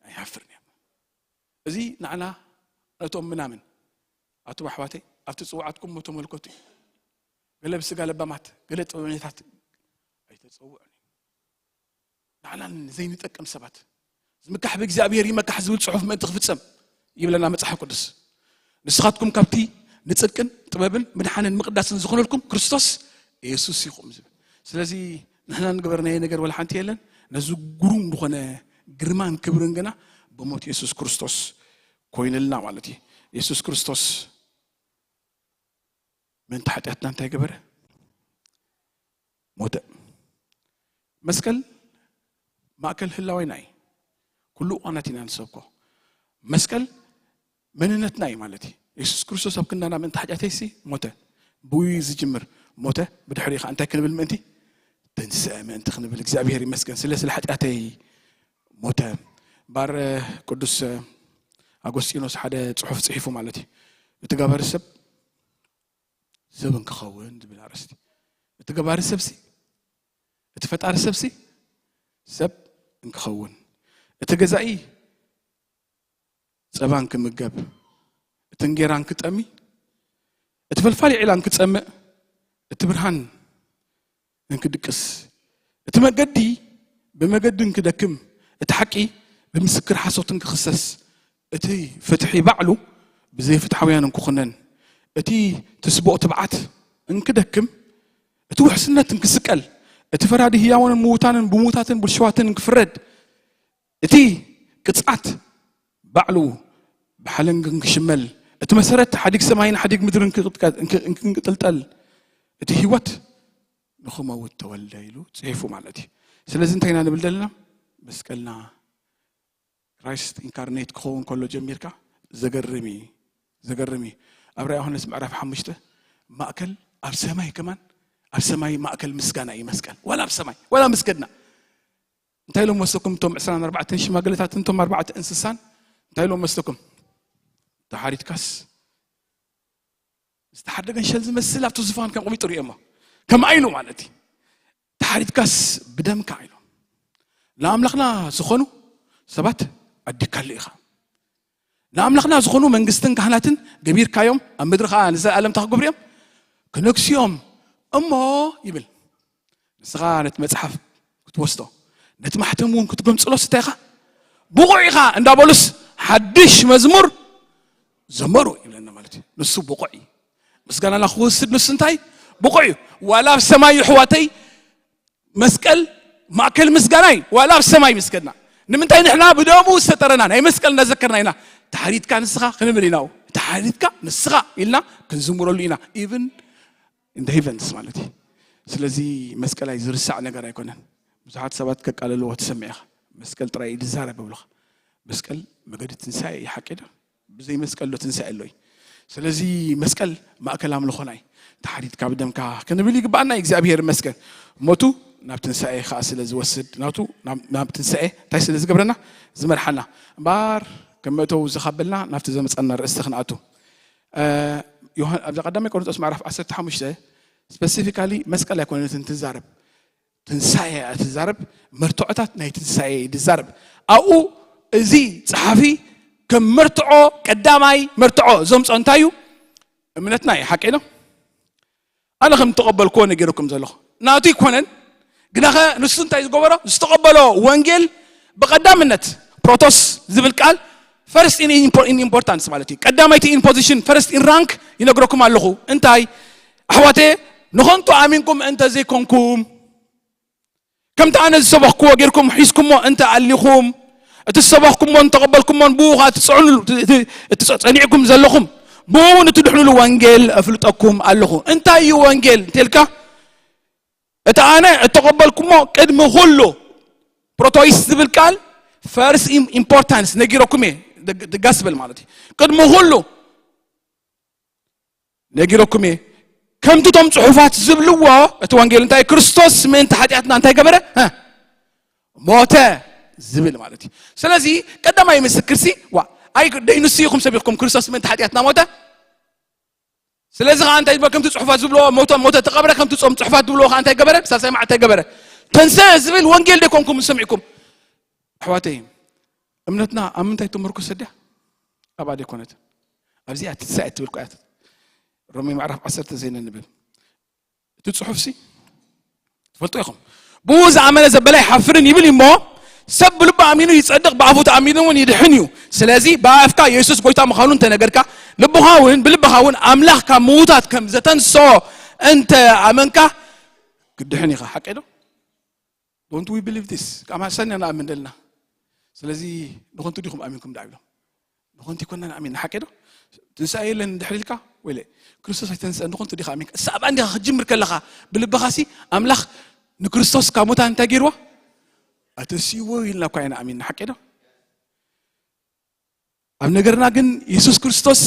ኣይሓፍርን እየ። እዚ ንዓና ነቶም ምናምን፣ ኣቱም ኣሕዋተይ፣ ኣብቲ ጽዋዓትኩም ሞ ተመልከቱ እዩ። ገለ ብስጋ ለባማት፣ ገለ ጥበበኛታት ኣይተጸውዑን እዩ። ንዓና ዘይንጠቅም ሰባት፣ ዝምካሕ ብእግዚኣብሔር ይመካሕ ዝብል ጽሑፍ ምእንቲ ክፍጸም ይብለና መጽሓፍ ቅዱስ። ንስኻትኩም ካብቲ ንጽድቅን ጥበብን ምድሓንን ምቕዳስን ዝኾነልኩም ክርስቶስ የሱስ ኢኹም ዝብል። ስለዚ ንሕና ንገበርናዮ ነገር ወላ ሓንቲ የለን። ነዚ ግሩም ዝኾነ ግርማን ክብርን ግና ብሞት የሱስ ክርስቶስ ኮይንልና ማለት እዩ። የሱስ ክርስቶስ ምእንቲ ሓጢኣትና እንታይ ገበረ? ሞተ። መስቀል ማእከል ህላዌና እዩ። ኩሉ እዋናት ኢና ንሰብኮ። መስቀል መንነትና እዩ ማለት እዩ። የሱስ ክርስቶስ ኣብ ክንዳና ምእንቲ ሓጢኣተይሲ ሞተ። ብኡ እዩ ዝጅምር። ሞተ፣ ብድሕሪኡ ከዓ እንታይ ክንብል ምእንቲ? ተንስአ ምእንቲ ክንብል። እግዚኣብሔር ይመስገን ስለ፣ ስለ ሓጢኣተይ ሞተ። ባር ቅዱስ ኣጎስጢኖስ ሓደ ጽሑፍ ጽሒፉ ማለት እዩ። እቲ ገባሪ ሰብ ሰብ እንክኸውን ዝብል ኣርእስቲ። እቲ ገባሪ ሰብሲ፣ እቲ ፈጣሪ ሰብሲ ሰብ እንክኸውን፣ እቲ ገዛኢ ጸባ እንክምገብ፣ እቲ እንጌራ እንክጠሚ፣ እቲ ፈልፋሊ ዒላ እንክጸምእ፣ እቲ ብርሃን እንክድቅስ፣ እቲ መገዲ ብመገዲ እንክደክም፣ እቲ ሓቂ ብምስክር ሓሶት እንክኽሰስ፣ እቲ ፍትሒ ባዕሉ ብዘይፍትሓውያን እንክኹነን፣ እቲ ትስቦ ትብዓት እንክደክም፣ እቲ ውሕስነት እንክስቀል፣ እቲ ፈራዲ ህያዋንን ምዉታንን ብምዉታትን ብልሽዋትን እንክፍረድ፣ እቲ ቅጽዓት ባዕሉ ብሓለንግ እንክሽመል፣ እቲ መሰረት ሓዲግ ሰማይን ሓዲግ ምድርን እንክ-፣ እንክ-፣ እንክንቅጥልጠል፣ እቲ ህይወት ንኽመውት ተወልደ ኢሉ ጽሒፉ ማለት እዩ። ስለዚ እንታይ ኢና ንብል ዘለና? መስቀልና ክራይስት ኢንካርኔት ክኸውን ከሎ ጀሚርካ ዘገርም እዩ፣ ዘገርም እዩ። ኣብ ራእይ ዮሃንስ ምዕራፍ ሓሙሽተ ማእከል ኣብ ሰማይ ከማን፣ ኣብ ሰማይ ማእከል ምስጋና እዩ መስቀል። ዋላ ኣብ ሰማይ፣ ዋላ ምስገድና። እንታይ ኢሎም ወሰኩም እቶም ዕስራን ኣርባዕተን ሽማግለታትን እቶም ኣርባዕተ እንስሳን? እንታይ ኢሎም ወሰኩም? ተሓሪድካስ ዝተሓደገ ንሸል ዝመስል ኣብቲ ዙፋን ከም ቆሚጡ ርእዮሞ። ከምኣ ኢሉ ማለት እዩ። ተሓሪድካስ ብደምካ ኢሎም። ንኣምላኽና ዝኾኑ ሰባት ኣዲካሉ ኢኻ። ንኣምላኽና ዝኾኑ መንግስትን ካህናትን ገቢርካዮም፣ ኣብ ምድሪ ኸዓ ንዘለኣለም እንታይ ክገብሩ እዮም? ክነግሱ እዮም እሞ ይብል። ንስኻ ነቲ መጽሓፍ ክትወስዶ፣ ነቲ ማሕተም እውን ክትገምጽሎስ እንታይ ኢኻ? ብቑዕ ኢኻ እንዳበሉስ ሓድሽ መዝሙር ዘመሩ ይብለና ማለት እዩ። ንሱ ብቑዕ እዩ። ምስጋናና ክወስድ ንሱ እንታይ? ብቑዕ እዩ። ዋላ ኣብ ሰማይ ይሕዋተይ መስቀል ማእከል ምስጋና እዩ። ዋላ ኣብ ሰማይ ምስገድና። ንምንታይ ንሕና ብደሙ ዝተጠረና ናይ መስቀል እንዳዘከርና ኢና። ተሓሪድካ ንስኻ ክንብል ኢና። ተሓሪድካ ንስኻ ኢልና ክንዝምረሉ ኢና። Even in the heavens ማለት እዩ። ስለዚ መስቀል ኣይ ዝርሳዕ ነገር ኣይኮነን። ብዙሓት ሰባት ከቃልልዎ ትሰምዕ ኢኻ። መስቀል ጥራይ እዩ ዝዛረብ ይብሉኻ። መስቀል መገዲ ትንሳኤ እዩ፣ ሓቂ ዶ? ብዘይ መስቀል ዶ ትንሳኤ ኣሎ እዩ? ስለዚ መስቀል ማእከል ኣምልኾና እዩ። ተሓሪድካ ብደምካ ክንብል ይግባኣና እዩ። እግዚኣብሔር ይመስገን። ሞቱ ናብ ትንሳኤ ከዓ ስለ ዝወስድ፣ ናቱ ናብ፣ ናብ ትንሳኤ እንታይ ስለ ዝገብረና? ዝመርሓና። እምበኣር ከም መእተዊ ዝኻበልና ናብቲ ዘመፀና ርእስቲ ክንኣቱ። እ፣ ዮሃ-፣ ኣብዛ ቀዳማይ ቆሮንቶስ ምዕራፍ ዓሰርተ ሓሙሽተ ስፐሲፊካሊ መስቀል ኣይኮነትን ትዛረብ፣ ትንሳኤ እያ ትዛረብ፣ መርትዖታት ናይ ትንሳኤ እዩ ዝዛረብ። ኣብኡ እዚ ጸሓፊ ከም መርትዖ፣ ቀዳማይ መርትዖ ዘምጾ እንታይ እዩ? እምነትና እዩ። ሓቂ ነው። ኣነ ከም ዝተቐበልክዎ ነጊረኩም ዘለኹ ናቱ ይኮነን። ግናኸ ንሱ እንታይ ዝገበሮ? ዝተቐበሎ ወንጌል ብቐዳምነት፣ ፕሮቶስ ዝብል ቃል ፈርስት ኢን ኢምፖ-፣ ኢን ኢምፖርታንስ ማለት እዩ። ቀዳማይቲ ኢን ፖዚሽን፣ ፈርስት ኢን ራንክ ይነግረኩም ኣለኹ። እንታይ ኣሕዋተየ፣ ንኸንቱ ኣሚንኩም እንተ ዘይኮንኩም፣ ከምቲ ኣነ ዝሰበኽክዎ ጌርኩም ሒዝኩሞ እንተ ኣሊኹም፣ እቲ ዝሰበኽኩሞን ተቐበልኩሞን ብኡ ኸኣ ትጽዕኑ፣ እቲ፣ እቲ፣ እቲ ጸ-፣ ጸኒዕኩም ዘለኹም፣ ብኡ እውን እትድሕኑሉ ወንጌል እፍልጠኩም ኣለኹ። እንታይ እዩ ወንጌል እንተልካ፣ እቲ ኣነ እተቐበልኩሞ ቅድሚ ኩሉ፣ ፕሮቶይስ ዝብል ቃል ፈርስት ኢም-፣ ኢምፖርታንስ ነጊረኩም እየ፣ the፣ the gospel ማለት እዩ። ቅድሚ ኩሉ ነጊረኩም እየ። ከምቲ እቶም ጽሑፋት ዝብልዎ፣ እቲ ወንጌል እንታይ? ክርስቶስ ምእንቲ ሓጢኣትና እንታይ ገበረ? እ? ሞተ ዝብል ማለት እዩ። ስለዚ ቀዳማይ ምስክርሲ፣ ዋ፣ ኣይ፣ ደይ ንሱ ኢኹም ሰቢኽኩም ክርስቶስ ምእንቲ ሓጢኣትና ሞተ። ስለዚ ኸዓ እንታይ ዝበል? ከምቲ ጽሑፋት ዝብልዎ ሞተ፣ ሞተ፣ ተቐብረ፣ ከምቲ ጾም ጽሑፋት ዝብልዎ ኸዓ እንታይ ገበረ? ሳልሳይ መዓልቲ እንታይ ገበረ? ተንሰ ዝብል ወንጌል ደይኮንኩም ዝሰሚዕኩም? ኣሕዋተይ፣ እምነትና ኣብ ምንታይ ተመርኮሰ ድያ? ኣብኣ ደይኮነት። ኣብዚኣ ትንሳኤ ትብል እኮ እያ። ሮሜ ምዕራፍ ዓሰርተ ዘይነንብብ። እቲ ጽሑፍሲ ትፈልጡ ኢኹም። ብኡ ዝኣመነ ዘበለ ኣይሓፍርን ይብል እዩ እሞ፣ ሰብ ብልቡ ኣሚኑ ይጸድቕ፣ ብኣፉ ተኣሚኑ እውን ይድሕን እዩ። ስለዚ ብኣፍካ የሱስ ጎይታ ምዃኑ እንተነገርካ፣ ልብኻ እውን፣ ብልብኻ እውን ኣምላኽ ካብ ምዉታት ከም ዘተንስኦ እንተ ኣመንካ፣ ክትድሕን ኢኻ። ሓቂ ዶ? Don't we believe this? ካብ ማሰና ንኣምን ደልና። ስለዚ ንኸንቱ ዲኹም ኣሚንኩም ደኣ ይብሎም። ንኸንቱ ይኮና ንኣሚን፣ ንሓቂ ዶ? ትንሳኤ የለን እንድሕር ኢልካ፣ ወይለ፣ ክርስቶስ ኣይተንስአን፣ ንኸንቱ ዲኻ ኣሚንካ? እሳ ኣብኣ እንዲኻ ክትጅምር ከለኻ፣ ብልብኻሲ ኣምላኽ ንክርስቶስ ካብ ሙታን እንታይ ገይርዎ? ኣተስይዎ ኢልና እኳ ኢና ኣሚንና። ሓቂ ዶ? ኣብ ነገርና ግን የሱስ ክርስቶስ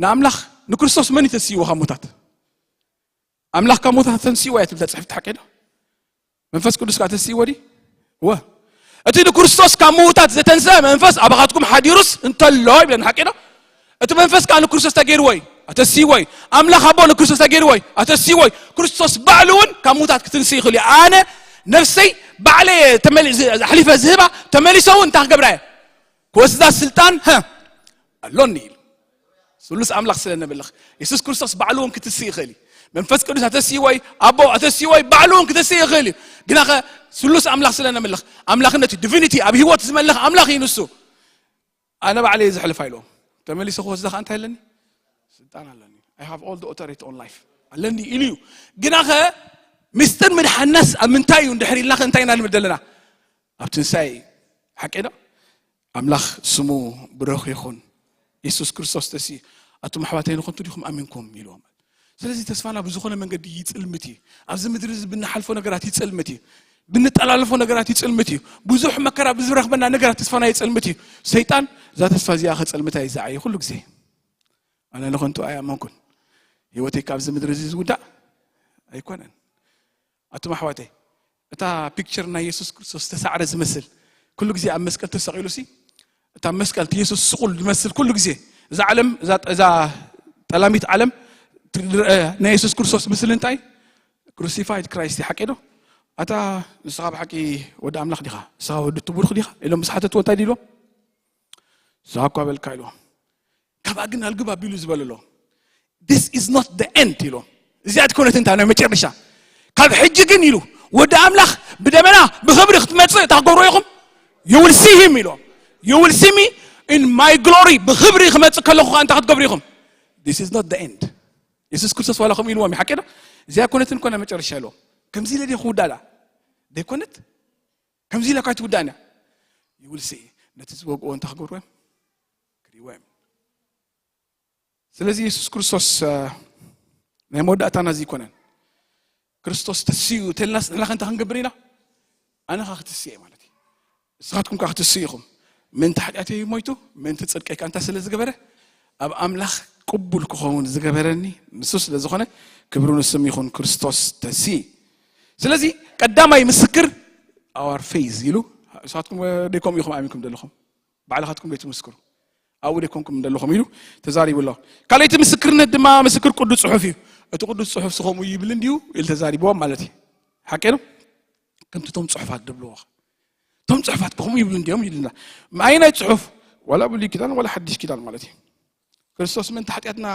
ንኣምላኽ ንክርስቶስ መን እዩ ተስይዎ ካብ ሙታት? ኣምላኽ ካብ ሙታት ተንስይዎ እያ ትብል እታ ጽሕፍቲ። ሓቂ ዶ? መንፈስ ቅዱስ ከኣ ተስይዎ ድዩ? ወ እቲ ንክርስቶስ ካብ ምዉታት ዘተንስአ መንፈስ ኣባኻትኩም ሓዲሩስ እንተሎ ይብለና። ሓቂ ዶ? እቲ መንፈስ ከኣ ንክርስቶስ ተገይርዎ እዩ፣ ኣተስይዎ እዩ። ኣምላኽ ኣቦ ንክርስቶስ ተገይርዎ እዩ፣ ኣተስይዎ እዩ። ክርስቶስ ባዕሉ እውን ካብ ምዉታት ክትንስእ ይኽእል እዩ። ኣነ ነፍሰይ ባዕለየ ተመሊ- ኣሕሊፈ ዝህባ፣ ተመሊሰ እውን እንታይ ክገብራ እየ? ክወስዳ ስልጣን፣ ሀ፣ ኣሎኒ ኢሉ። ስሉስ ኣምላኽ ስለ ነምልኽ፣ የሱስ ክርስቶስ ባዕሉ እውን ክትስእ ይኽእል እዩ። መንፈስ ቅዱስ ኣተስይዎ እዩ፣ ኣቦ ኣተስይዎ እዩ፣ ባዕሉ እውን ክትስእ ይኽእል እዩ። ግናኸ ስሉስ ኣምላኽ ስለ ነምልኽ፣ ኣምላኽነት እዩ፣ ዲቪኒቲ፣ ኣብ ህይወት ዝመልኽ ኣምላኽ እዩ ንሱ። ኣነ ባዕለይ እየ ዘሕልፋ ኢልዎም። ተመሊሰ ክወስዳ ከኣ እንታይ ኣለኒ? ስልጣን ኣለኒ። I have all the authority on life ኣለኒ ኢሉ እዩ። ግናኸ ምስጢር ምድሓናስ ኣብ ምንታይ እዩ እንድሕር ኢልናኸ እንታይ ኢና ንብል ዘለና? ኣብ ትንሳኤ እዩ። ሓቂ ዶ? ኣምላኽ ስሙ ብሩኽ ይኹን። የሱስ ክርስቶስ ተስዩ፣ ኣቱም ኣሕዋተይ ንኸንቱ ዲኹም ኣሚንኩም ኢልዎም። ስለዚ ተስፋና ብዝኾነ መንገዲ ይጽልምት እዩ። ኣብዚ ምድሪ እዚ ብንሓልፎ ነገራት ይጽልምት እዩ። ብንጠላለፎ ነገራት ይጽልምት እዩ። ብዙሕ መከራ ብዝረኽበና ነገራት ተስፋና ይጽልምት እዩ። ሰይጣን እዛ ተስፋ እዚኣ ከጸልምታ እዩ ዝዓየ ኩሉ ግዜ። ኣነ ንኸንቱ ኣይኣመንኩን። ህይወተይ ካብዚ ምድሪ እዚ ዝውዳእ ኣይኮነን። ኣቱም ኣሕዋተይ፣ እታ ፒክቸር ናይ የሱስ ክርስቶስ ዝተሳዕረ ዝመስል፣ ኩሉ ግዜ ኣብ መስቀል ተሰቒሉ ሲ፣ እታ መስቀል እቲ የሱስ ስቑል ዝመስል ኩሉ ግዜ፣ እዛ ዓለም፣ እዛ፣ እዛ ጠላሚት ዓለም ትርአ ናይ የሱስ ክርስቶስ ምስሊ እንታይ? ክሩሲፋይድ ክራይስት እዩ። ሓቂ ዶ? ኣታ ንስኻ ብሓቂ ወዲ ኣምላኽ ዲኻ? ንስኻ ወዲ እቲ ብሩኽ ዲኻ? ኢሎም ምስ ሓተትዎ እንታይ ድልዎም? ንስኻ እኳ በልካ ኢልዎም። ካብኣ ግን ኣልግብ ኣቢሉ ዝበለሎ፣ this is not the end ኢልዎም። እዚኣ ትኮነት እንታ ናይ መጨረሻ። ካብ ሕጂ ግን ኢሉ፣ ወዲ ኣምላኽ ብደመና ብኽብሪ ክትመጽእ እንታይ ክትገብሩ ኢኹም? You will see him ኢልዎም። You will see me in my glory። ብኽብሪ ክመጽእ ከለኹ ከኣ እንታይ ክትገብሩ ኢኹም? This is not the end። የሱስ ክርስቶስ ዋላ ከምኡ ኢልዎም እዩ። ሓቂ ዶ? እዚኣ ኮነትን ኮነ መጨረሻ ኢልዎም። ከምዚ ኢለ ድየ ክውዳእ ደኣ? ደይኮነት? ከምዚ ኢለ እኳ ኣይትውዳእን እያ። You will see። ነቲ ዝወግኦ እንታይ ክገብርዎ እዮም? ክርእይዎ እዮም። ስለዚ የሱስ ክርስቶስ፣ እ፣ ናይ መወዳእታና እዚ ኣይኮነን። ክርስቶስ ተስዩ ተልናስ ንሕና ከ እንታይ ክንገብር ኢና? ኣነ ኸ ክትስየ ማለት እዩ። ንስኻትኩም ከ ክትስዩ ኢኹም። ምእንቲ ሓጢኣተይ ሞይቱ፣ ምእንቲ ጽድቀይ ከ እንታይ ስለ ዝገበረ? ኣብ ኣምላኽ ቅቡል ክኸውን ዝገበረኒ ንሱ ስለ ዝኾነ፣ ክብሪ ንስም ይኹን። ክርስቶስ ተስዩ። ስለዚ ቀዳማይ ምስክር our faith ኢሉ፣ ንስኻትኩም ደይከምኡ ኢኹም ኣሚንኩም ዘለኹም። ባዕልኻትኩም ደይትምስክሩ፣ ኣብኡ ደይኮንኩም እንደለኹም ኢሉ ተዛሪቡ ኣሎ። ካልኣይቲ ምስክርነት ድማ ምስክር ቅዱስ ጽሑፍ እዩ። እቲ ቅዱስ ጽሑፍ ስኸምኡ ይብል እንዲዩ ኢሉ ተዛሪብዎም ማለት እዩ። ሓቂ ነው። ከምቲ እቶም ጽሑፋት ደብልዎ፣ እቶም ጽሑፋት ከምኡ ይብሉ እንዲዮም ይልና። ኣይናይ ጽሑፍ ዋላ ብሉይ ኪዳን ዋላ ሓድሽ ኪዳን ማለት እዩ። ክርስቶስ ምእንቲ ሓጢኣትና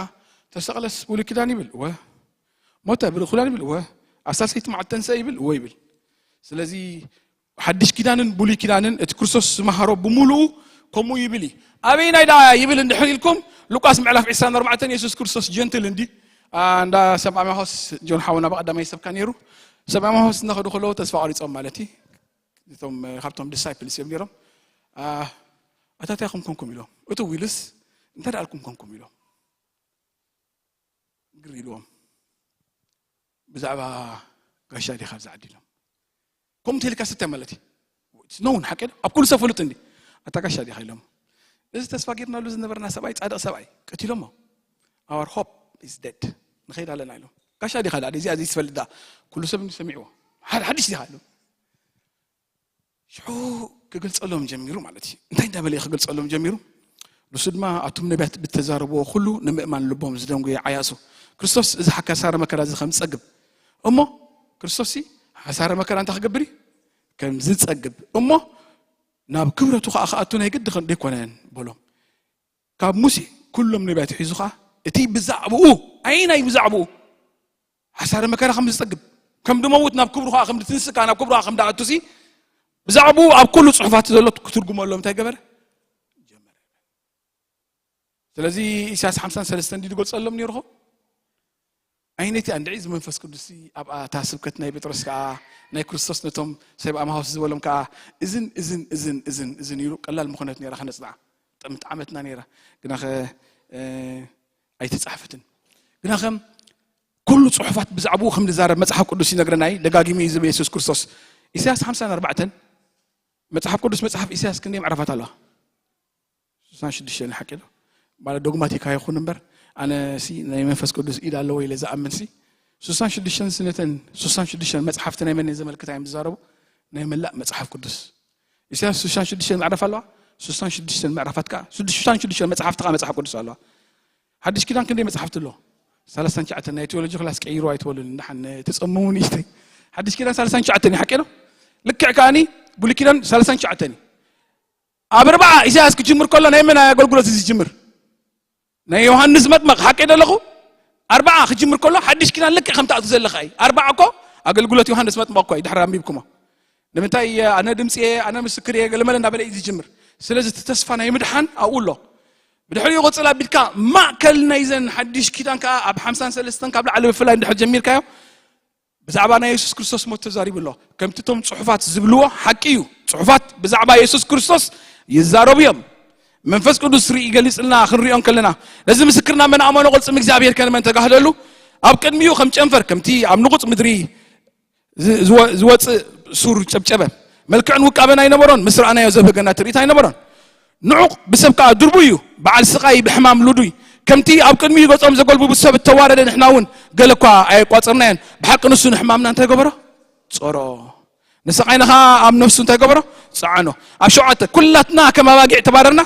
ተሰቕለስ ብሉይ ኪዳን ይብል እወ፣ ሞተ ብሉይ ኪዳን ይብል እወ፣ ኣብ ሳልሰይቲ መዓልቲ ተንሰአ ይብል እወ ይብል። ስለዚ ሓድሽ ኪዳንን ብሉይ ኪዳንን እቲ ክርስቶስ ዝመሃሮ ብምሉኡ ከምኡ ይብል እዩ። ኣበይናይ ደኣ ይብል እንድሕር ኢልኩም፣ ሉቃስ ምዕራፍ ዕስራን ኣርባዕተን የሱስ ክርስቶስ ጀንትል እንዲ፣ ኣ፣ እንዳ ሰብ ኣማሆስ፣ ጆን ሓውና ብቐዳማይ ሰብካ ነይሩ። ሰብ ኣማሆስ እናኸዱ ከለዉ ተስፋ ቆሪጾም ማለት እዩ። እቶም፣ እ፣ ካብቶም ዲሳይፕልስ እዮም ነይሮም። ኣ፣ ኣታ እንታይ ኢኹም ኮንኩም ኢሎም። እትው ኢሉስ እንታይ ደኣ ኢልኩም ኮንኩም ኢሎም። ግር ኢልዎም። ብዛዕባ ጋሻ ዲኻ ኣብዚ ዓዲ ኢሎም። ከምኡ እንተኢልካ ስታይ ማለት እዩ። It's known፣ ሓቂ ዶ? ኣብ ኩሉ ሰብ ፍሉጥ እንዲ። ኣታ ጋሻ ዲኻ ኢሎም። እዚ ተስፋ ጌርናሉ ዝነበርና ሰብኣይ፣ ጻድቕ ሰብኣይ፣ ቀቲሎሞ። Our hope is dead። ንኸይድ ኣለና ኢሎም። ጋሻ ዲኻ ደኣ፣ እዚኣ ዘይትፈልጥ ደኣ። ኩሉ ሰብ እንዲ ሰሚዕዎ። ሓድ-፣ ሓድሽ ዲኻ ኢሎም። ሽዑ ክገልጸሎም ጀሚሩ ማለት እዩ። እንታይ እንዳበለ እዩ ክገልጸሎም ጀሚሩ? ንሱ ድማ ኣቱም ነቢያት ብተዛረብዎ ኩሉ ንምእማን ልቦም ዝደንጉየ ዓያሱ። ክርስቶስ እዚ ሓሳረ መከራ እዚ ከም ዝጸግብ እሞ፣ ክርስቶስ ሲ ሓሳረ መከራ እንታይ ክገብር እዩ? ከም ዝጸግብ እሞ፣ ናብ ክብረቱ ከኣ ክኣቱ ናይ ግዲ ከም ደይኮነን በሎም። ካብ ሙሴ ኩሎም ነቢያት ሒዙ ኸኣ እቲ ብዛዕባኡ፣ ኣይናይ ብዛዕባኡ ሓሳረ መከራ ከም ዝጸግብ፣ ከም ድመውት ናብ ክብሩ ኸኣ ከም ድትንስእ ከኣ ናብ ክብሩ ኸኣ ከም ድኣቱ ሲ፣ ብዛዕባኡ ኣብ ኩሉ ጽሑፋት ዘሎ ክትርጉመሎም እንታይ ገበረ? ጀመረ። ስለዚ ኢሳያስ ሓምሳን ሰለስተን እንዲ ዝገልጸሎም ነይሩ ኸ? ኣይነቲ ኣንድዒ እዚ መንፈስ ቅዱስ ሲ ኣብኣ እታ ስብከት ናይ ጴጥሮስ ከኣ ናይ ክርስቶስ ነቶም ሰብ ኣማሆስ ዝበሎም ከኣ እዝን፣ እዝን፣ እዝን፣ እዝን፣ እዝን ኢሉ ቀላል ምኾነት ነይራ ከነጽንዓ። ጥምት ዓመትና ነይራ። ግናኸ፣ እ፣ ኣይተጻሕፈትን። ግናኸ ኩሉ ጽሑፋት ብዛዕባኡ ከም ዝዛረብ መጽሓፍ ቅዱስ ይነግረና እዩ። ደጋጊሙ እዩ ዝብል የሱስ ክርስቶስ። ኢሳያስ ሓምሳን ኣርባዕተን፣ መጽሓፍ ቅዱስ መጽሓፍ ኢሳያስ ክንደይ ምዕራፋት ኣለዋ? ስሳን ሽዱሽተን ሓቂ ዶ? ማለት ዶግማቲክ ኣይኹን እምበር፣ ኣነ ሲ ናይ መንፈስ ቅዱስ ኢድ ኣለዎ ኢለ ዝኣምን ሲ፣ ስሳን ሽዱሽተን ስነተን ስሳን ሽዱሽተን መጽሓፍቲ ናይ መን ዘመልክታ እዮም ዝዛረቡ? ናይ መላእ መጽሓፍ ቅዱስ። ኢሳያስ ስሳን ሽዱሽተን ምዕራፍ ኣለዋ። ስሳን ሽዱሽተን ምዕራፋት ከኣ፣ ስሳን ሽዱሽተን መጽሓፍቲ ከኣ መጽሓፍ ቅዱስ ኣለዋ። ሓድሽ ኪዳን ክንደይ መጽሓፍቲ ኣለዎ? ሰላሳን ትሽዓተን። ናይ ቴዎሎጂ ክላስ ቀይሩ ኣይትበሉን፣ ንሓን ተጸምሙ ንእሽተይ። ሓድሽ ኪዳን ሰላሳን ትሽዓተን እዩ፣ ሓቂ ነው? ልክዕ ከኣኒ ብሉይ ኪዳን ሰላሳን ትሽዓተን እዩ። ኣብ ኣርባዓ ኢሳያስ ክጅምር ከሎ ናይ መን ኣገልግሎት እዩ ዝጅምር? ናይ ዮሃንስ መጥመቕ፣ ሓቂ ዶ ኣለኹ? ኣርባዓ ክጅምር ከሎ ሓድሽ ኪዳን ልክዕ ከም ትኣቱ ዘለኻ እዩ። ኣርባዓ እኮ ኣገልግሎት ዮሃንስ መጥመቕ እኮ እዩ፣ ድሕሪ ኣንቢብኩሞ። ንምንታይ? ኣነ ድምፂ እየ፣ ኣነ ምስክር እየ፣ ገለመለ እንዳበለ እዩ ዝጅምር። ስለዚ እቲ ተስፋ ናይ ምድሓን ኣብኡ ኣሎ። ብድሕሪኡ ቅፅል ኣቢልካ ማእከል ናይዘን ሓድሽ ኪዳን ከዓ ኣብ ሓምሳን ሰለስተን ካብ ላዕሊ ብፍላይ እንድሕር ጀሚርካዮ ብዛዕባ ናይ የሱስ ክርስቶስ ሞት ተዛሪቡ ኣሎ። ከምቲ እቶም ጽሑፋት ዝብልዎ ሓቂ እዩ። ጽሑፋት ብዛዕባ የሱስ ክርስቶስ ይዛረቡ እዮም። መንፈስ ቅዱስ ርኢ ይገልጽልና ክንሪኦ እንከለና፣ ነዚ ምስክርና መን ኣመኖ ቅልጽም እግዚኣብሔር ከንመን ተጋህደሉ ኣብ ቅድሚኡ ከም ጨንፈር ከምቲ ኣብ ንቑጽ ምድሪ ዝ-፣ ዝወ-፣ ዝወጽእ ሱር ጨብጨበ። መልክዕን ውቃበን ኣይነበሮን፣ ምስ ረኣናዮ ዘብህገና ትርኢት ኣይነበሮን። ንዑቕ ብሰብ ከኣ ድርቡይ እዩ፣ በዓል ስቓይ ብሕማም ልዱይ። ከምቲ ኣብ ቅድሚኡ ገጾም ዘገልብቡ ሰብ እተዋረደ ንሕና እውን ገለ እኳ ኣየቋጸርናዮን። ብሓቂ ንሱ ንሕማምና እንታይ ገበሮ? ጾሮ። ንስቓይና ኸኣ ኣብ ነፍሱ እንታይ ገበሮ? ጸዓኖ። ኣብ ሸውዓተ፣ ኩላትና ከም ኣባጊዕ ተባረርና፣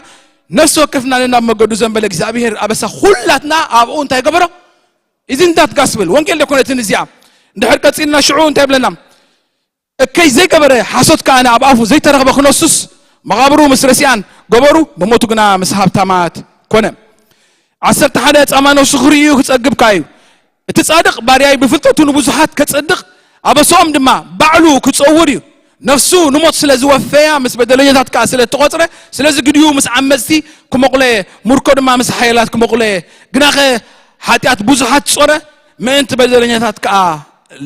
ነፍሲ ወከፍና ነናብ መገዱ ዘንበለ እግዚኣብሔር ኣበሳ ኩላትና ኣብኡ እንታይ ገበሮ? ኢዝንት ዳት ጋስፕል፣ ወንጌል ደኮነትን እዚኣ። እንድሕር ቀጺልና ሽዑ እንታይ ይብለና? እከይ ዘይገበረ ሓሶት ከኣ ኣብ ኣፉ ዘይተረኽበ ክነሱስ መቓብሩ ምስ ረሲኣን ገበሩ፣ ብሞቱ ግና ምስ ሃብታማት ኮነ። ዓሰርተ ሓደ ጻማ ነፍሱ ክርእዩ ክጸግብ ከኣ እዩ። እቲ ጻድቕ ባርያይ ብፍልጠቱ ንብዙሓት ከጸድቕ ኣበስኦም ድማ ባዕሉ ክጸውር እዩ። ነፍሱ ንሞት ስለ ዝወፈያ ምስ በደለኛታት ከኣ ስለ እተቖጽረ፣ ስለዚ ግዲኡ ምስ ዓመጽቲ ክመቑለ፣ ምርኮ ድማ ምስ ሓያላት ክመቑለ። ግናኸ ሓጢኣት ብዙሓት ጾረ፣ ምእንቲ በደለኛታት ከኣ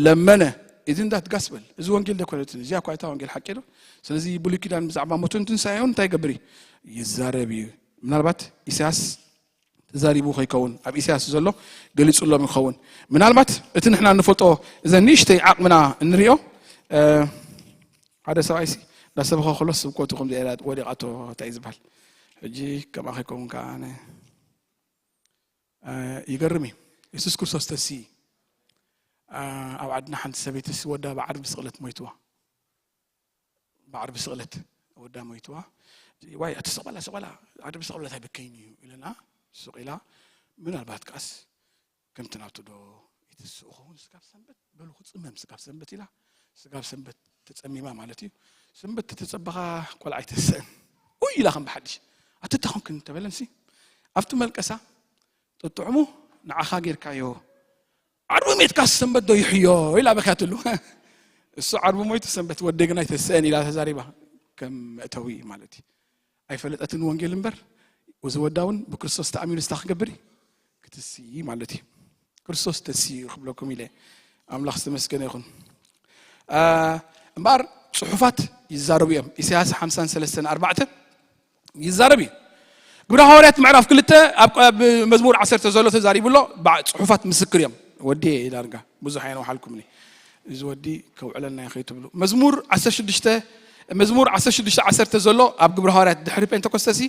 ለመነ። ኢዝንት ዳት ጋስፕል? እዚ ወንጌል ዶ ኣይኮነትን? እዚኣ እኳ እታ ወንጌል ሓቂ ዶ? ስለዚ ብሉይ ኪዳን ብዛዕባ ሞትን ትንሳኤውን እንታይ ይገብር እዩ? ይዛረብ እዩ። ምናልባት ኢሳያስ ተዛሪቡ ከይከውን፣ ኣብ ኢሳያስ ዘሎ ገሊጹሎም ይኸውን። ምናልባት እቲ ንሕና እንፈልጦ እዘን ንእሽተይ ዓቕምና እንሪኦ፣ እ፣ ሓደ ሰብኣይሲ እንዳሰበኸ ከሎ ስብከቱ ከምዚ ኢላ ወዲቓቶ እንታይ እዩ ዝበሃል? ሕጂ ከምኣ ከይከውን ከኣ ኣነ፣ እ፣ ይገርም እዩ። የሱስ ክርስቶስ ተሲ፣ እ፣ ኣብ ዓድና ሓንቲ ሰበይትስ ወዳ ብዓርቢ ስቕለት ሞይትዋ። ብዓርቢ ስቕለት ወዳ ሞይትዋ። ዋይ፣ ኣቲ ስቕ በላ፣ ስቕ በላ፣ ዓርቢ ስቕለት ኣይብከይን እዩ ኢለና፣ ስቕ ኢላ፣ ምናልባት ከኣስ ከምቲ ናቱ ዶ ይትስእ ኸውን፣ ስጋብ ሰንበት በሉ ክጽመም፣ ስጋብ ሰንበት ኢላ፣ ስጋብ ሰንበት ተጸሚማ ማለት እዩ። ሰንበት ተተጸበኻ ቆልዓ ኣይተስእን። ኡይ ኢላ ከም ብሓድሽ፣ ኣቲ እንታይ ኾንክን እንተበለንሲ፣ ኣብቲ መልቀሳ ጥጥዕሙ ንዓኻ ጌርካዮ። ዓርቢ ሜትካስ ሰንበት ዶ ይሕዮ? ኢላ በኪያትሉ። እሱ ዓርቢ ሞይቱ ሰንበት ወደይ ግን ኣይተስእን ኢላ ተዛሪባ። ከም መእተዊ ማለት እዩ። ኣይፈለጠትን ወንጌል እምበር፣ እዚ ወዳ እውን ብክርስቶስ ተኣሚኑ ስታ ክገብር እዩ። ክትስይ ማለት እዩ። ክርስቶስ ተስዩ ክብለኩም ኢለ። ኣምላኽ ዝተመስገነ ይኹን። አ፣ እምበኣር ጽሑፋት ይዛረቡ እዮም። ኢሳያስ ሓምሳን ሰለስተን ኣርባዕተ ይዛረብ እዩ። ግብረ ሃዋርያት ምዕራፍ ክልተ ኣብ፣ ኣብ መዝሙር ዓሰርተ ዘሎ ተዛሪቡ ኣሎ። በዓ-፣ ጽሑፋት ምስክር እዮም። ወዲ ዳርጋ ብዙሕ ኣየነውሓልኩምኒ። እዚ ወዲ ከውዕለና እዩ ከይትብሉ። መዝሙር ዓሰርተ ሽዱሽተ፣ መዝሙር ዓሰርተ ሽዱሽተ ዓሰርተ ዘሎ ኣብ ግብረ ሃዋርያት ድሕሪ ጴንጠኮስተ ሲ፣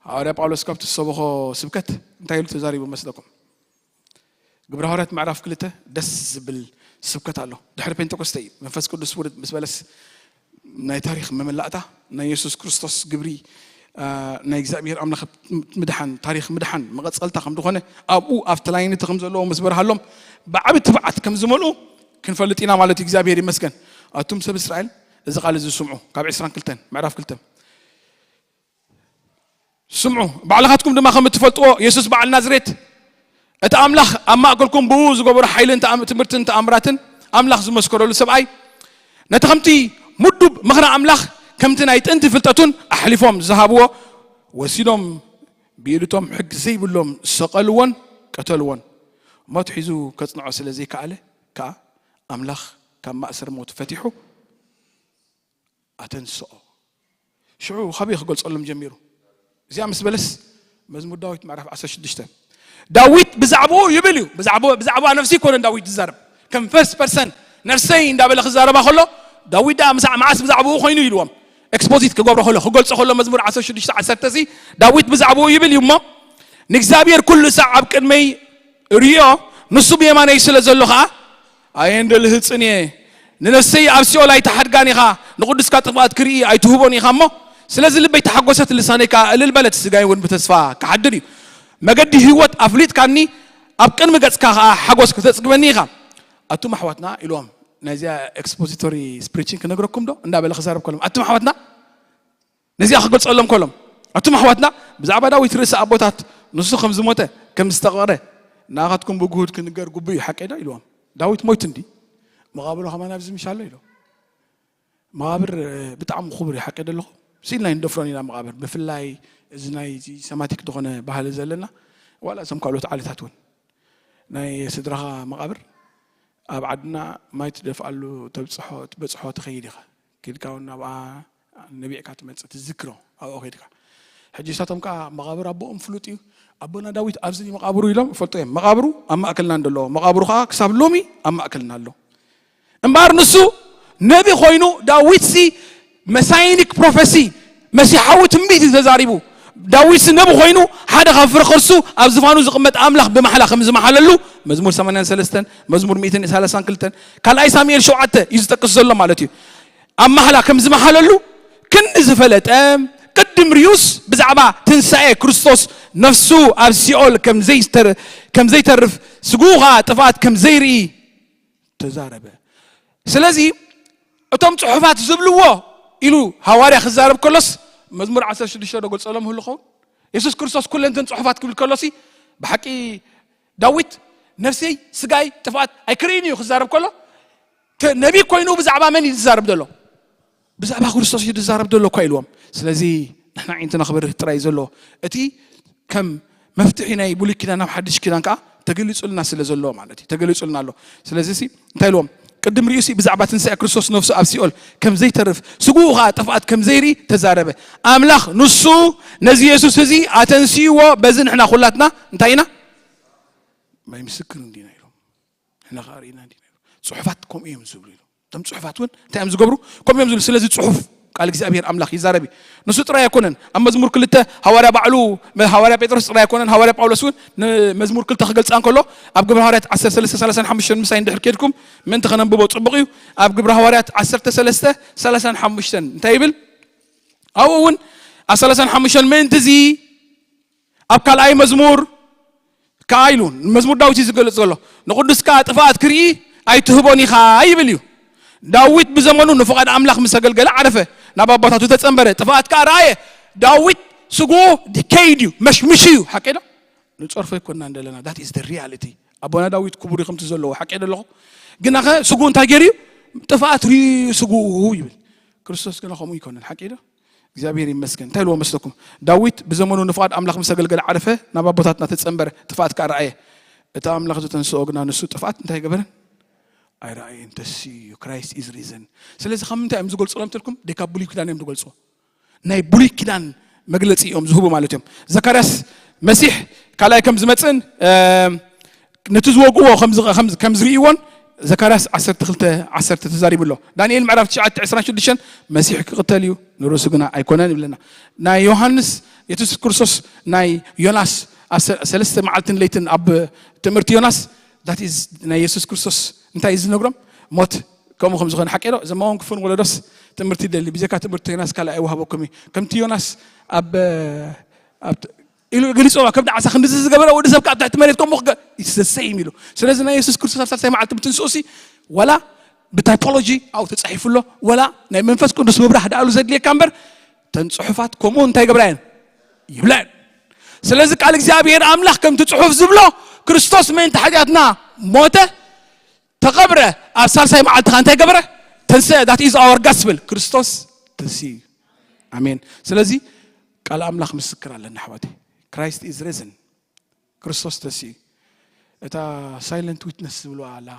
ሃዋርያ ጳውሎስ ካብቲ ዝሰበኾ ስብከት እንታይ ኢሉ ተዛሪቡ መስለኩም? ግብረ ሃዋርያት ምዕራፍ ክልተ ደስ ዝብል ስብከት ኣሎ። ድሕሪ ፔንቴኮስተ እዩ። መንፈስ ቅዱስ ውርድ ምስ በለስ ናይ ታሪኽ መመላእታ ናይ የሱስ ክርስቶስ ግብሪ፣ አ፣ ናይ እግዚኣብሔር ኣምላኽ ምድሓን፣ ታሪኽ ምድሓን መቐጸልታ ከም ዝኾነ ኣብኡ ኣብቲ ላይንቲ ከም ዘለዎ ምስ በርሃሎም ብዓቢ ትብዓት ከም ዝመልኡ ክንፈልጥ ኢና ማለት እዩ። እግዚኣብሔር ይመስገን። ኣቱም ሰብ እስራኤል እዚ ቃል እዚ ስምዑ። ካብ ዕስራን ክልተን፣ ምዕራፍ ክልተ። ስምዑ፣ ባዕልኻትኩም ድማ ከም እትፈልጥዎ፣ የሱስ በዓል ናዝሬት፣ እቲ ኣምላኽ ኣብ ማእከልኩም ብኡ ዝገበሮ ሓይልን ተኣም-፣ ትምህርትን ተኣምራትን፣ ኣምላኽ ዝመስከረሉ ሰብኣይ፣ ነቲ ከምቲ ምዱብ ምኽሪ ኣምላኽ፣ ከምቲ ናይ ጥንቲ ፍልጠቱን ኣሕሊፎም ዝሃብዎ፣ ወሲዶም ብኢድቶም ሕጊ ዘይብሎም ሰቐልዎን ቀተልዎን። ሞት ሒዙ ከጽንዖ ስለ ዘይከኣለ ከኣ፣ ኣምላኽ ካብ ማእሰር ሞት ፈቲሑ፣ ኣተንስኦ። ሽዑ ካበይ ክገልጸሎም ጀሚሩ? እዚኣ ምስ በለስ፣ መዝሙር ዳዊት ምዕራፍ ዓሰርተ ሽዱሽተ፣ ዳዊት ብዛዕባኡ ይብል እዩ። ብዛዕባ ብዛዕባ ነፍሲ ይኮነን ዳዊት ዝዛረብ። ከም ፈርስት ፐርሰን ነፍሰይ እንዳበለ ክዛረባ ከሎ፣ ዳዊት ደኣ ምሳዕ መዓስ ብዛዕባኡ ኮይኑ ኢልዎም። ኤክስፖዚት ክገብሮ ከሎ፣ ክገልጾ ከሎ፣ መዝሙር ዓሰርተ ሽዱሽተ ዓሰርተ ሲ ዳዊት ብዛዕባኡ ይብል እዩ እሞ፣ ንእግዚኣብሔር ኩሉ ሳዕ ኣብ ቅድመይ ርእዮ፣ ንሱ ብየማነይ ስለ ዘሎ ኸዓ ኣየንደ ልህፅን እየ። ንነፍሰይ ኣብ ሲኦል ኣይትሓድጋን ኢኻ፣ ንቅዱስካ ጥፍኣት ክርኢ ኣይትህቦን ኢኻ እሞ፣ ስለዚ ልበይ ተሓጎሰት፣ ልሳነይ ከዓ እልል በለት፣ ስጋይ እውን ብተስፋ ክሓድር እዩ። መገዲ ህይወት ኣፍሊጥካኒ፣ ኣብ ቅድሚ ገጽካ ከዓ ሓጎስ ክተጽግበኒ ኢኻ። ኣቱም ኣሕዋትና ኢልዎም፣ ናይዚኣ ኤክስፖዚቶሪ ስፕሪቺንግ ክነግረኩም ዶ እንዳበለ ክዛረብ ከሎም፣ ኣቱም ኣሕዋትና ነዚኣ ክገልጸሎም ከሎም፣ ኣቱም ኣሕዋትና ብዛዕባ ዳዊት ርእሲ ኣቦታት ንሱ ከም ዝሞተ ከም ዝተቐረ ንኣኻትኩም ብግሁድ ክንገር ግቡእ እዩ፣ ሓቀይ ዶ ኢልዎም። ዳዊት ሞይቱ እንዲ መቓብሮ ከማን ኣብዚ ምሽ ኣሎ ኢሎም። መቓብር ብጣዕሚ ክቡር እዩ፣ ሓቀይ ዶ ኣለኹ። ስኢልና ይንደፍሮን ኢና መቓብር፣ ብፍላይ እዚ ናይ ሰማቲክ ዝኾነ ባህሊ ዘለና፣ ዋላ እዞም ካልኦት ዓሌታት እውን ናይ ስድራኻ መቓብር ኣብ ዓድና ማይ ትደፍኣሉ፣ ተብፅሖ ትበፅሖ ትኸይድ ኢኻ። ኪድካ እውን ናብኣ ነቢዕካ ትመፅእ፣ ትዝክሮ ኣብኡ ኸይድካ። ሕጂ ንሳቶም ከዓ መቓብር ኣቦኦም ፍሉጥ እዩ፣ ኣቦና ዳዊት ኣብዚ እዩ መቓብሩ ኢሎም ይፈልጡ እዮም። መቓብሩ ኣብ ማእከልና እንደሎ፣ መቓብሩ ከዓ ክሳብ ሎሚ ኣብ ማእከልና ኣሎ። እምበኣር ንሱ ነቢ ኮይኑ፣ ዳዊትሲ መሳይኒክ ፕሮፌሲ፣ መሲሓዊ ትንቢት እዩ ተዛሪቡ። ዳዊትሲ ነቢ ኮይኑ፣ ሓደ ካብ ፍረ ከርሱ ኣብ ዝፋኑ ዝቕመጥ ኣምላኽ ብማሕላ ከም ዝመሓለሉ መዝሙር ሰማንያን ሰለስተን፣ መዝሙር ሚእትን ሰላሳን ክልተን፣ ካልኣይ ሳሙኤል ሸውዓተ እዩ ዝጠቅስ ዘሎ ማለት እዩ። ኣብ ማሕላ ከም ዝመሓለሉ ክንዲ ዝፈለጠ፣ ቅድም ርዩስ ብዛዕባ ትንሳኤ ክርስቶስ፣ ነፍሱ ኣብ ሲኦል ከም ዘይተር-፣ ከም ዘይተርፍ፣ ስግኡ ኸዓ ጥፍኣት ከም ዘይርኢ ተዛረበ። ስለዚ እቶም ጽሑፋት ዝብልዎ ኢሉ ሃዋርያ ክዛረብ ከሎስ፣ መዝሙር ዓሰርተ ሽዱሽተ ዶ ገልጸሎም ህሉ ኸውን? የሱስ ክርስቶስ ኩለን እተን ጽሑፋት ክብል ከሎሲ፣ ብሓቂ ዳዊት ነፍሰይ ስጋይ ጥፍኣት ኣይክርእይን እዩ ክዛረብ ከሎ፣ ተ-፣ ነቢ ኮይኑ ብዛዕባ መን እዩ ዝዛረብ ዘሎ? ብዛዕባ ክርስቶስ እዩ ዝዛረብ ዘሎ እኳ ኢልዎም። ስለዚ ንሕና ዓይንትና ክበርህ ጥራይ ዘሎ፣ እቲ ከም መፍትሒ ናይ ብሉይ ኪዳን ናብ ሓድሽ ኪዳን ከዓ ተገሊጹልና ስለ ዘሎ ማለት እዩ። ተገሊጹልና ኣሎ። ስለዚ ሲ እንታይ ኢልዎም? ቅድም ርእዩሲ ብዛዕባ ትንሳኤ ክርስቶስ ነፍሱ ኣብ ሲኦል ከም ዘይተርፍ፣ ስግኡ ከዓ ጥፍኣት ከም ዘይርኢ ተዛረበ። ኣምላኽ ንሱ ነዚ የሱስ እዚ ኣተንስይዎ፣ በዚ ንሕና ኩላትና እንታይ ኢና? ማይ ምስክር እንዲና ኢሎም። ንሕና ከዓ ርኢና እንዲና ኢሎም። ጽሑፋት ከምኡ እዮም ዝብሉ ኢሎም። እቶም ጽሑፋት እውን እንታይ እዮም ዝገብሩ? ከምኡ እዮም ዝብሉ። ስለዚ ጽሑፍ ቃል እግዚኣብሔር ኣምላኽ ይዛረብ እዩ። ንሱ ጥራይ ኣይኮነን። ኣብ መዝሙር ክልተ ሃዋርያ ባዕሉ፣ ሃዋርያ ጴጥሮስ ጥራይ ኣይኮነን፣ ሃዋርያ ጳውሎስ እውን ንመዝሙር ክልተ ክገልጻ እንከሎ፣ ኣብ ግብረ ሃዋርያት ዓሰርተ ሰለስተ ሰላሳን ሓሙሽተን ምሳይ እንድሕር ከድኩም ምእንቲ ከነንብቦ ጽቡቕ እዩ። ኣብ ግብረ ሃዋርያት ዓሰርተ ሰለስተ ሰላሳን ሓሙሽተን እንታይ ይብል? ኣብኡ እውን ኣብ ሰላሳን ሓሙሽተን ምእንቲ እዚ ኣብ ካልኣይ መዝሙር ከኣ ኢሉ፣ መዝሙር ዳዊት እዩ ዝገልጽ ዘሎ። ንቅዱስካ ጥፍኣት ክርኢ ኣይትህቦን ኢኻ ይብል እዩ። ዳዊት ብዘመኑ ንፍቓድ ኣምላኽ ምስ ኣገልገለ ዓረፈ፣ ናብ ኣቦታቱ ተጸንበረ፣ ጥፍኣት ከኣ ረኣየ። ዳዊት ስግኡ ዲከይድ እዩ፣ መሽምሽ እዩ። ሓቂ ዶ? ንጸርፎ ኣይኮንናን ዘለና። That is the reality። ኣቦና ዳዊት ክቡር እዩ ከምቲ ዘለዎ፣ ሓቂ ዶ ኣለኹ? ግናኸ ስግኡ እንታይ ገይሩ እዩ? ጥፍኣት ርእዩ ስግኡ ይብል። ክርስቶስ ግና ከምኡ ኣይኮነን፣ ሓቂ ዶ? እግዚኣብሔር ይመስገን። እንታይ ኢልዎ መስለኩም? ዳዊት ብዘመኑ ንፍቓድ ኣምላኽ ምስ ኣገልገለ ዓረፈ፣ ናብ ኣቦታትና ተጸንበረ፣ ጥፍኣት ከኣ ረኣየ። እቲ ኣምላኽ ዘተንስኦ ግና ንሱ ጥፍኣት እንታይ ገበረን? ኣይረኣየን፣ ተስዩ። Christ is risen። ስለዚ ካብ ምንታይ እዮም ዝገልጹ? ለምትልኩም ደይ ካብ ብሉይ ኪዳን እዮም ዝገልጹ። ናይ ብሉይ ኪዳን መግለጺ እዮም ዝህቡ ማለት እዮም። ዘካርያስ መሲሕ ካልኣይ ከም ዝመጽእን፣ እም፣ ነቲ ዝወግዎ ከም ዝ-፣ ከም ዝ-፣ ከም ዝርእይዎን ዘካርያስ ዓሰርተ ክልተ ዓሰርተ ተዛሪቡ ኣሎ። ዳንኤል ምዕራፍ ትሽዓተ ዕስራን ሽዱሽተን መሲሕ ክቕተል እዩ፣ ንርእሱ ግና ኣይኮነን ይብለና። ናይ ዮሃንስ፣ የሱስ ክርስቶስ ናይ ዮናስ ኣብ ሰ-፣ ሰለስተ መዓልትን ለይትን ኣብ ትምህርቲ ዮናስ፣ that is ናይ የሱስ ክርስቶስ እንታይ እዩ ዝነግሮም? ሞት ከምኡ ከም ዝኾነ ሓቂ ዶ? እዞም ኣዋን ክፉን ወለዶስ ትምህርቲ ይደሊ፣ ብጀካ ትምህርቲ ዮናስ ካልእ ኣይወሃበኩም እዩ። ከምቲ ዮናስ ኣብ፣ ኣብ ኢሉ ገሊጽዋ፣ ከም ዓሳ ክንድዚ ዝገበረ ወዲ ሰብ ከኣ ኣብ ትሕቲ መሬት ከምኡ ክገ-፣ it's the same ኢሉ። ስለዚ ናይ የሱስ ክርስቶስ ኣብ ሳልሳይ መዓልቲ ምትንስኡሲ ዋላ ብታይፖሎጂ ኣብኡ ተጻሒፉ ኣሎ፣ ዋላ ናይ መንፈስ ቅዱስ ምብራህ ደኣሉ ዘድልየካ እምበር፣ ተን ጽሑፋት ከምኡ እንታይ ይገብራ እየን? ይብላ እየን። ስለዚ ቃል እግዚኣብሔር ኣምላኽ ከምቲ ጽሑፍ ዝብሎ፣ ክርስቶስ ምእንቲ ሓጢኣትና ሞተ፣ ተቐብረ፣ ኣብ ሳልሳይ መዓልቲ ኸኣ እንታይ ገበረ? ተንስአ። That is our gospel። ክርስቶስ ተንስኡ እዩ። ኣሜን። ስለዚ ቃል ኣምላኽ ምስክር ኣለና ኣሕዋተይ። Christ is risen። ክርስቶስ ተንስኡ እዩ። እታ ሳይለንት ዊትነስ ዝብልዋ ኣላ።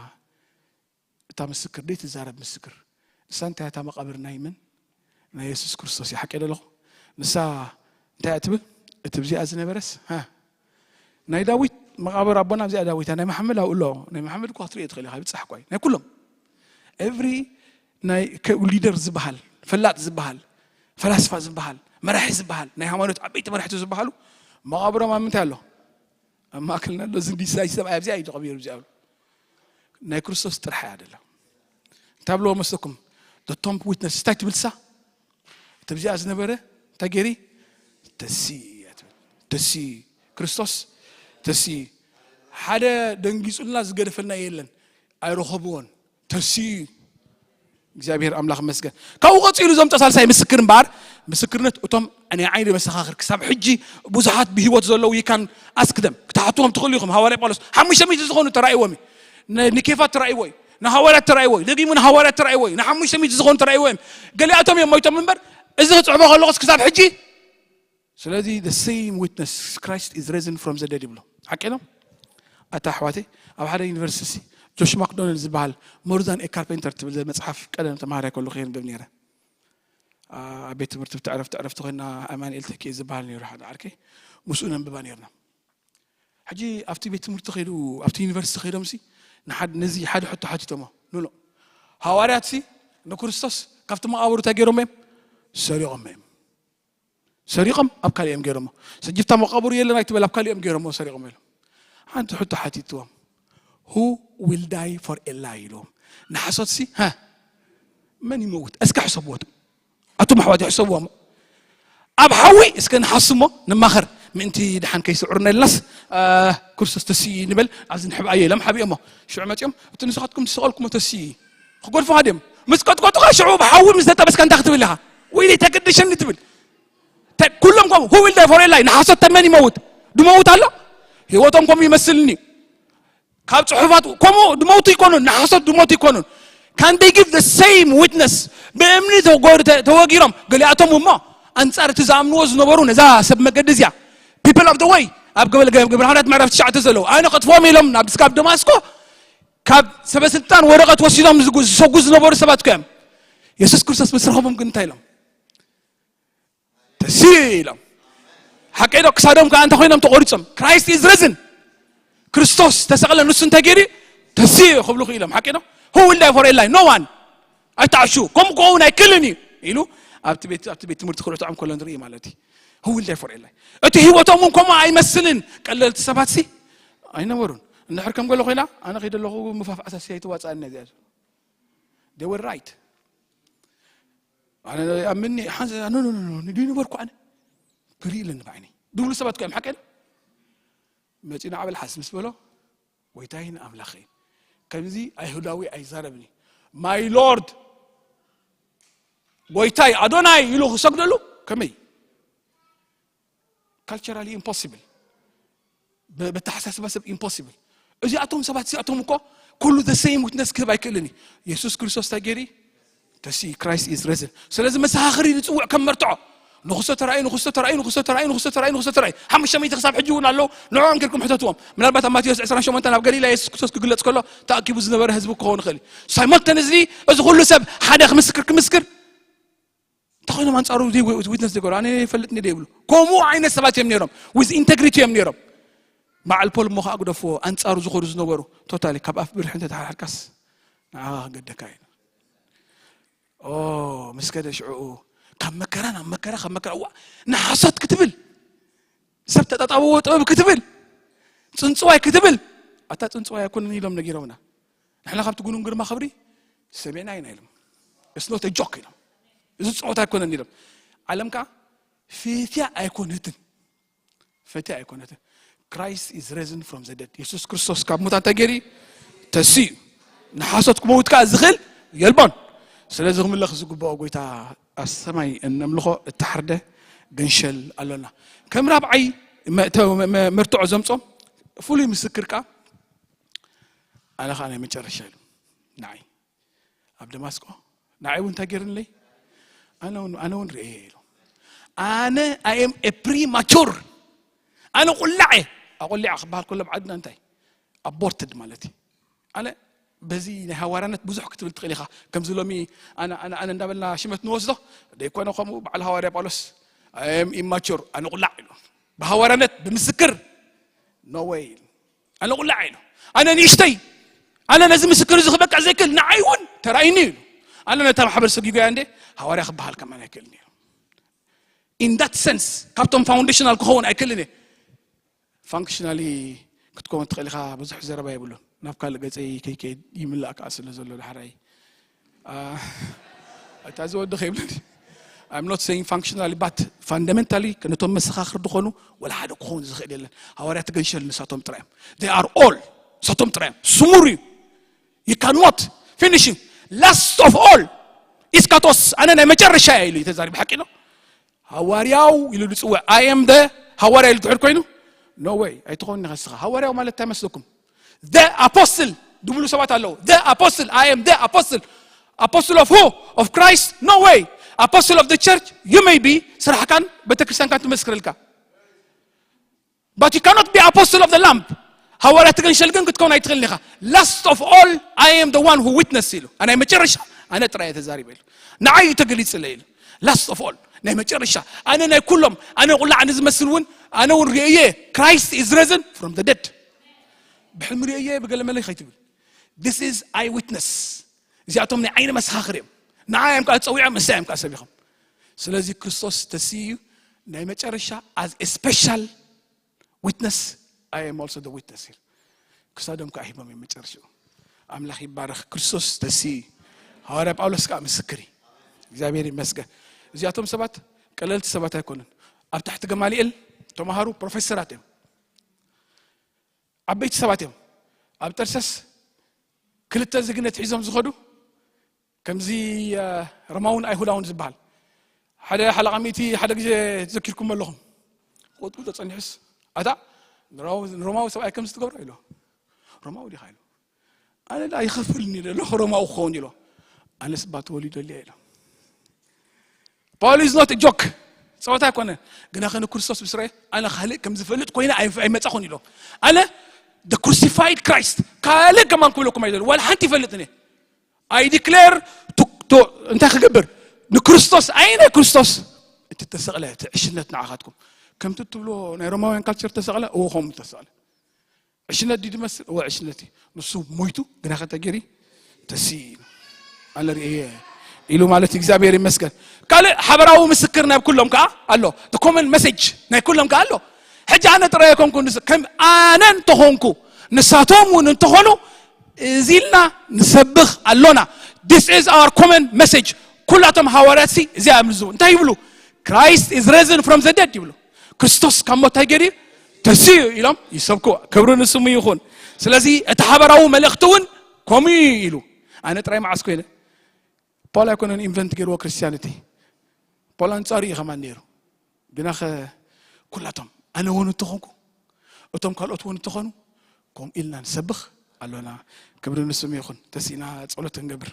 እታ ምስክር፣ ዘይትዛረብ ምስክር። ንሳ እንታይ እያ? እታ መቓብር ናይ መን? ናይ የሱስ ክርስቶስ እያ። ሓቂ ዶ ኣለኹ? ንሳ እንታይ እያ ትብል? እቲ ብዚኣ ዝነበረስ፣ ሃ? ናይ ዳዊት መቓብር ኣቦና ኣብዚኣ ዳዊታ ናይ መሓመድ ኣብኡ ኣሎ። ናይ መሓመድ እኳ ክትሪኦ ትኽእል ኢኻ፣ ይብጻሕ እኳ እዩ። ናይ ኩሎም ኤቭሪ ናይ ከ- ሊደር ዝበሃል፣ ፈላጥ ዝበሃል፣ ፈላስፋ ዝበሃል፣ መራሒ ዝበሃል፣ ናይ ሃይማኖት ዓበይቲ መራሕቲ ዝበሃሉ መቓብሮም ኣብ ምንታይ ኣሎ? ኣብ ማእከልና ኣሎ። እዚ እንዲ ሳይ ሰብኣይ ኣብዚኣ እዩ ተቐቢሩ፣ ኣብዚኣ ኣሎ። ናይ ክርስቶስ ጥራሕ እያ ደላ። እንታይ ብለዎ መስለኩም? The tomb witness እንታይ ትብል ሳ? እቲ ኣብዚኣ ዝነበረ እንታይ ገይሪ? ተሲ እያ ትብል። ተሲ ክርስቶስ ተሲ ሓደ ደንጊጹልና ዝገደፈልና የለን። ኣይረኸብዎን። ተሲ እግዚኣብሔር ኣምላኽ መስገን። ካብኡ ቀጺሉ ዘምጾ ሳልሳይ ምስክር እምበኣር፣ ምስክርነት እቶም ናይ ዓይኒ መሰኻኽር ክሳብ ሕጂ ብዙሓት ብህይወት ዘለዉ ይካን ኣስክደም ክትሓትዎም ትኽእሉ ኢኹም። ሃዋርያ ጳውሎስ ሓሙሽተ ሚእቲ ዝኾኑ ተራእይዎም እዩ። ን- ንኬፋ ተራእይዎ እዩ። ንሃዋርያት ተራእይዎ እዩ። ደጊሙ ንሃዋርያት ተራእይዎ እዩ። ንሓሙሽተ ሚእቲ ዝኾኑ ተራእይዎ እዮም። ገሊኣቶም እዮም ሞይቶም እምበር፣ እዚ ክጽሕፎ ከለኹስ ክሳብ ሕጂ። ስለዚ the same witness, Christ is risen from the dead ይብሎ። ሓቂ ነው። ኣታ ኣሕዋተይ፣ ኣብ ሓደ ዩኒቨርሲቲ ሲ ጆሽ ማክዶናልድ ዝበሃል more than a carpenter ትብል መጽሓፍ ቀደም ተማሃራይ ከለኹ የንብብ ነይረ። ኣብ ቤት ትምህርቲ ብትዕረፍቲ ዕረፍቲ ኮይና ኣማኑኤል ተኪኤ ዝበሃል ነይሩ ሓደ ዓርከይ፣ ምስኡ ነንብባ ነይርና። ሕጂ ኣብቲ ቤት ትምህርቲ ከይዱ፣ ኣብቲ ዩኒቨርሲቲ ከይዶም ሲ ንሓድ ነዚ ሓደ ሕቶ ሓቲቶሞ። ኖ ኖ፣ ሃዋርያት ሲ ንክርስቶስ ካብቲ መቓብሩ እንታይ ገይሮሞ እዮም? ሰሪቖሞ እዮም። ሰሪቖም ኣብ ካልእ እዮም ገይሮሞ። ስጅብታ መቓብሩ የለን ኣይትበል፣ ኣብ ካልእ እዮም ገይሮሞ፣ ሰሪቖሞ ኢሎም። ሓንቲ ሕቶ ሓቲትዎም፣ who will die for a lie ኢልዎም። ንሓሶት ሲ ሃ መን ይመውት? እስከ ሕሰብዎ። ኣቱም ኣሕዋት ይሕሰብዎም። ኣብ ሓዊ እስከ ንሓስሞ ንማኸር፣ ምእንቲ ድሓን ከይስዕሩና ኢልናስ፣ አ፣ ክርስቶስ ተስዩ ንበል፣ ኣብዚ ንሕብኣዮ ኢሎም ሓቢኦሞ። ሽዑ መጺኦም፣ እቲ ንስኻትኩም ዝሰቐልኩሞ ተስዩ እዩ። ክገድፉኻ ድዮም? ምስ ቀጥቀጡኻ ሽዑ ብሓዊ ምስ ተጠበስካ እንታይ ክትብል ኢኻ? ወይለይ ተገደሸኒ ትብል። ተ- ኩሎም ከምኡ፣ who will die for a lie? ንሓሶት ተመን ይመውት? ድመውት ኣሎ? ህይወቶም ከምኡ ይመስልኒ እዩ። ካብ ጽሑፋት ከምኡ ድመውቱ ይኮኑን፣ ንሓሶት ድመውቱ ይኮኑን። Can they give the same witness? ብእምኒ ተጎ- ተ- ተወጊሮም፣ ገሊኣቶም እሞ ኣንጻር እቲ ዝኣምንዎ ዝነበሩ ነዛ ሰብ መገዲ እዚኣ፣ people of the way፣ ኣብ ገበል ገ- ግብረ ሃዋርያት ምዕራፍ ትሽዓተ ዘለዉ፣ ኣነ ከጥፍኦም ኢሎም ናብ ስጋብ ደማስቆ ካብ ሰበስልጣን ወረቐት ወሲዶም ዝጉ- ዝሰጉ ዝነበሩ ሰባት እዮም። የሱስ ክርስቶስ ምስ ረኸቦም ግን እንታይ ኢሎም? ተስዩ ኢሎም። ሓቀይ ዶ? ክሳዶም ከዓ እንታይ ኮይኖም ተቆሪጾም? Christ is risen፣ ክርስቶስ ተሰቕለ፣ ንሱ እንታይ ገይሩ? ተስዩ ክብሉ ክኢሎም። ሓቀይ ዶ? Who will die for a lie? No one። ኣይተዓሹ። ከምኡ ክኸውን ኣይክእልን እዩ ኢሉ ኣብቲ ቤት ኣብቲ ቤት ትምህርቲ ክርዕዖም ከሎ ንርኢ ማለት እዩ። Who will die for a lie? እቲ ህይወቶም እውን ከምኡ ኣይመስልን። ቀለልቲ ሰባት ሲ ኣይነበሩን። እንድሕር ከም ገለ ኮይና ኣነ ከይደ ኣለኹ ምፋፍዓሳ ሲ ኣይትዋፅኣኒ እዚኣ። They were right። ኣነ ኣብ ምኒ ሓንዘ ኖ ኖ ኖ ኖ ንዱ ነበርኩ ኣነ ክርኢ ኣለኒ ብዓይነይ ድብሉ ሰባት እዮም ሓቀ መፂና ዓበል ሓስ ምስ በሎ ጎይታይን ኣምላኸይ ከምዚ ኣይሁዳዊ ኣይዛረብኒ my lord ጎይታይ ኣዶናይ ኢሉ ክሰግደሉ ከመይ culturally impossible በተሓሳስባ ሰብ impossible እዚኣቶም ሰባት እዚኣቶም እኮ ኩሉ the same witness ክህብ ኣይክእልን እዩ የሱስ ክርስቶስ እንታይ ገይሩ ተሲ Christ is risen ስለዚ መሰኻኽሪ ንፅውዕ ከም መርትዖ ንኽስቶ ተራእዩ ንኽስቶ ተራእዩ ንኽስቶ ተራእዩ ንኽስቶ ተራእዩ ንኽስቶ ተራእዩ ሓሙሽተ ሚእቲ ክሳብ ሕጂ እውን ኣለዉ ንዕኦም ጌርኩም ሕተትዎም ምናልባት ኣብ ማቴዎስ ዕስራን ሸሞንተን ኣብ ገሊላ የሱስ ክርስቶስ ክግለፅ ከሎ ተኣኪቡ ዝነበረ ህዝቢ ክኸውን ይኽእል እዩ simultaneously እዚ ኩሉ ሰብ ሓደ ክምስክር ክምስክር እንታይ ኮይኖም ኣንፃሩ ዊትነስ ዝገበሩ ኣነ ይፈልጥኒ ዶ ይብሉ ከምኡ ዓይነት ሰባት እዮም ነይሮም with integrity እዮም ነይሮም በዓል ፖል እሞ ከዓ ግደፍዎ ኣንፃሩ ዝኸዱ ዝነበሩ totally ካብ ኣፍ ብርሒ እንተተሓርሓርካስ ንዓኻ ክገደካ እዩ ኦ ምስ ከደ ሽዕኡ ካብ መከራ ናብ መከራ ካብ መከራ እዋ ንሓሶት ክትብል ሰብ ተጣጣብዎ ጥበብ ክትብል ፅንፅዋይ ክትብል ኣታ ፅንፅዋይ ኣይኮነን ኢሎም ነጊሮምና ንሕና ካብቲ ጉኑን ግርማ ክብሪ ሰሚዕና ኢና ኢሎም It's not a joke ኢሎም እዚ ፀወታ ኣይኮነን ኢሎም ዓለም ከዓ ፍትያ ኣይኮነትን ፈትያ ኣይኮነትን Christ is risen from the dead የሱስ ክርስቶስ ካብ ሙታን እንታይ ገይሩ ተስዩ ንሓሶት ክመውት ከዓ ዝኽእል የልቦን ስለዚ ክምለኽ ዝግብኦ ጎይታ ኣብ ሰማይ እነምልኾ እተሓርደ ገንሸል ኣሎና ከም ራብዓይ መእተዊ መ- መ- መርትዖ ዘምጾ ፍሉይ ምስክር ከዓ ኣነ ከዓ ናይ መጨረሻ ኢሉ ንዓይ ኣብ ደማስቆ ንዓይ እውን እንታይ ገይርንለይ ኣነ እውን- ኣነ እውን ርእየ ኢሉ ኣነ I am a premature ኣነ ቁላዕ እየ ኣቆሊዓ ክበሃል ከሎ ብዓድና እንታይ ኣቦርትድ ማለት እዩ ኣነ በዚ ናይ ሃዋርያነት ብዙሕ ክትብል ትኽእል ኢኻ ከምዚ ሎሚ ኣነ ኣነ ኣነ እንዳበልና ሽመት ንወስዶ ደይኮነ ከምኡ በዓል ሃዋርያ ጳውሎስ I am immature ኣነ ቁላዕ ኢሉ ብሃዋርያነት ብምስክር no way ኣነ ቁላዕ ኢሉ ኣነ ንእሽተይ ኣነ ነዚ ምስክር እዚ ክበቅዕ ዘይክእል ንዓይ እውን ተራእይኒ ኢሉ ኣነ ነታ ማሕበር ሰጊጎያ እንደ ሃዋርያ ክበሃል ከማን ኣይክእል ነይሩ። In that sense ካብቶም foundational ክኸውን ኣይክእልን እየ። Functionally ክትከውን ትኽእል ኢኻ። ብዙሕ ዘረባ የብሉን። ናብ ካልእ ገጸይ ከይከይድ ይምላእ ከኣ ስለ ዘሎ ዳሕራይ እታ ዝወዲ ከይብለኒ። I'm not saying functionally but fundamentally ነቶም መሰኻኽር ዝኾኑ ወላ ሓደ ክኸውን ዝኽእል የለን። ሃዋርያት ገንሸል ንሳቶም ጥራይ እዮም። They are all ንሳቶም ጥራይ እዮም። ስሙር እዩ። You cannot finish you. Last of all ኢስካቶስ ኣነ ናይ መጨረሻ እየ ኢሉ እዩ ተዛሪቡ። ሓቂ ነው። ሃዋርያው ኢሉ ዝፅውዕ I am the ሃዋርያ ኢሉ ድሕር ኮይኑ no way ኣይትኸውን ንኸስኻ ሃዋርያው ማለት እንታይ መስለኩም? The apostle ድብሉ ሰባት ኣለዉ። The apostle I am the apostle apostle of who? Of Christ? No way. Apostle of the church? You may be ስራሕካን ቤተክርስትያንካን ትመስክረልካ but you cannot be apostle of the lamb. ሃዋርያ ትገንሸል ግን ክትከውን ኣይትኽእልን ኢኻ። Last of all I am the one who witness ኢሉ ኣናይ መጨረሻ ኣነ ጥራይ ተዛሪበ ኢሉ ንዓይ እዩ ተገሊፅለ ኢሉ last of all ናይ መጨረሻ ኣነ ናይ ኩሎም ኣነ ቁላዕ ንዝመስል እውን ኣነ እውን ርእየ Christ is risen from the dead ብሕልሚ ርእየ ብገለመለ ከይትብል this is eye witness እዚኣቶም ናይ ዓይኒ መሰኻኽር እዮም ንዓ እዮም ከዓ ዝፀዊዖም ንሳ እዮም ከዓ ሰቢኾም ስለዚ ክርስቶስ ተስዩ ናይ መጨረሻ as a special witness I am also the witness here ክሳዶም ከዓ ሂቦም እዮም መጨረሻኡ ኣምላኽ ይባረኽ ክርስቶስ ተስዩ ሃዋርያ ጳውሎስ ከዓ ምስክር እዩ እግዚኣብሔር ይመስገን እዚኣቶም ሰባት ቀለልቲ ሰባት ኣይኮኑን ኣብ ታሕቲ ገማልኤል ተምሃሩ ፕሮፌሰራት እዮም ዓበይቲ ሰባት እዮም ኣብ ጠርሰስ ክልተ ዜግነት ሒዞም ዝኸዱ ከምዚ ሮማውን ኣይሁዳውን ዝበሃል ሓደ ሓለቓ ሚእቲ ሓደ ግዜ ዘኪርኩም ኣለኹም ቆጥቁ ተፀኒሑስ ኣታ ንሮማዊ ሰብኣይ ከምዚ ትገብሮ ኢሎ ሮማዊ ዲኻ ኢሎ ኣነ ዳ ይኸፍልኒ ኢለ ኣለኹ ሮማዊ ክኸውን ኢሎ ኣነስ ባ ተወሊዶ ኣሊያ ኢሎ Paul is not a joke ፀወታ ኣይኮነ ግና ከ ንክርስቶስ ብስረ ኣነ ካልእ ከም ዝፈልጥ ኮይነ ኣይመፃኹን ኢሎ ኣነ the crucified Christ ካልእ ከማን ክብለኩም ኣይደለ ዋላ ሓንቲ ይፈልጥ እኔ I declare እንታይ ክገብር ንክርስቶስ ኣይ ናይ ክርስቶስ እቲ ተሰቕለ እቲ ዕሽነት ንዓኻትኩም ከምቲ ትብሎ ናይ ሮማውያን ካልቸር ተሰቕለ እዎ ከምኡ ተሰቕለ ዕሽነት ድዩ ዝመስል እዎ ዕሽነት እዩ ንሱ ሞይቱ ግና ከተገሪ ተስኢ ኣነ ርእየ ኢሉ ማለት እግዚኣብሔር ይመስገን ካልእ ሓበራዊ ምስክር ናብ ኩሎም ከዓ ኣሎ common message ናይ ኩሎም ከዓ ኣሎ ሕጂ ኣነ ጥራይ ኣይኮንኩ ከም ኣነ እንተኾንኩ ንሳቶም እውን እንተኾኑ እዚ ኢልና ንሰብኽ ኣሎና this is our common message ኩላቶም ሃዋርያት ሲ እዚኣ እዮም ዝብሉ እንታይ ይብሉ Christ is risen from the dead ይብሉ ክርስቶስ ካብ ሞት እንታይ ገይሩ ተስዩ ኢሎም ይሰብኩ ክብሪ ንስሙ ይኹን ስለዚ እቲ ሓበራዊ መልእኽቲ እውን ከምኡ እዩ ኢሉ ኣነ ጥራይ መዓስ ኮይነ ፖል ኣይኮነን ኢንቨንት ገይርዎ ክርስቲያኒቲ ፖል ኣንጻሩ እዩ ከማን ነይሩ ግናኸ ኩላቶም ኣነ እውን እንተኾንኩ እቶም ካልኦት እውን እንተኾኑ ከምኡ ኢልና ንሰብኽ ኣሎና ክብሪ ንስሙ ይኹን ተሲእና ጸሎት ክንገብር